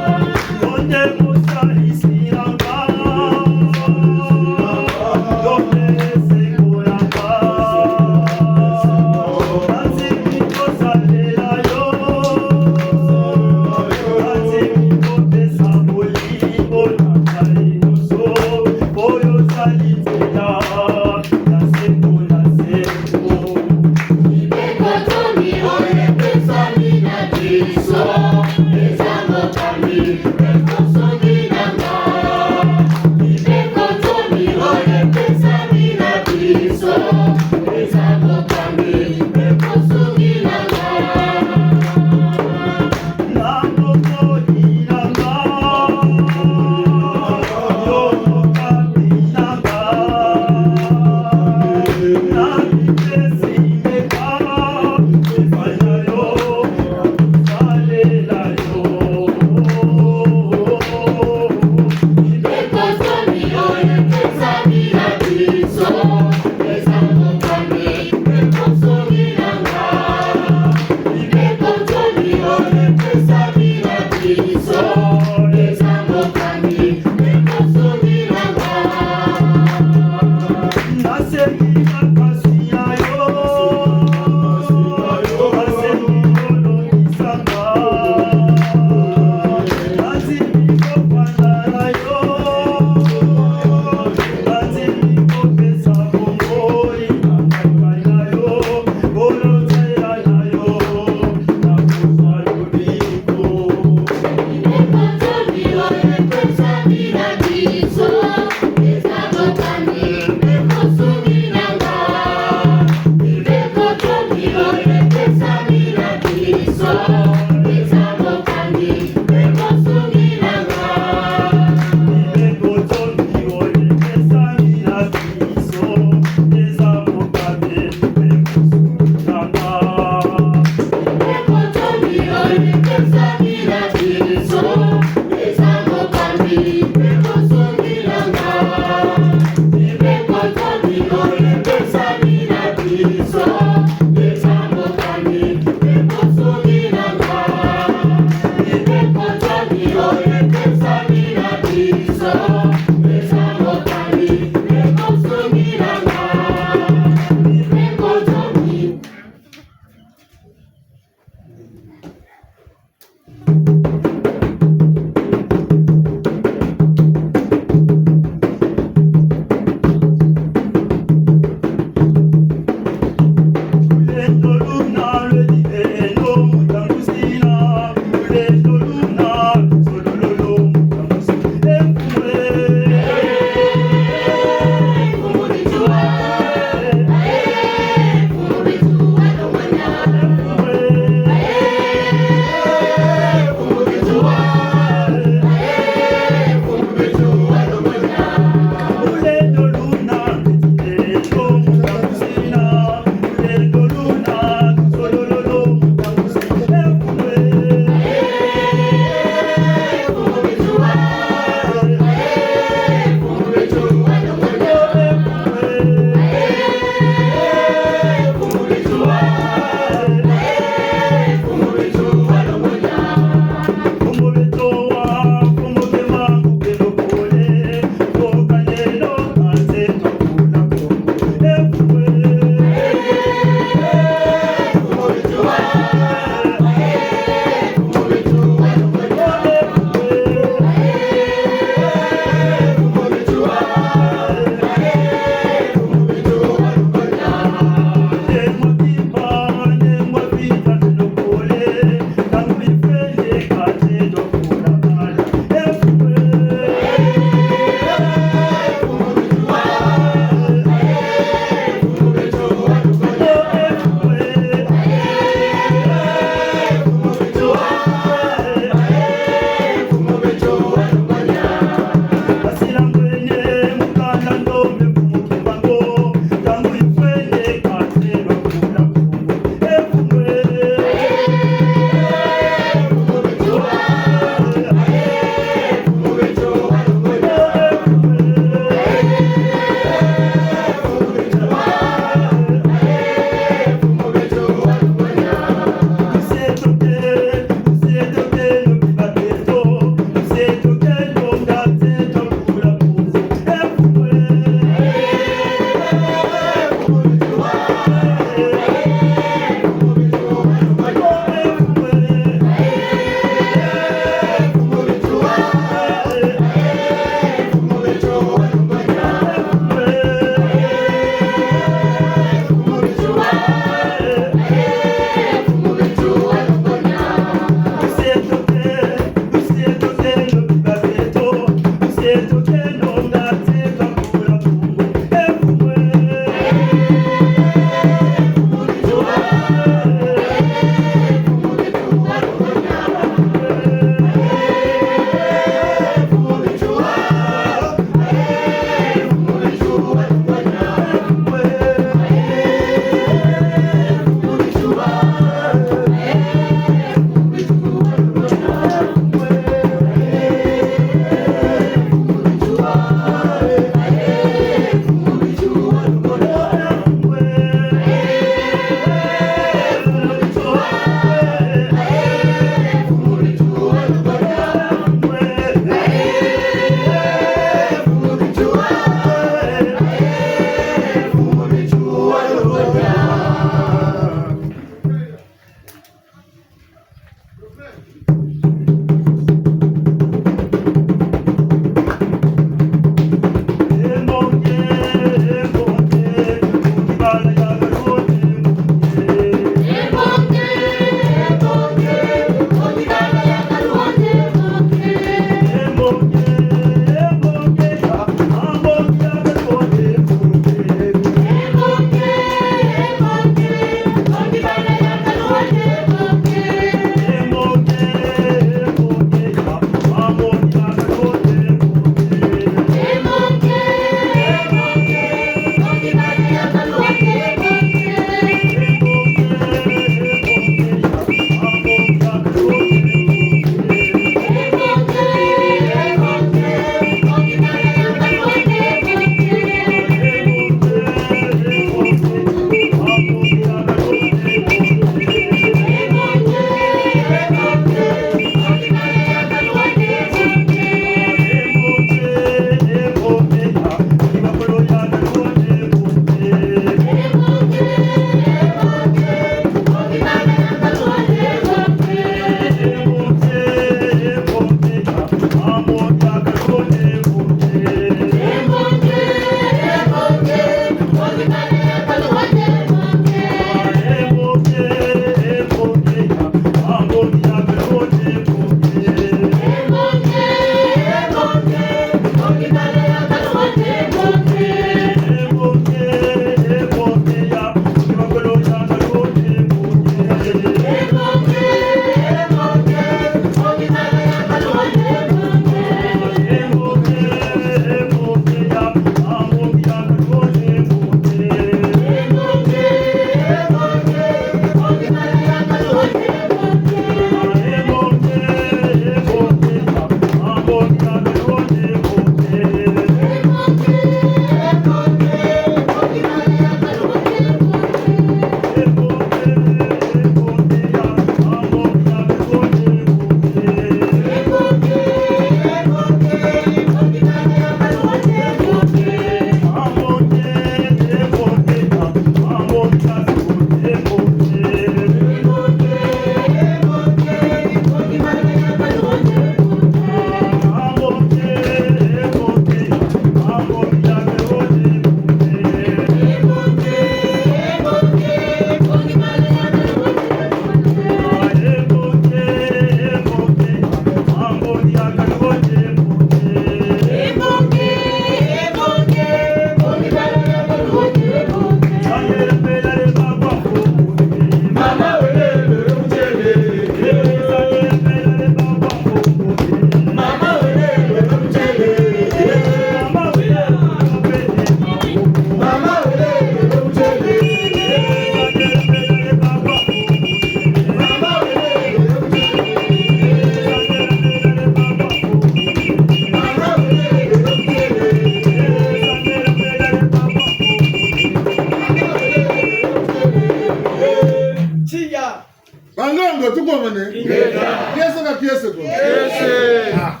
Mane? Ingeta. Pièce ka pièce ko? Pièce. Ah.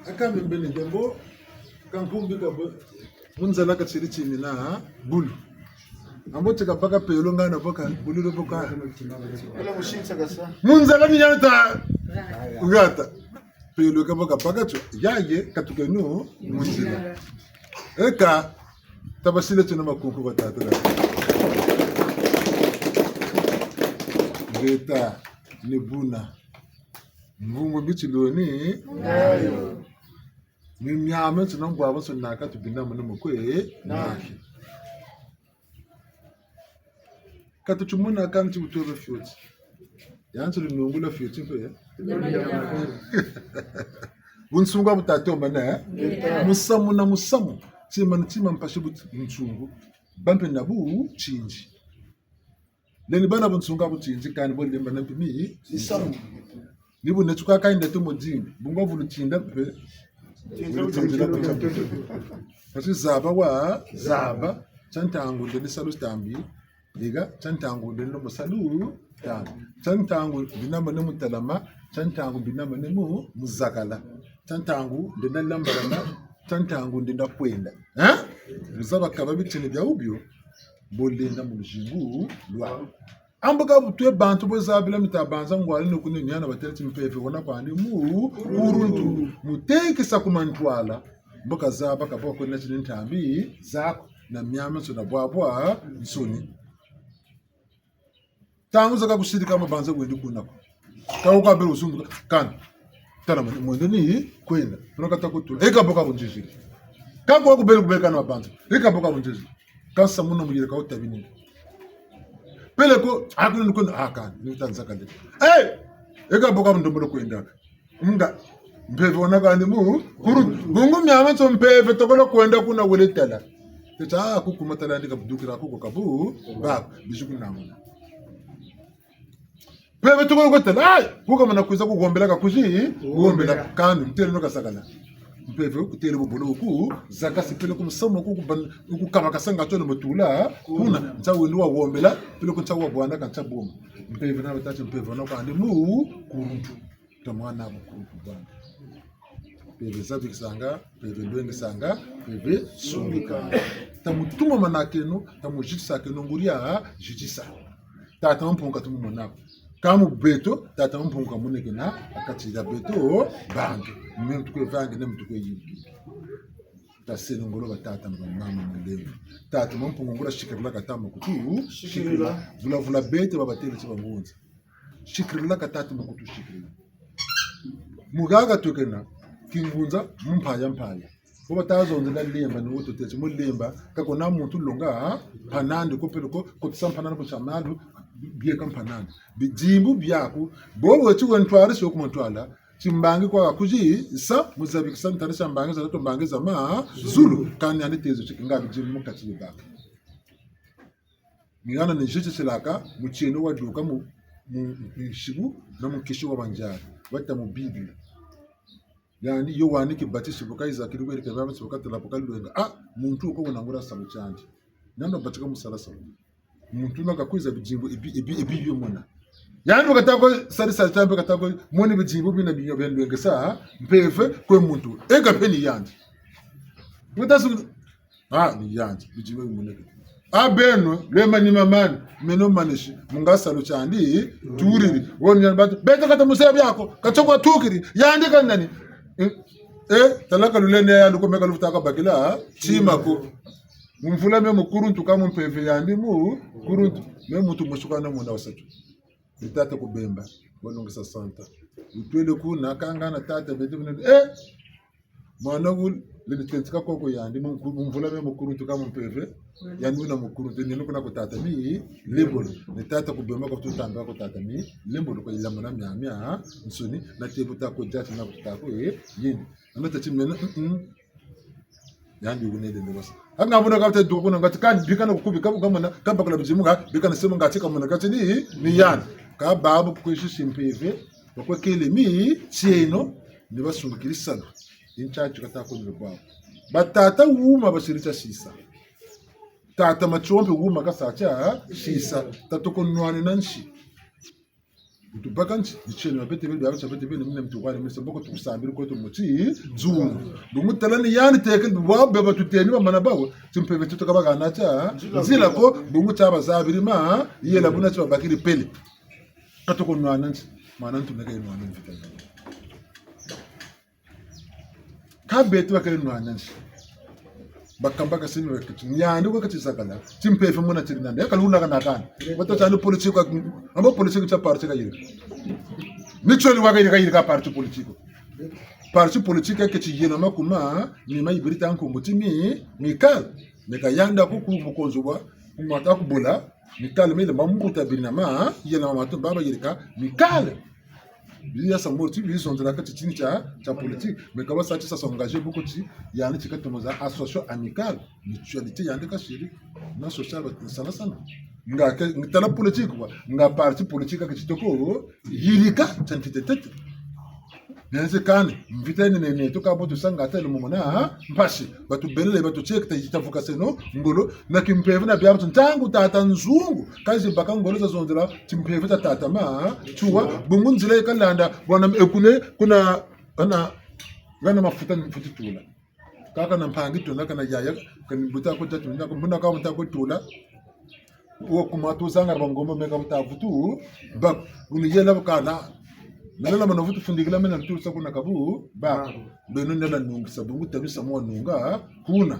Aka mbembeni dembo, ka nkumbi ka bo. Mu nzala ka tiri timina, ha? Bulu. Ambo ti kabaka pelo ngana boka, bulu lo boka. Mu nzala ni yana ta ngata. Pelo kabaka baka tio, yaye katukeno mu nzila. Eka, tabasile tio na makunku batata. Ngeta, ni buna. Mvumbu mbi tiloni. Ni miame tio na mbwabwansoni naka tubinama na mukwe naki. Ka tutimona kani ti butwebe fioti. Yandi ti lunungu lwa fioti mpe, eh? Bunsungu bu tatomba na, eh? Musamu na musamu. Tima na tima mpasi bu bunsungu. Bâ mpe na butindi. Lendi bâ na bunsungu butindi kani bo lemba na mpe mi. Misamu. Ni bu netuka kayenda tu mu dini. Bungu vulu tinda mpe. Vulu tindila ku tia mpe. Kasi zaba wa, zaba. Tia ntangu nde ni salu tambi. Diga, tia ntangu nde ni mu salu tambi. Tia ntangu mbinama ne mu talama. Tia ntangu mbinama ne mu, mu zakala. Tia ntangu nde na lambalana. Tia ntangu nde na kwenda. Hein? Mu zaba kaba bitini bia wubio. Bo lenda mu luzingu lwa. Ambo ka bu twe bantu bo zabila mita banza ngwali no kune miana batêle ti mpeve wena kwandi mu, kuruntu, mu tekisa ku mantwala. Mbo kazaba ka bo kwenda tini ntambi zaku, na miamiansoni na bwabwansoni. Ntangu zaka kusirika mabanza kwendi kuna ko. Ka wuka bele wuzunguka, kani. Tala mwe-, mwende ni kwenda. Kuna kata kutula. Eka bo ka bunziziri. Ka kwa kubele kubeka na mabanza. Eka bo ka bunziziri. Kansa muna muyele ka wutabini. Peleko, akuna ni kwenda, ah, kani, ni wutanza kale. Eh! Eka bo ka bundombolo kwenda. Nga, mpeve wena kwandi mu, kuruntu. Bungu miamiansoni mpeve tokolo kwenda kuna wele tala. Teta, ah, kukuma tala ndika budukira kuko kabu, ba, bizi kunamuna. Mpeve tokolo kwenda tala, ah, kuka mana kwiza kugombela ka kwizi, gombela kani, ntele no kasakala. Mpeve kutele bubolo ku, zaka sipele ku musamu ku kuban-, ku kukaba kasanga tolo mutula, kuna, ntia wendi wagombela, peleko ntia wabwana ka ntia boma. Mpeve na batâ ti mpeve wena kwandi mu, kuruntu. Ta mwana bu kuruntu bwana. Mpeve zabikisanga, mpeve lwengisanga, mpeve sungikanga. Ta mu tumamanakeno, ta mu zitisakeno nguria zitisa. Tata Mpungu ka tumumona ko. Ka mu beto, Tata Mpungu kamonekena, ha kati dia beto, bantu. Meno tukwe vangi, ne mu tukwe yibiki. Taseno ngolo batata na bamama mulemvo. Tata Mpungu nguria sikirila kata mu kutu, sikirila. Vula vula beto babatêle ti bangunza. Sikirila ka tata mu kutu sikirila. Mu haha twekena, kingunza, mu mpaya mpaya. Bo bata zonzela lemba ni wo tutêle ti mu lemba, ka kuna muntu longa, ha? Mpanandi ko peleko, kotisa mpanandi ku tia malu, bieka mpanandi. Bidimbu biaku, bo weti wentwari sio ku mantwala, timbangi kwa kuzisa, mu zabikisa ntari tia mbangi za ntoto mbangi za mazulu, kani ani tezo ti kinga bidimbu mu kati bibaka. Ni hana ni zitisilaka, mutieno waduka mu, mu, mu nsibu, na mu nkisi wa banzari, bata mu Bibila. Yandi yo wani kibati sibu ka yiza kiri weri kebaba sibu ka tala po ka lwenga. Ah, muntu wuko wena nguria salu tiandi. Nandi wabatika mu sala salu. Muntu wuna kakwiza bidimbu ebi, ebi, ebi bio mona. Yandi wakatako sari sari tambe katako moni bidimbu bina bio bia lwengesa, mpeve kwe muntu. Eka mpe ni yandi. Wutasu Ah, ni yandi, bidimbu bimoneke. Ah, beno, lwe manima mani, meno manisi, mu nga salu tiandi, turiri, woni yandi batu, beto kata mu se biako, ka tio kwa tukiri, yandi ka nani? Eh, eh, tala ka lulene ya luko meka lufutaka bakila, ah, tima ko. Mu mvula mia mukuluntu ka mu mpeve yandi mukuluntu, me muntu musuka na muna wasatu. Ni tata Kubemba, walongesa santa. Wutwele kuna, kangana tata, beto, eh, mwana wu, lendi tentika koko yandi, mu, mu mvula mia mukuluntu ka mu mpeve, yandi wuna mukuluntu, ni kuna ku tata Milembolo. Ni tata Kubemba kwa tutamba ku tata Milembolo kwa yilamuna miamiansoni, na tebu tako diati na kutako, eh, yindi. Ana tati mena, mm, mm. Yandi wuna yende wasa. Hanga muna kata duka kuna ngati kani bika na kukubika, kamona, kabakala bidimbu ka, bika na sema ngati kamona kati ni, ni yandi. Ka babu kwe sisi mpeve, bakwe kele mitieno, ni basungikiri salu. Intia tio kata ko ni bwabu. Batata wuma basiri tia sisa. Tata Matsoua mpe wuma kasa tia sisa. Tata ko nwane na nsi. Bu tubaka nti, ni tieno bia beto beni, bia beto beni, mina mitu kwa ni misa mboko tukusambiri kweto mu tinzungu. Bungu tala ni yandi teke, bwa beba tuteni bamana bawu, timpeve tio tuka baka natia nzila ko, bungu tia bazabiri mayela buna tia babakiri pele. Ka tukunwana nti, mwana ntu neka yinwana mvita. Ka beto bakele nwana nti. Bakamba ka semi bakiti. Ni yandi kwa kati sakala. Timpeve muna tiri nandi. Yaka luna kana kana. Wata tiandi politique kwa, amba politique tia parti kayirika. Ni tiole waka yirika yirika parti politique. Parti politique yake ti yena makuma, ni mayibiri ta nkumbu ti mi, Amicale. Meka yandi ku ku mukonzo wa, ku mata ku bola, Amicale mele mambuta binama, yena matu baba yirika, Amicale. Biya sa moti, bizonzela kati tini tia, tia politique. Mais ka basa ti sa s'engager beaucoup ti, yandi ti katomo za association Amicale, mutualité yandi kasiri, na social ba, sana sana. Nga ke, nga tala politique kwa, nga parti politique ke ti toko, yirika, tia ntete tete. Nenze kani, mvita yene nene, tuka bo tusanga tele mumona, ha? Mpasi, batu belele, batu tieke, ta yita vukaseno, ngolo, na kimpeve na bia batu ntangu tata nzungu, kazi baka ngolo za zonzela, timpeve ta tata ma, ha? Tiwa, bungu nzila yi kalanda, bwana ekune, kuna, kana, kana mafuta ni mfuti tula. Kaka na mpangi tuna, kana yaya, kani buta ko tatu, na mbuna ka buta ko tula. Wo kuma tuzanga bangomba meka buta vutu, ba, uni yela bukana. Mena na mana vutu fundikila mena ntu sa kuna kabu, ba, beno nela nungisa, bungu tabisa mwa nunga, kuna.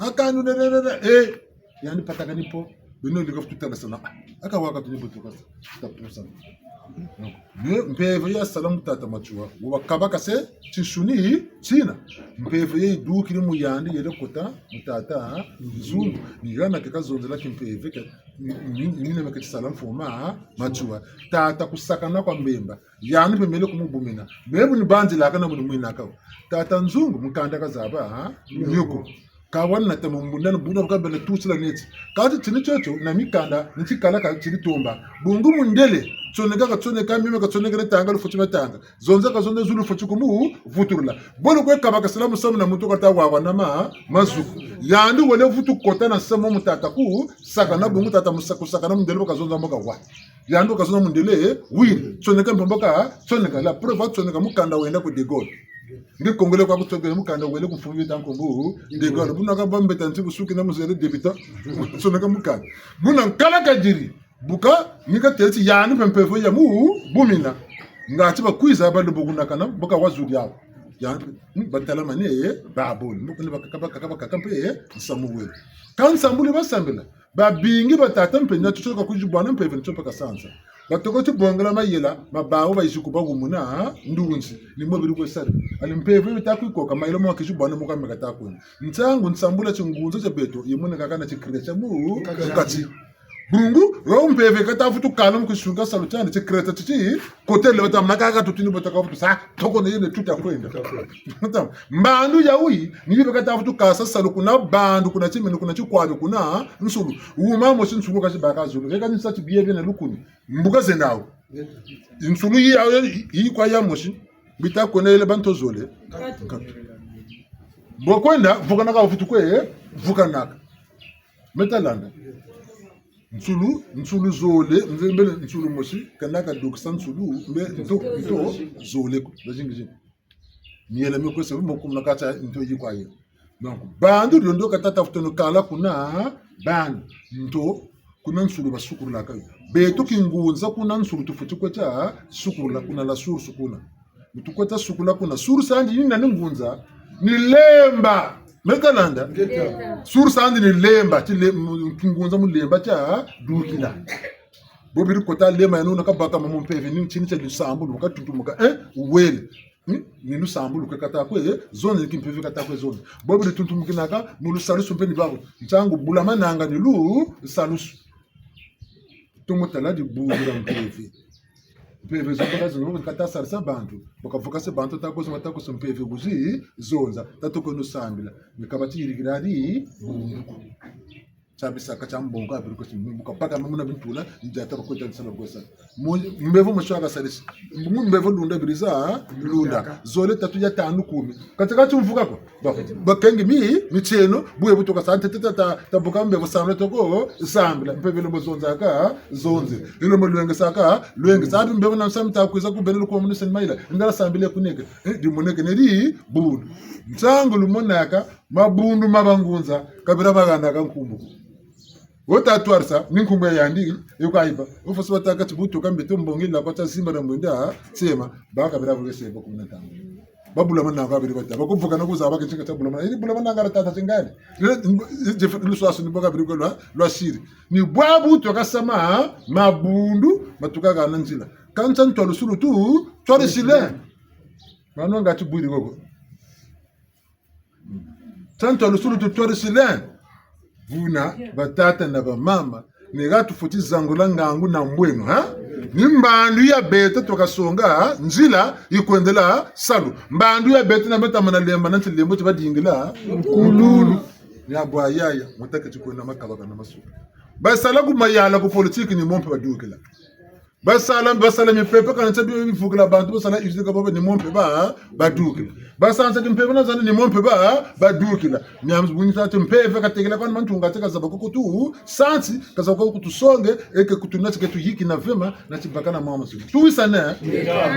Aka nu ne, ne, ne, ne, eh, yandi pataka ni po, beno lika vutu tala sana. Aka waka tuni butu kasa, ta pusana. Donc, ye mpeve ya sala mu tata Matsoua, wo bakabaka se, tinsuni, tina. Mpeve ye yidukiri mu yandi, yele kota, mu tata, nzungu. Ni hana ke kazonzela kimpeve ke, ni, ni, ni, ni meke tisala mfoma, Matsoua. Tata kusakana kwa mbemba. Yandi mpe mele kumubumina. Mebu ni banzilaka na muni mwinaka. Tata nzungu, mukanda kazaba, ha? Nyoko. Ka wana ta mu mbundani, buna bu kabele tusila neti. Kati tini tiotio, na mikanda, ni tikala ka tiri tomba. Bungu mundele, tsoneka katsoneka, mima katsonekele tanga, lufweti matanga. Zonza kazonza zulu lufweti kumu, vutulula. Bo lukwe kabakasila musamu na muntu kata wawa na ma, mazuku. Yandi wele vutu kota na samu mu tata ku, sakana bungu tata musa-, kusakana mundele bu kazonza mbo kawa. Yandi kazonza mundele, oui, tsoneka mpemba ka, tsoneka la preuve, tsoneka mukanda wenda ku De Gaulle. Nge Congolais kwa kutsoneka mukanda wele ku mfumu bita nkombo, De Gaulle. Buna ka bambeta nti busuki na muzele débutant, tsoneka mukanda. Buna nkala kadiri, bu ka, ni katêle ti yandi mpe mpeve ya mu, bumina. Ngati bakwiza balo bukunakana, bu ka wazuri yawu. Yandi, hmm, batalamane, eh, babole. Mbo kuni bakaka, bakaka, bakaka mpe, eh, nsamu wele. Ka nsambulu basambila. Babingi batata mpe, na tutoka kuzibwana mpeve nto mpe kasansa. Batoko ti bongela mayela, ma bawu bayizi kuba kumuna, ha? Ndunzi, ni mo biri kwe sala. Ali mpeve bita kwikoka, mayela mo kizibwana mo ka meka ta kwenda. Ntangu nsambula tingunza tia beto, yimuna kaka na tikireta tia mu, kati. Bungu, wo mpeve kata vutu kala mu kisunga salu tiandi, tikireta titi, kotele bata muna kaka tutini bata ka vutu sa, toko na yene tuta kwenda. Mbandu ya wuyi, ni yibe kata vutu kasa salu kuna bandu, kuna timinu, kuna tikwabi, kuna nsulu. Wuma mosi nsulu kasi baka zulu. Keka ni sa ti biye biena lukuni. Mbuka zena wo. Nsulu yi ya, yi kwa ya mosi. Bita kwenda yele bantu zole. Bo kwenda, vukanaka vutu kwe, vukanaka. Meta landa. Nsulu, nsulu zole, mve mbele nsulu mosi, kana kadukisa nsulu, mbe nto, nto zole ko, bazingi zingi. Miela mi kwe sa, mo kumuna kati nto yi kwa ye. Donc, bandu diodio kata ta vutu no kala kuna, bandu, nto, kuna nsulu basukululaka yo. Beto kingunza kuna nsulu tufweti kweto, sukulula kuna la source kuna. Mu tukweto sukula kuna. Source andi yina ni ngunza. Ni Lemba. Meta landa? Ngeta. Source andi ni Lemba. Ti le, mu, kingunza mu Lemba tia dukila. Bo biri kota Lemba ya nuna kabaka mamu mpeve ni tini tia lusambulu, bu katuntumuka, eh, wele. Hmm? Ni lusambulu ke kata kwe, eh, zonza ni kimpeve kata kwe zonza. Bo biri tuntumukinaka, mu lusalusu mpe ni babu. Ntangu bula mananga ni lusalusu. Tomo tala dibundu dia mpeve. Mpeve zo baka zonza, baka ta sarisa bantu. Baka vukasa bantu, ta kosa, ta kosa mpeve kuzi zonza. Ta toko no sambila. Ni kabati yirikira dibundu. Tabisaka tia mbongo, abiri ko ti mbuka baka mamuna bintula, ndiata bakweta nsala kwesa. Mu-, mbevo mosho akasalisi. Mu mbevo lunda biriza, lunda. Zole tatu ya tanu kumi. Kati kati mvuka ko. Ba, bakengi mi, mitieno, bwe butoka sa ntete ta, ta, tabuka mbevo sambila toko, sambila. Mpeve lombo zonzaka, zonze. Lombo lwengesaka, lwengesa. Abi mbevo na nsa mi ta kwiza ku beno luko munu sen maila. Ngala sambile kuneke. Eh, dimoneke neri, bundu. Nsangu lumonaka, mabundu ma bangunza, kabira bagandaka nkumbu. Wo ta twarisa, ni nkumbu ya yandi, yo ka yiba. Wo fasi batâka ti bu tuka mbeto mbongi la kwa ta simba na mwenda, sema, ba kabira bwe seba kuna ntangu. Babula mananga biri bata. Bakuvuka na kuzaba ke tinga tia bula mananga. Iri bula mananga la tata tingani. Iri, iri, luswasu ni bo kabiri ko lwa, lwa siri. Ni bwabu tuka sama, mabundu, matuka gana nzila. Kansa ntwalusulu tu, twarisile. Mano ngati bwiri koko. Nsa ntwalusulu tutwarisile. Buna, batata na bamama, ni ha tufweti zangula ngangu na mbweno, ha? Ni mbandu ya beto twakasonga, ha? Nzila yikwendela salu. Mbandu ya beto na beto mana lemba na nti lembo ti badingila, ha? Nkululu. Ni abwa yaya, mutake ti kwenda makabaka na masuka. Basala ku mayala ku politique ni mo mpe badukila. Basala, basala mipepe kana nsa bi-, bivukila bantu, basala usine ka bobe ni mo mpe ba, badukila. Basansa kimpeve na zana ni mo mpe ba, badukila. Miamzi buni tatu mpeve katekela kwa mantunga teka zaba kukutu, sansi, kazaba kukutu songe, eke kutu nati ke tuyiki na vema, nati baka na mama zuni. Tuwisa ne?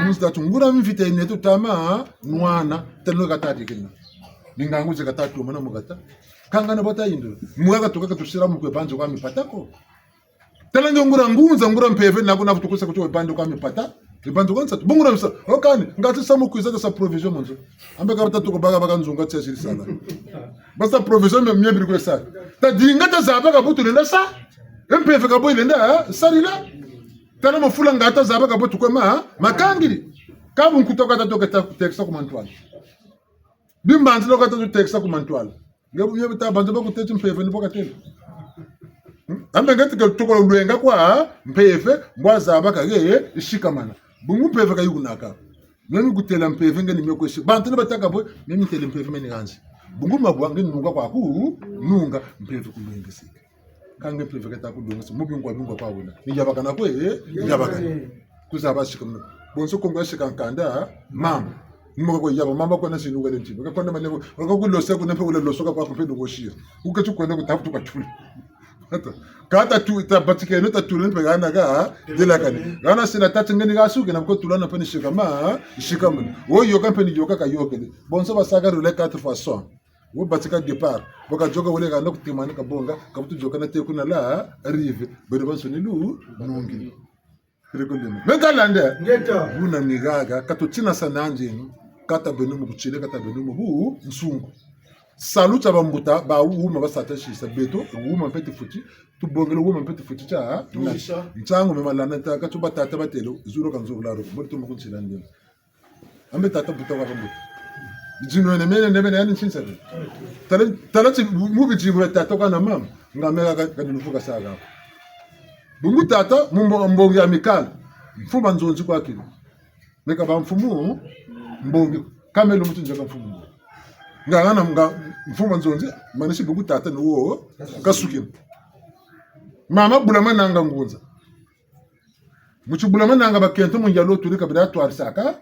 Muzi tatu ngura mvita ine tutama, nwana, teno katati kina. Ni ngangu ze katatu, mana mugata. Kanga na bata yindo. Muga katuka katusira mu kwe banzo kwa mipata ko. Tala nge ngura ngunza, ngura mpeve, naku na vutukusa kutu bandu kwa mipata. Bandu kwa nsatu. Bungura misa. Okani, ngati samu kwiza ta sa provision mu nzo. Ambe ka bata tuko baka baka nzunga tia siri sala. Basa provision mia, mia biri kwe sala. Tadinga tazaba ka bo tulenda sa. Mpeve ka bo yilenda, ha? Sarila. Tala mafula ngata zaba ka bo tukwe ma, ha? Makangiri. Ka bu nkuta ka tatoke ta, tekisa ku mantwala. Bimbanzila ka tatu tekisa ku mantwala. Nge bu yebita bantu bakuteti mpeve ni bo katele. Hmm? Ambe ngeti ke tuko lwenga kwa mpeve, mbwa zaba ka ye, isikamana. Bungu mpeve ka yukunaka. Mimi kutela mpeve nge ni mio kwesi. Bantu ni batâka bo, mimi tele mpeve meni ganzi. Bungu mabwa nge nunga kwa ku, nunga mpeve kulwengeseke. Ka nge mpeve kata kulwengeseke. Mu bingwa bingwa kwa wena. Ni yabakana kwe, eh? Yabakana. Kuzaba sika muna. Bonso Kongo ya sika nkanda, mamba. Ni mo ka kwe yaba, mamba kwa na sinu wele ntiba. Ka kwa na malevo, ka ku losa kuna mpe wele loso ka kwa kumpe nuko shira. Uka tu kwenda kutafuta kwa tula. Ata. Kata tu, tabatikeno tatula mpe gana ka, delakani. Gana sina tati ngeni ga suke na ko tula na mpe ni shikama, shikama. Wo yoka mpe ni yoka kayokele. Bonso basaka roule quatre fois cent. Wo batika départ. Bo kayoka wele gana kutemani kabonga, kabutu yoka na te kuna la, arrive. Beno bansoni lu, nungi. Rekolemo. Me kalande. Ngeta. Buna ni haha, ka tutina sa na nzenu, kata beno mu butile, kata beno mu bunsungu. Salu tia bambuta, ba wuma basa ta sisa, beto, wuma mpe tufweti, tubongele wuma mpe tufweti tia, na. Tuisa. Ntangu me malanda ta, ka tu batata batele, zulu ka nzovula ro, mboli tu mu kuntila ndemo. Ambe tata buta kwa kambuta. Bidimbu bene mene, ne mene, yani nsinsa. Tala, tala ti mu bidimbu bia tata kwa na mama. Nga me ka, ka, ka ni lufuka sa ka. Bungu tata, mu mbo-, mbongi ya mikala. Mfumu Nzonzi kwa kilo. Me ka ba mfumu, mbongi. Kamelo mutu nzaka mfumu mbongi. Nga hana nga mfumu Nzonzi, manisi bungu tata ni wo, kasukina. Mama Bulamananga ngunza. Mu ti Bulamananga bakento mu yalo tuli kabila twarisaka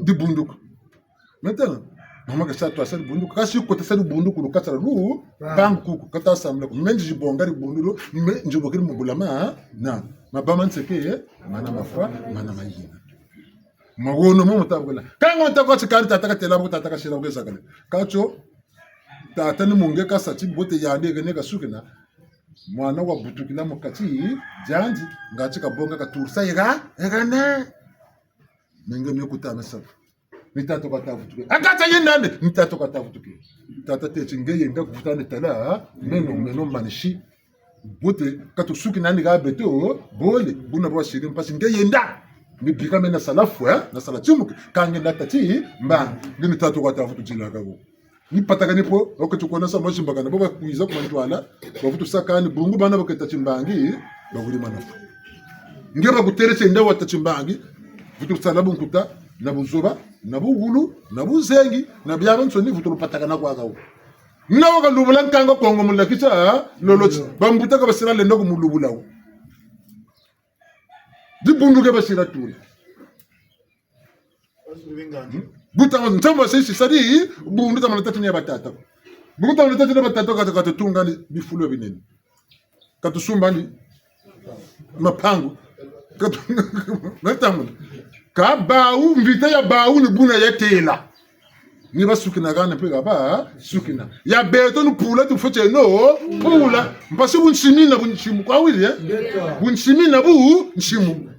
dibundu ko. Maintenant, mama kasa twarisa dibundu ko. Kasi kota sa dibundu ko, lu kasa lu, pangu kuku, kata sambila ko. Mendi zibonga dibundu lo, me nzibokiri mu Bulamananga. Mabama nseke, mana mafwa, mana mayina. Mawono mo mutabukila. Kanga mutabukila ti kani tata katela bo tata kasila bo keza kale. Katio, tata ni mu nge kasa ti mbote yandi kene kasukina. Mwana wabutukila mu kati diandi, ngati kabonga katurisa yega, yega ne. Me nge mio kuta me sabu. Ni tata kwa tavutuke. Akata yenda nde, ni tata kwa tavutuke. Tata teti nge yenda kuvuta nde tala, meno, meno manisi. Bote, katusukina ni ha beto, bole, buna bwa siri mpasi nge yenda. Ni bika me na sala fwe, eh? Na sala timuke. Ka nge na tâ ti, mba, nge ni tata kwa tavutu dila ka bo. Ni pataka ni po, wakati kona sa mazimbakana, bo bakwiza ku mantwala, bavutu sakani, bungu bana baketa timbangi, bakuri mana fu. Nge bakutele tienda wata timbangi, vutu sala bunkuta, na buzoba, na buwulu, na buzengi, na biabiansoni, vutu lupatakana kwa hawu. Muna wo kalubula nkanga Kongo mulakisa, lolo ti. Bambuta ka basila lenda kumulubula wo. Dibundu ke basila tula. Hmm? Buta wa ntambo sisi sadi, bundu tamana tati ni ya batata. Bundu tamana tati ni ya batata kata, kata tungani bifulu binene. Katusumbani mapangu. Katu-, matambu. Ka bawu, mvita ya bawu ni buna yatela. Ni basukina kani mpe ka basukina. Ya beto ni pula tufweti no pula. Mpasi bunsimina bunsimu. Kwa wiri, eh? Bunsimina bunsimu.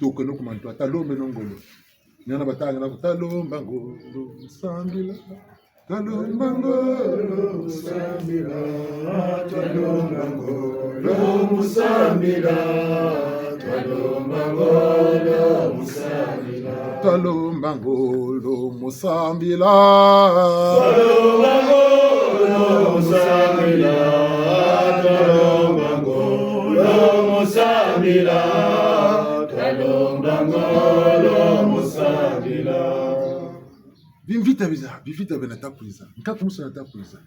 Tokeno ku mantwala, talombeno ngolo. Ni hana batangila ko, talomba ngolo mu sambila. Talomba ngolo mu sambila. Talomba ngolo mu sambila. Talomba ngolo mu sambila. Talomba ngolo mu sambila. Talomba ngolo mu sambila. Talomba ngolo mu sambila. Talomba ngolo mu sambila. Bimvita biza, bimvita bena ta kwiza. Nkaku musu na ta kwiza.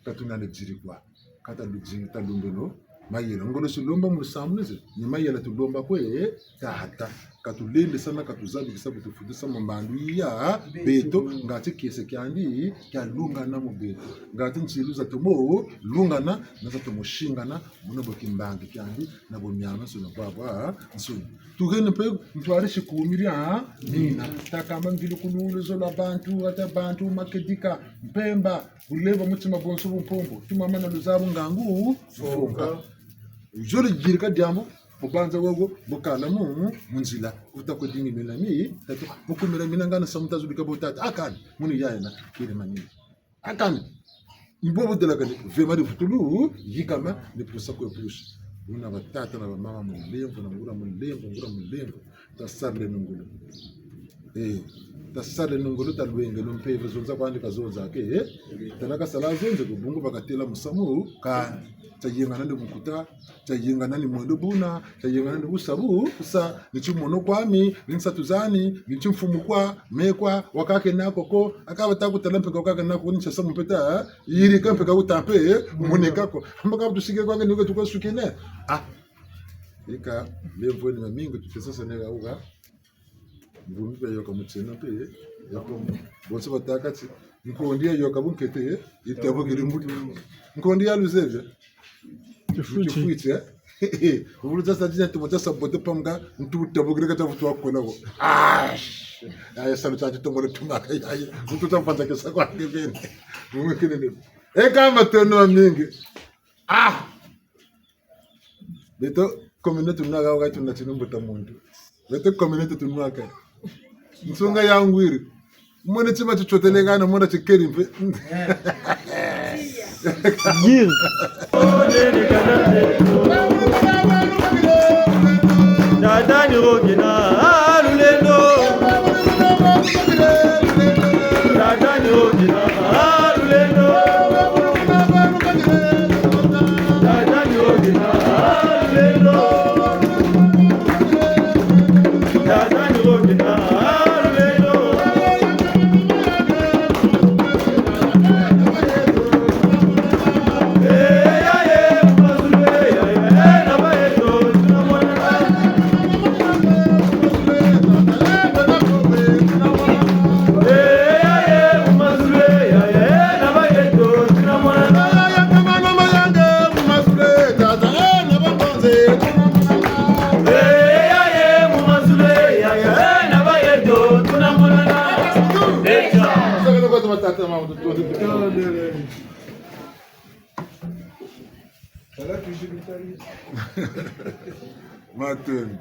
Ka tunane diri kwa. Ka ta ludingi, talombeno mayela. Ngolo si lomba mu lusambulu ze, ni mayela tulomba kwe Tata. Ka tulendesa na ka tuzabikisa bu tufutisa mu mbandu ya beto, ngati kiese kiandi kialungana mu beto. Ngati nsilu zatomo lungana, na zatomo singana, muna bo kimbangi kiandi, na bo miamiansoni bwabwansoni. Tuheni mpe ntwari sikumiri, ah, mina. Takamba mvilukulu, luzolo lwa bantu, ata bantu, makedika, mpemba, bulemvo, mutima bonso bu mpombo, tumamana luzabu ngangu, mfonka. Uzolo yirika diambu, bubanza wogo, bukala mu, mu nzila, uta kwe dingi mina mi, tatu, mukumira mina ngana samu tazulika bo tata, a kani, muni yayena, kiri manini. A kani, mbo budelakani, vema di vutulu, yikama, ni pusa kwe pusa. Buna batata na bamama mulemvo, na nguria mulemvo, nguria mulemvo. Tasarileno ngolo. Eh, tasarileno ngolo, talwengeno mpeve, zonza kwandi kazonza ke, eh. Tala kasala zonze ko, bungu bakatela musamu, kani. Tayengana nde mukuta, tayengana ni mwendo buna, tayengana ni busa bu, busa, ni timono kwami, ni nsatu zani, ni timfumu kwa, me kwa, wakake nako ko, aka bata kutala mpe ka wakake nako, ni nsa samu mpe ta, eh, yirika mpe ka uta mpe, eh, moneka ko. Mba ka butusike kwa ke ni ke tukwa sukene. Ah, yika, lemvo ni mamingi, tutesa sane ka uka. Mvumbi mpe yayoka mu tsena mpe, eh, yako. Bonso batâka ti, nkondi yayoka bunkete, eh, yitabukiri mbutu. Nkondi ya luzebi. Tifwiti. Tifwiti, eh. Vulu tia sa tia tumo tia sa bote pamuka, ntu tabukiri ka tia vutu wakola ko. Ah! Aya salu tia tia tumo le tumaka, aya. Ntu tia mpanza kesa kwa kebene. Mumwe kinene. Eka matondo mamingi. Ah! Beto communauté tunwaka, wakati tuna tino mbuta muntu. Beto communauté tunwaka. Nsunga ya ngwiri. Mwene tima titsotelekana, mwene tikeri mpe. Giri. Tata ni rokina, ah, lulendo. Tata ni rokina, ah, lulendo. Matondo.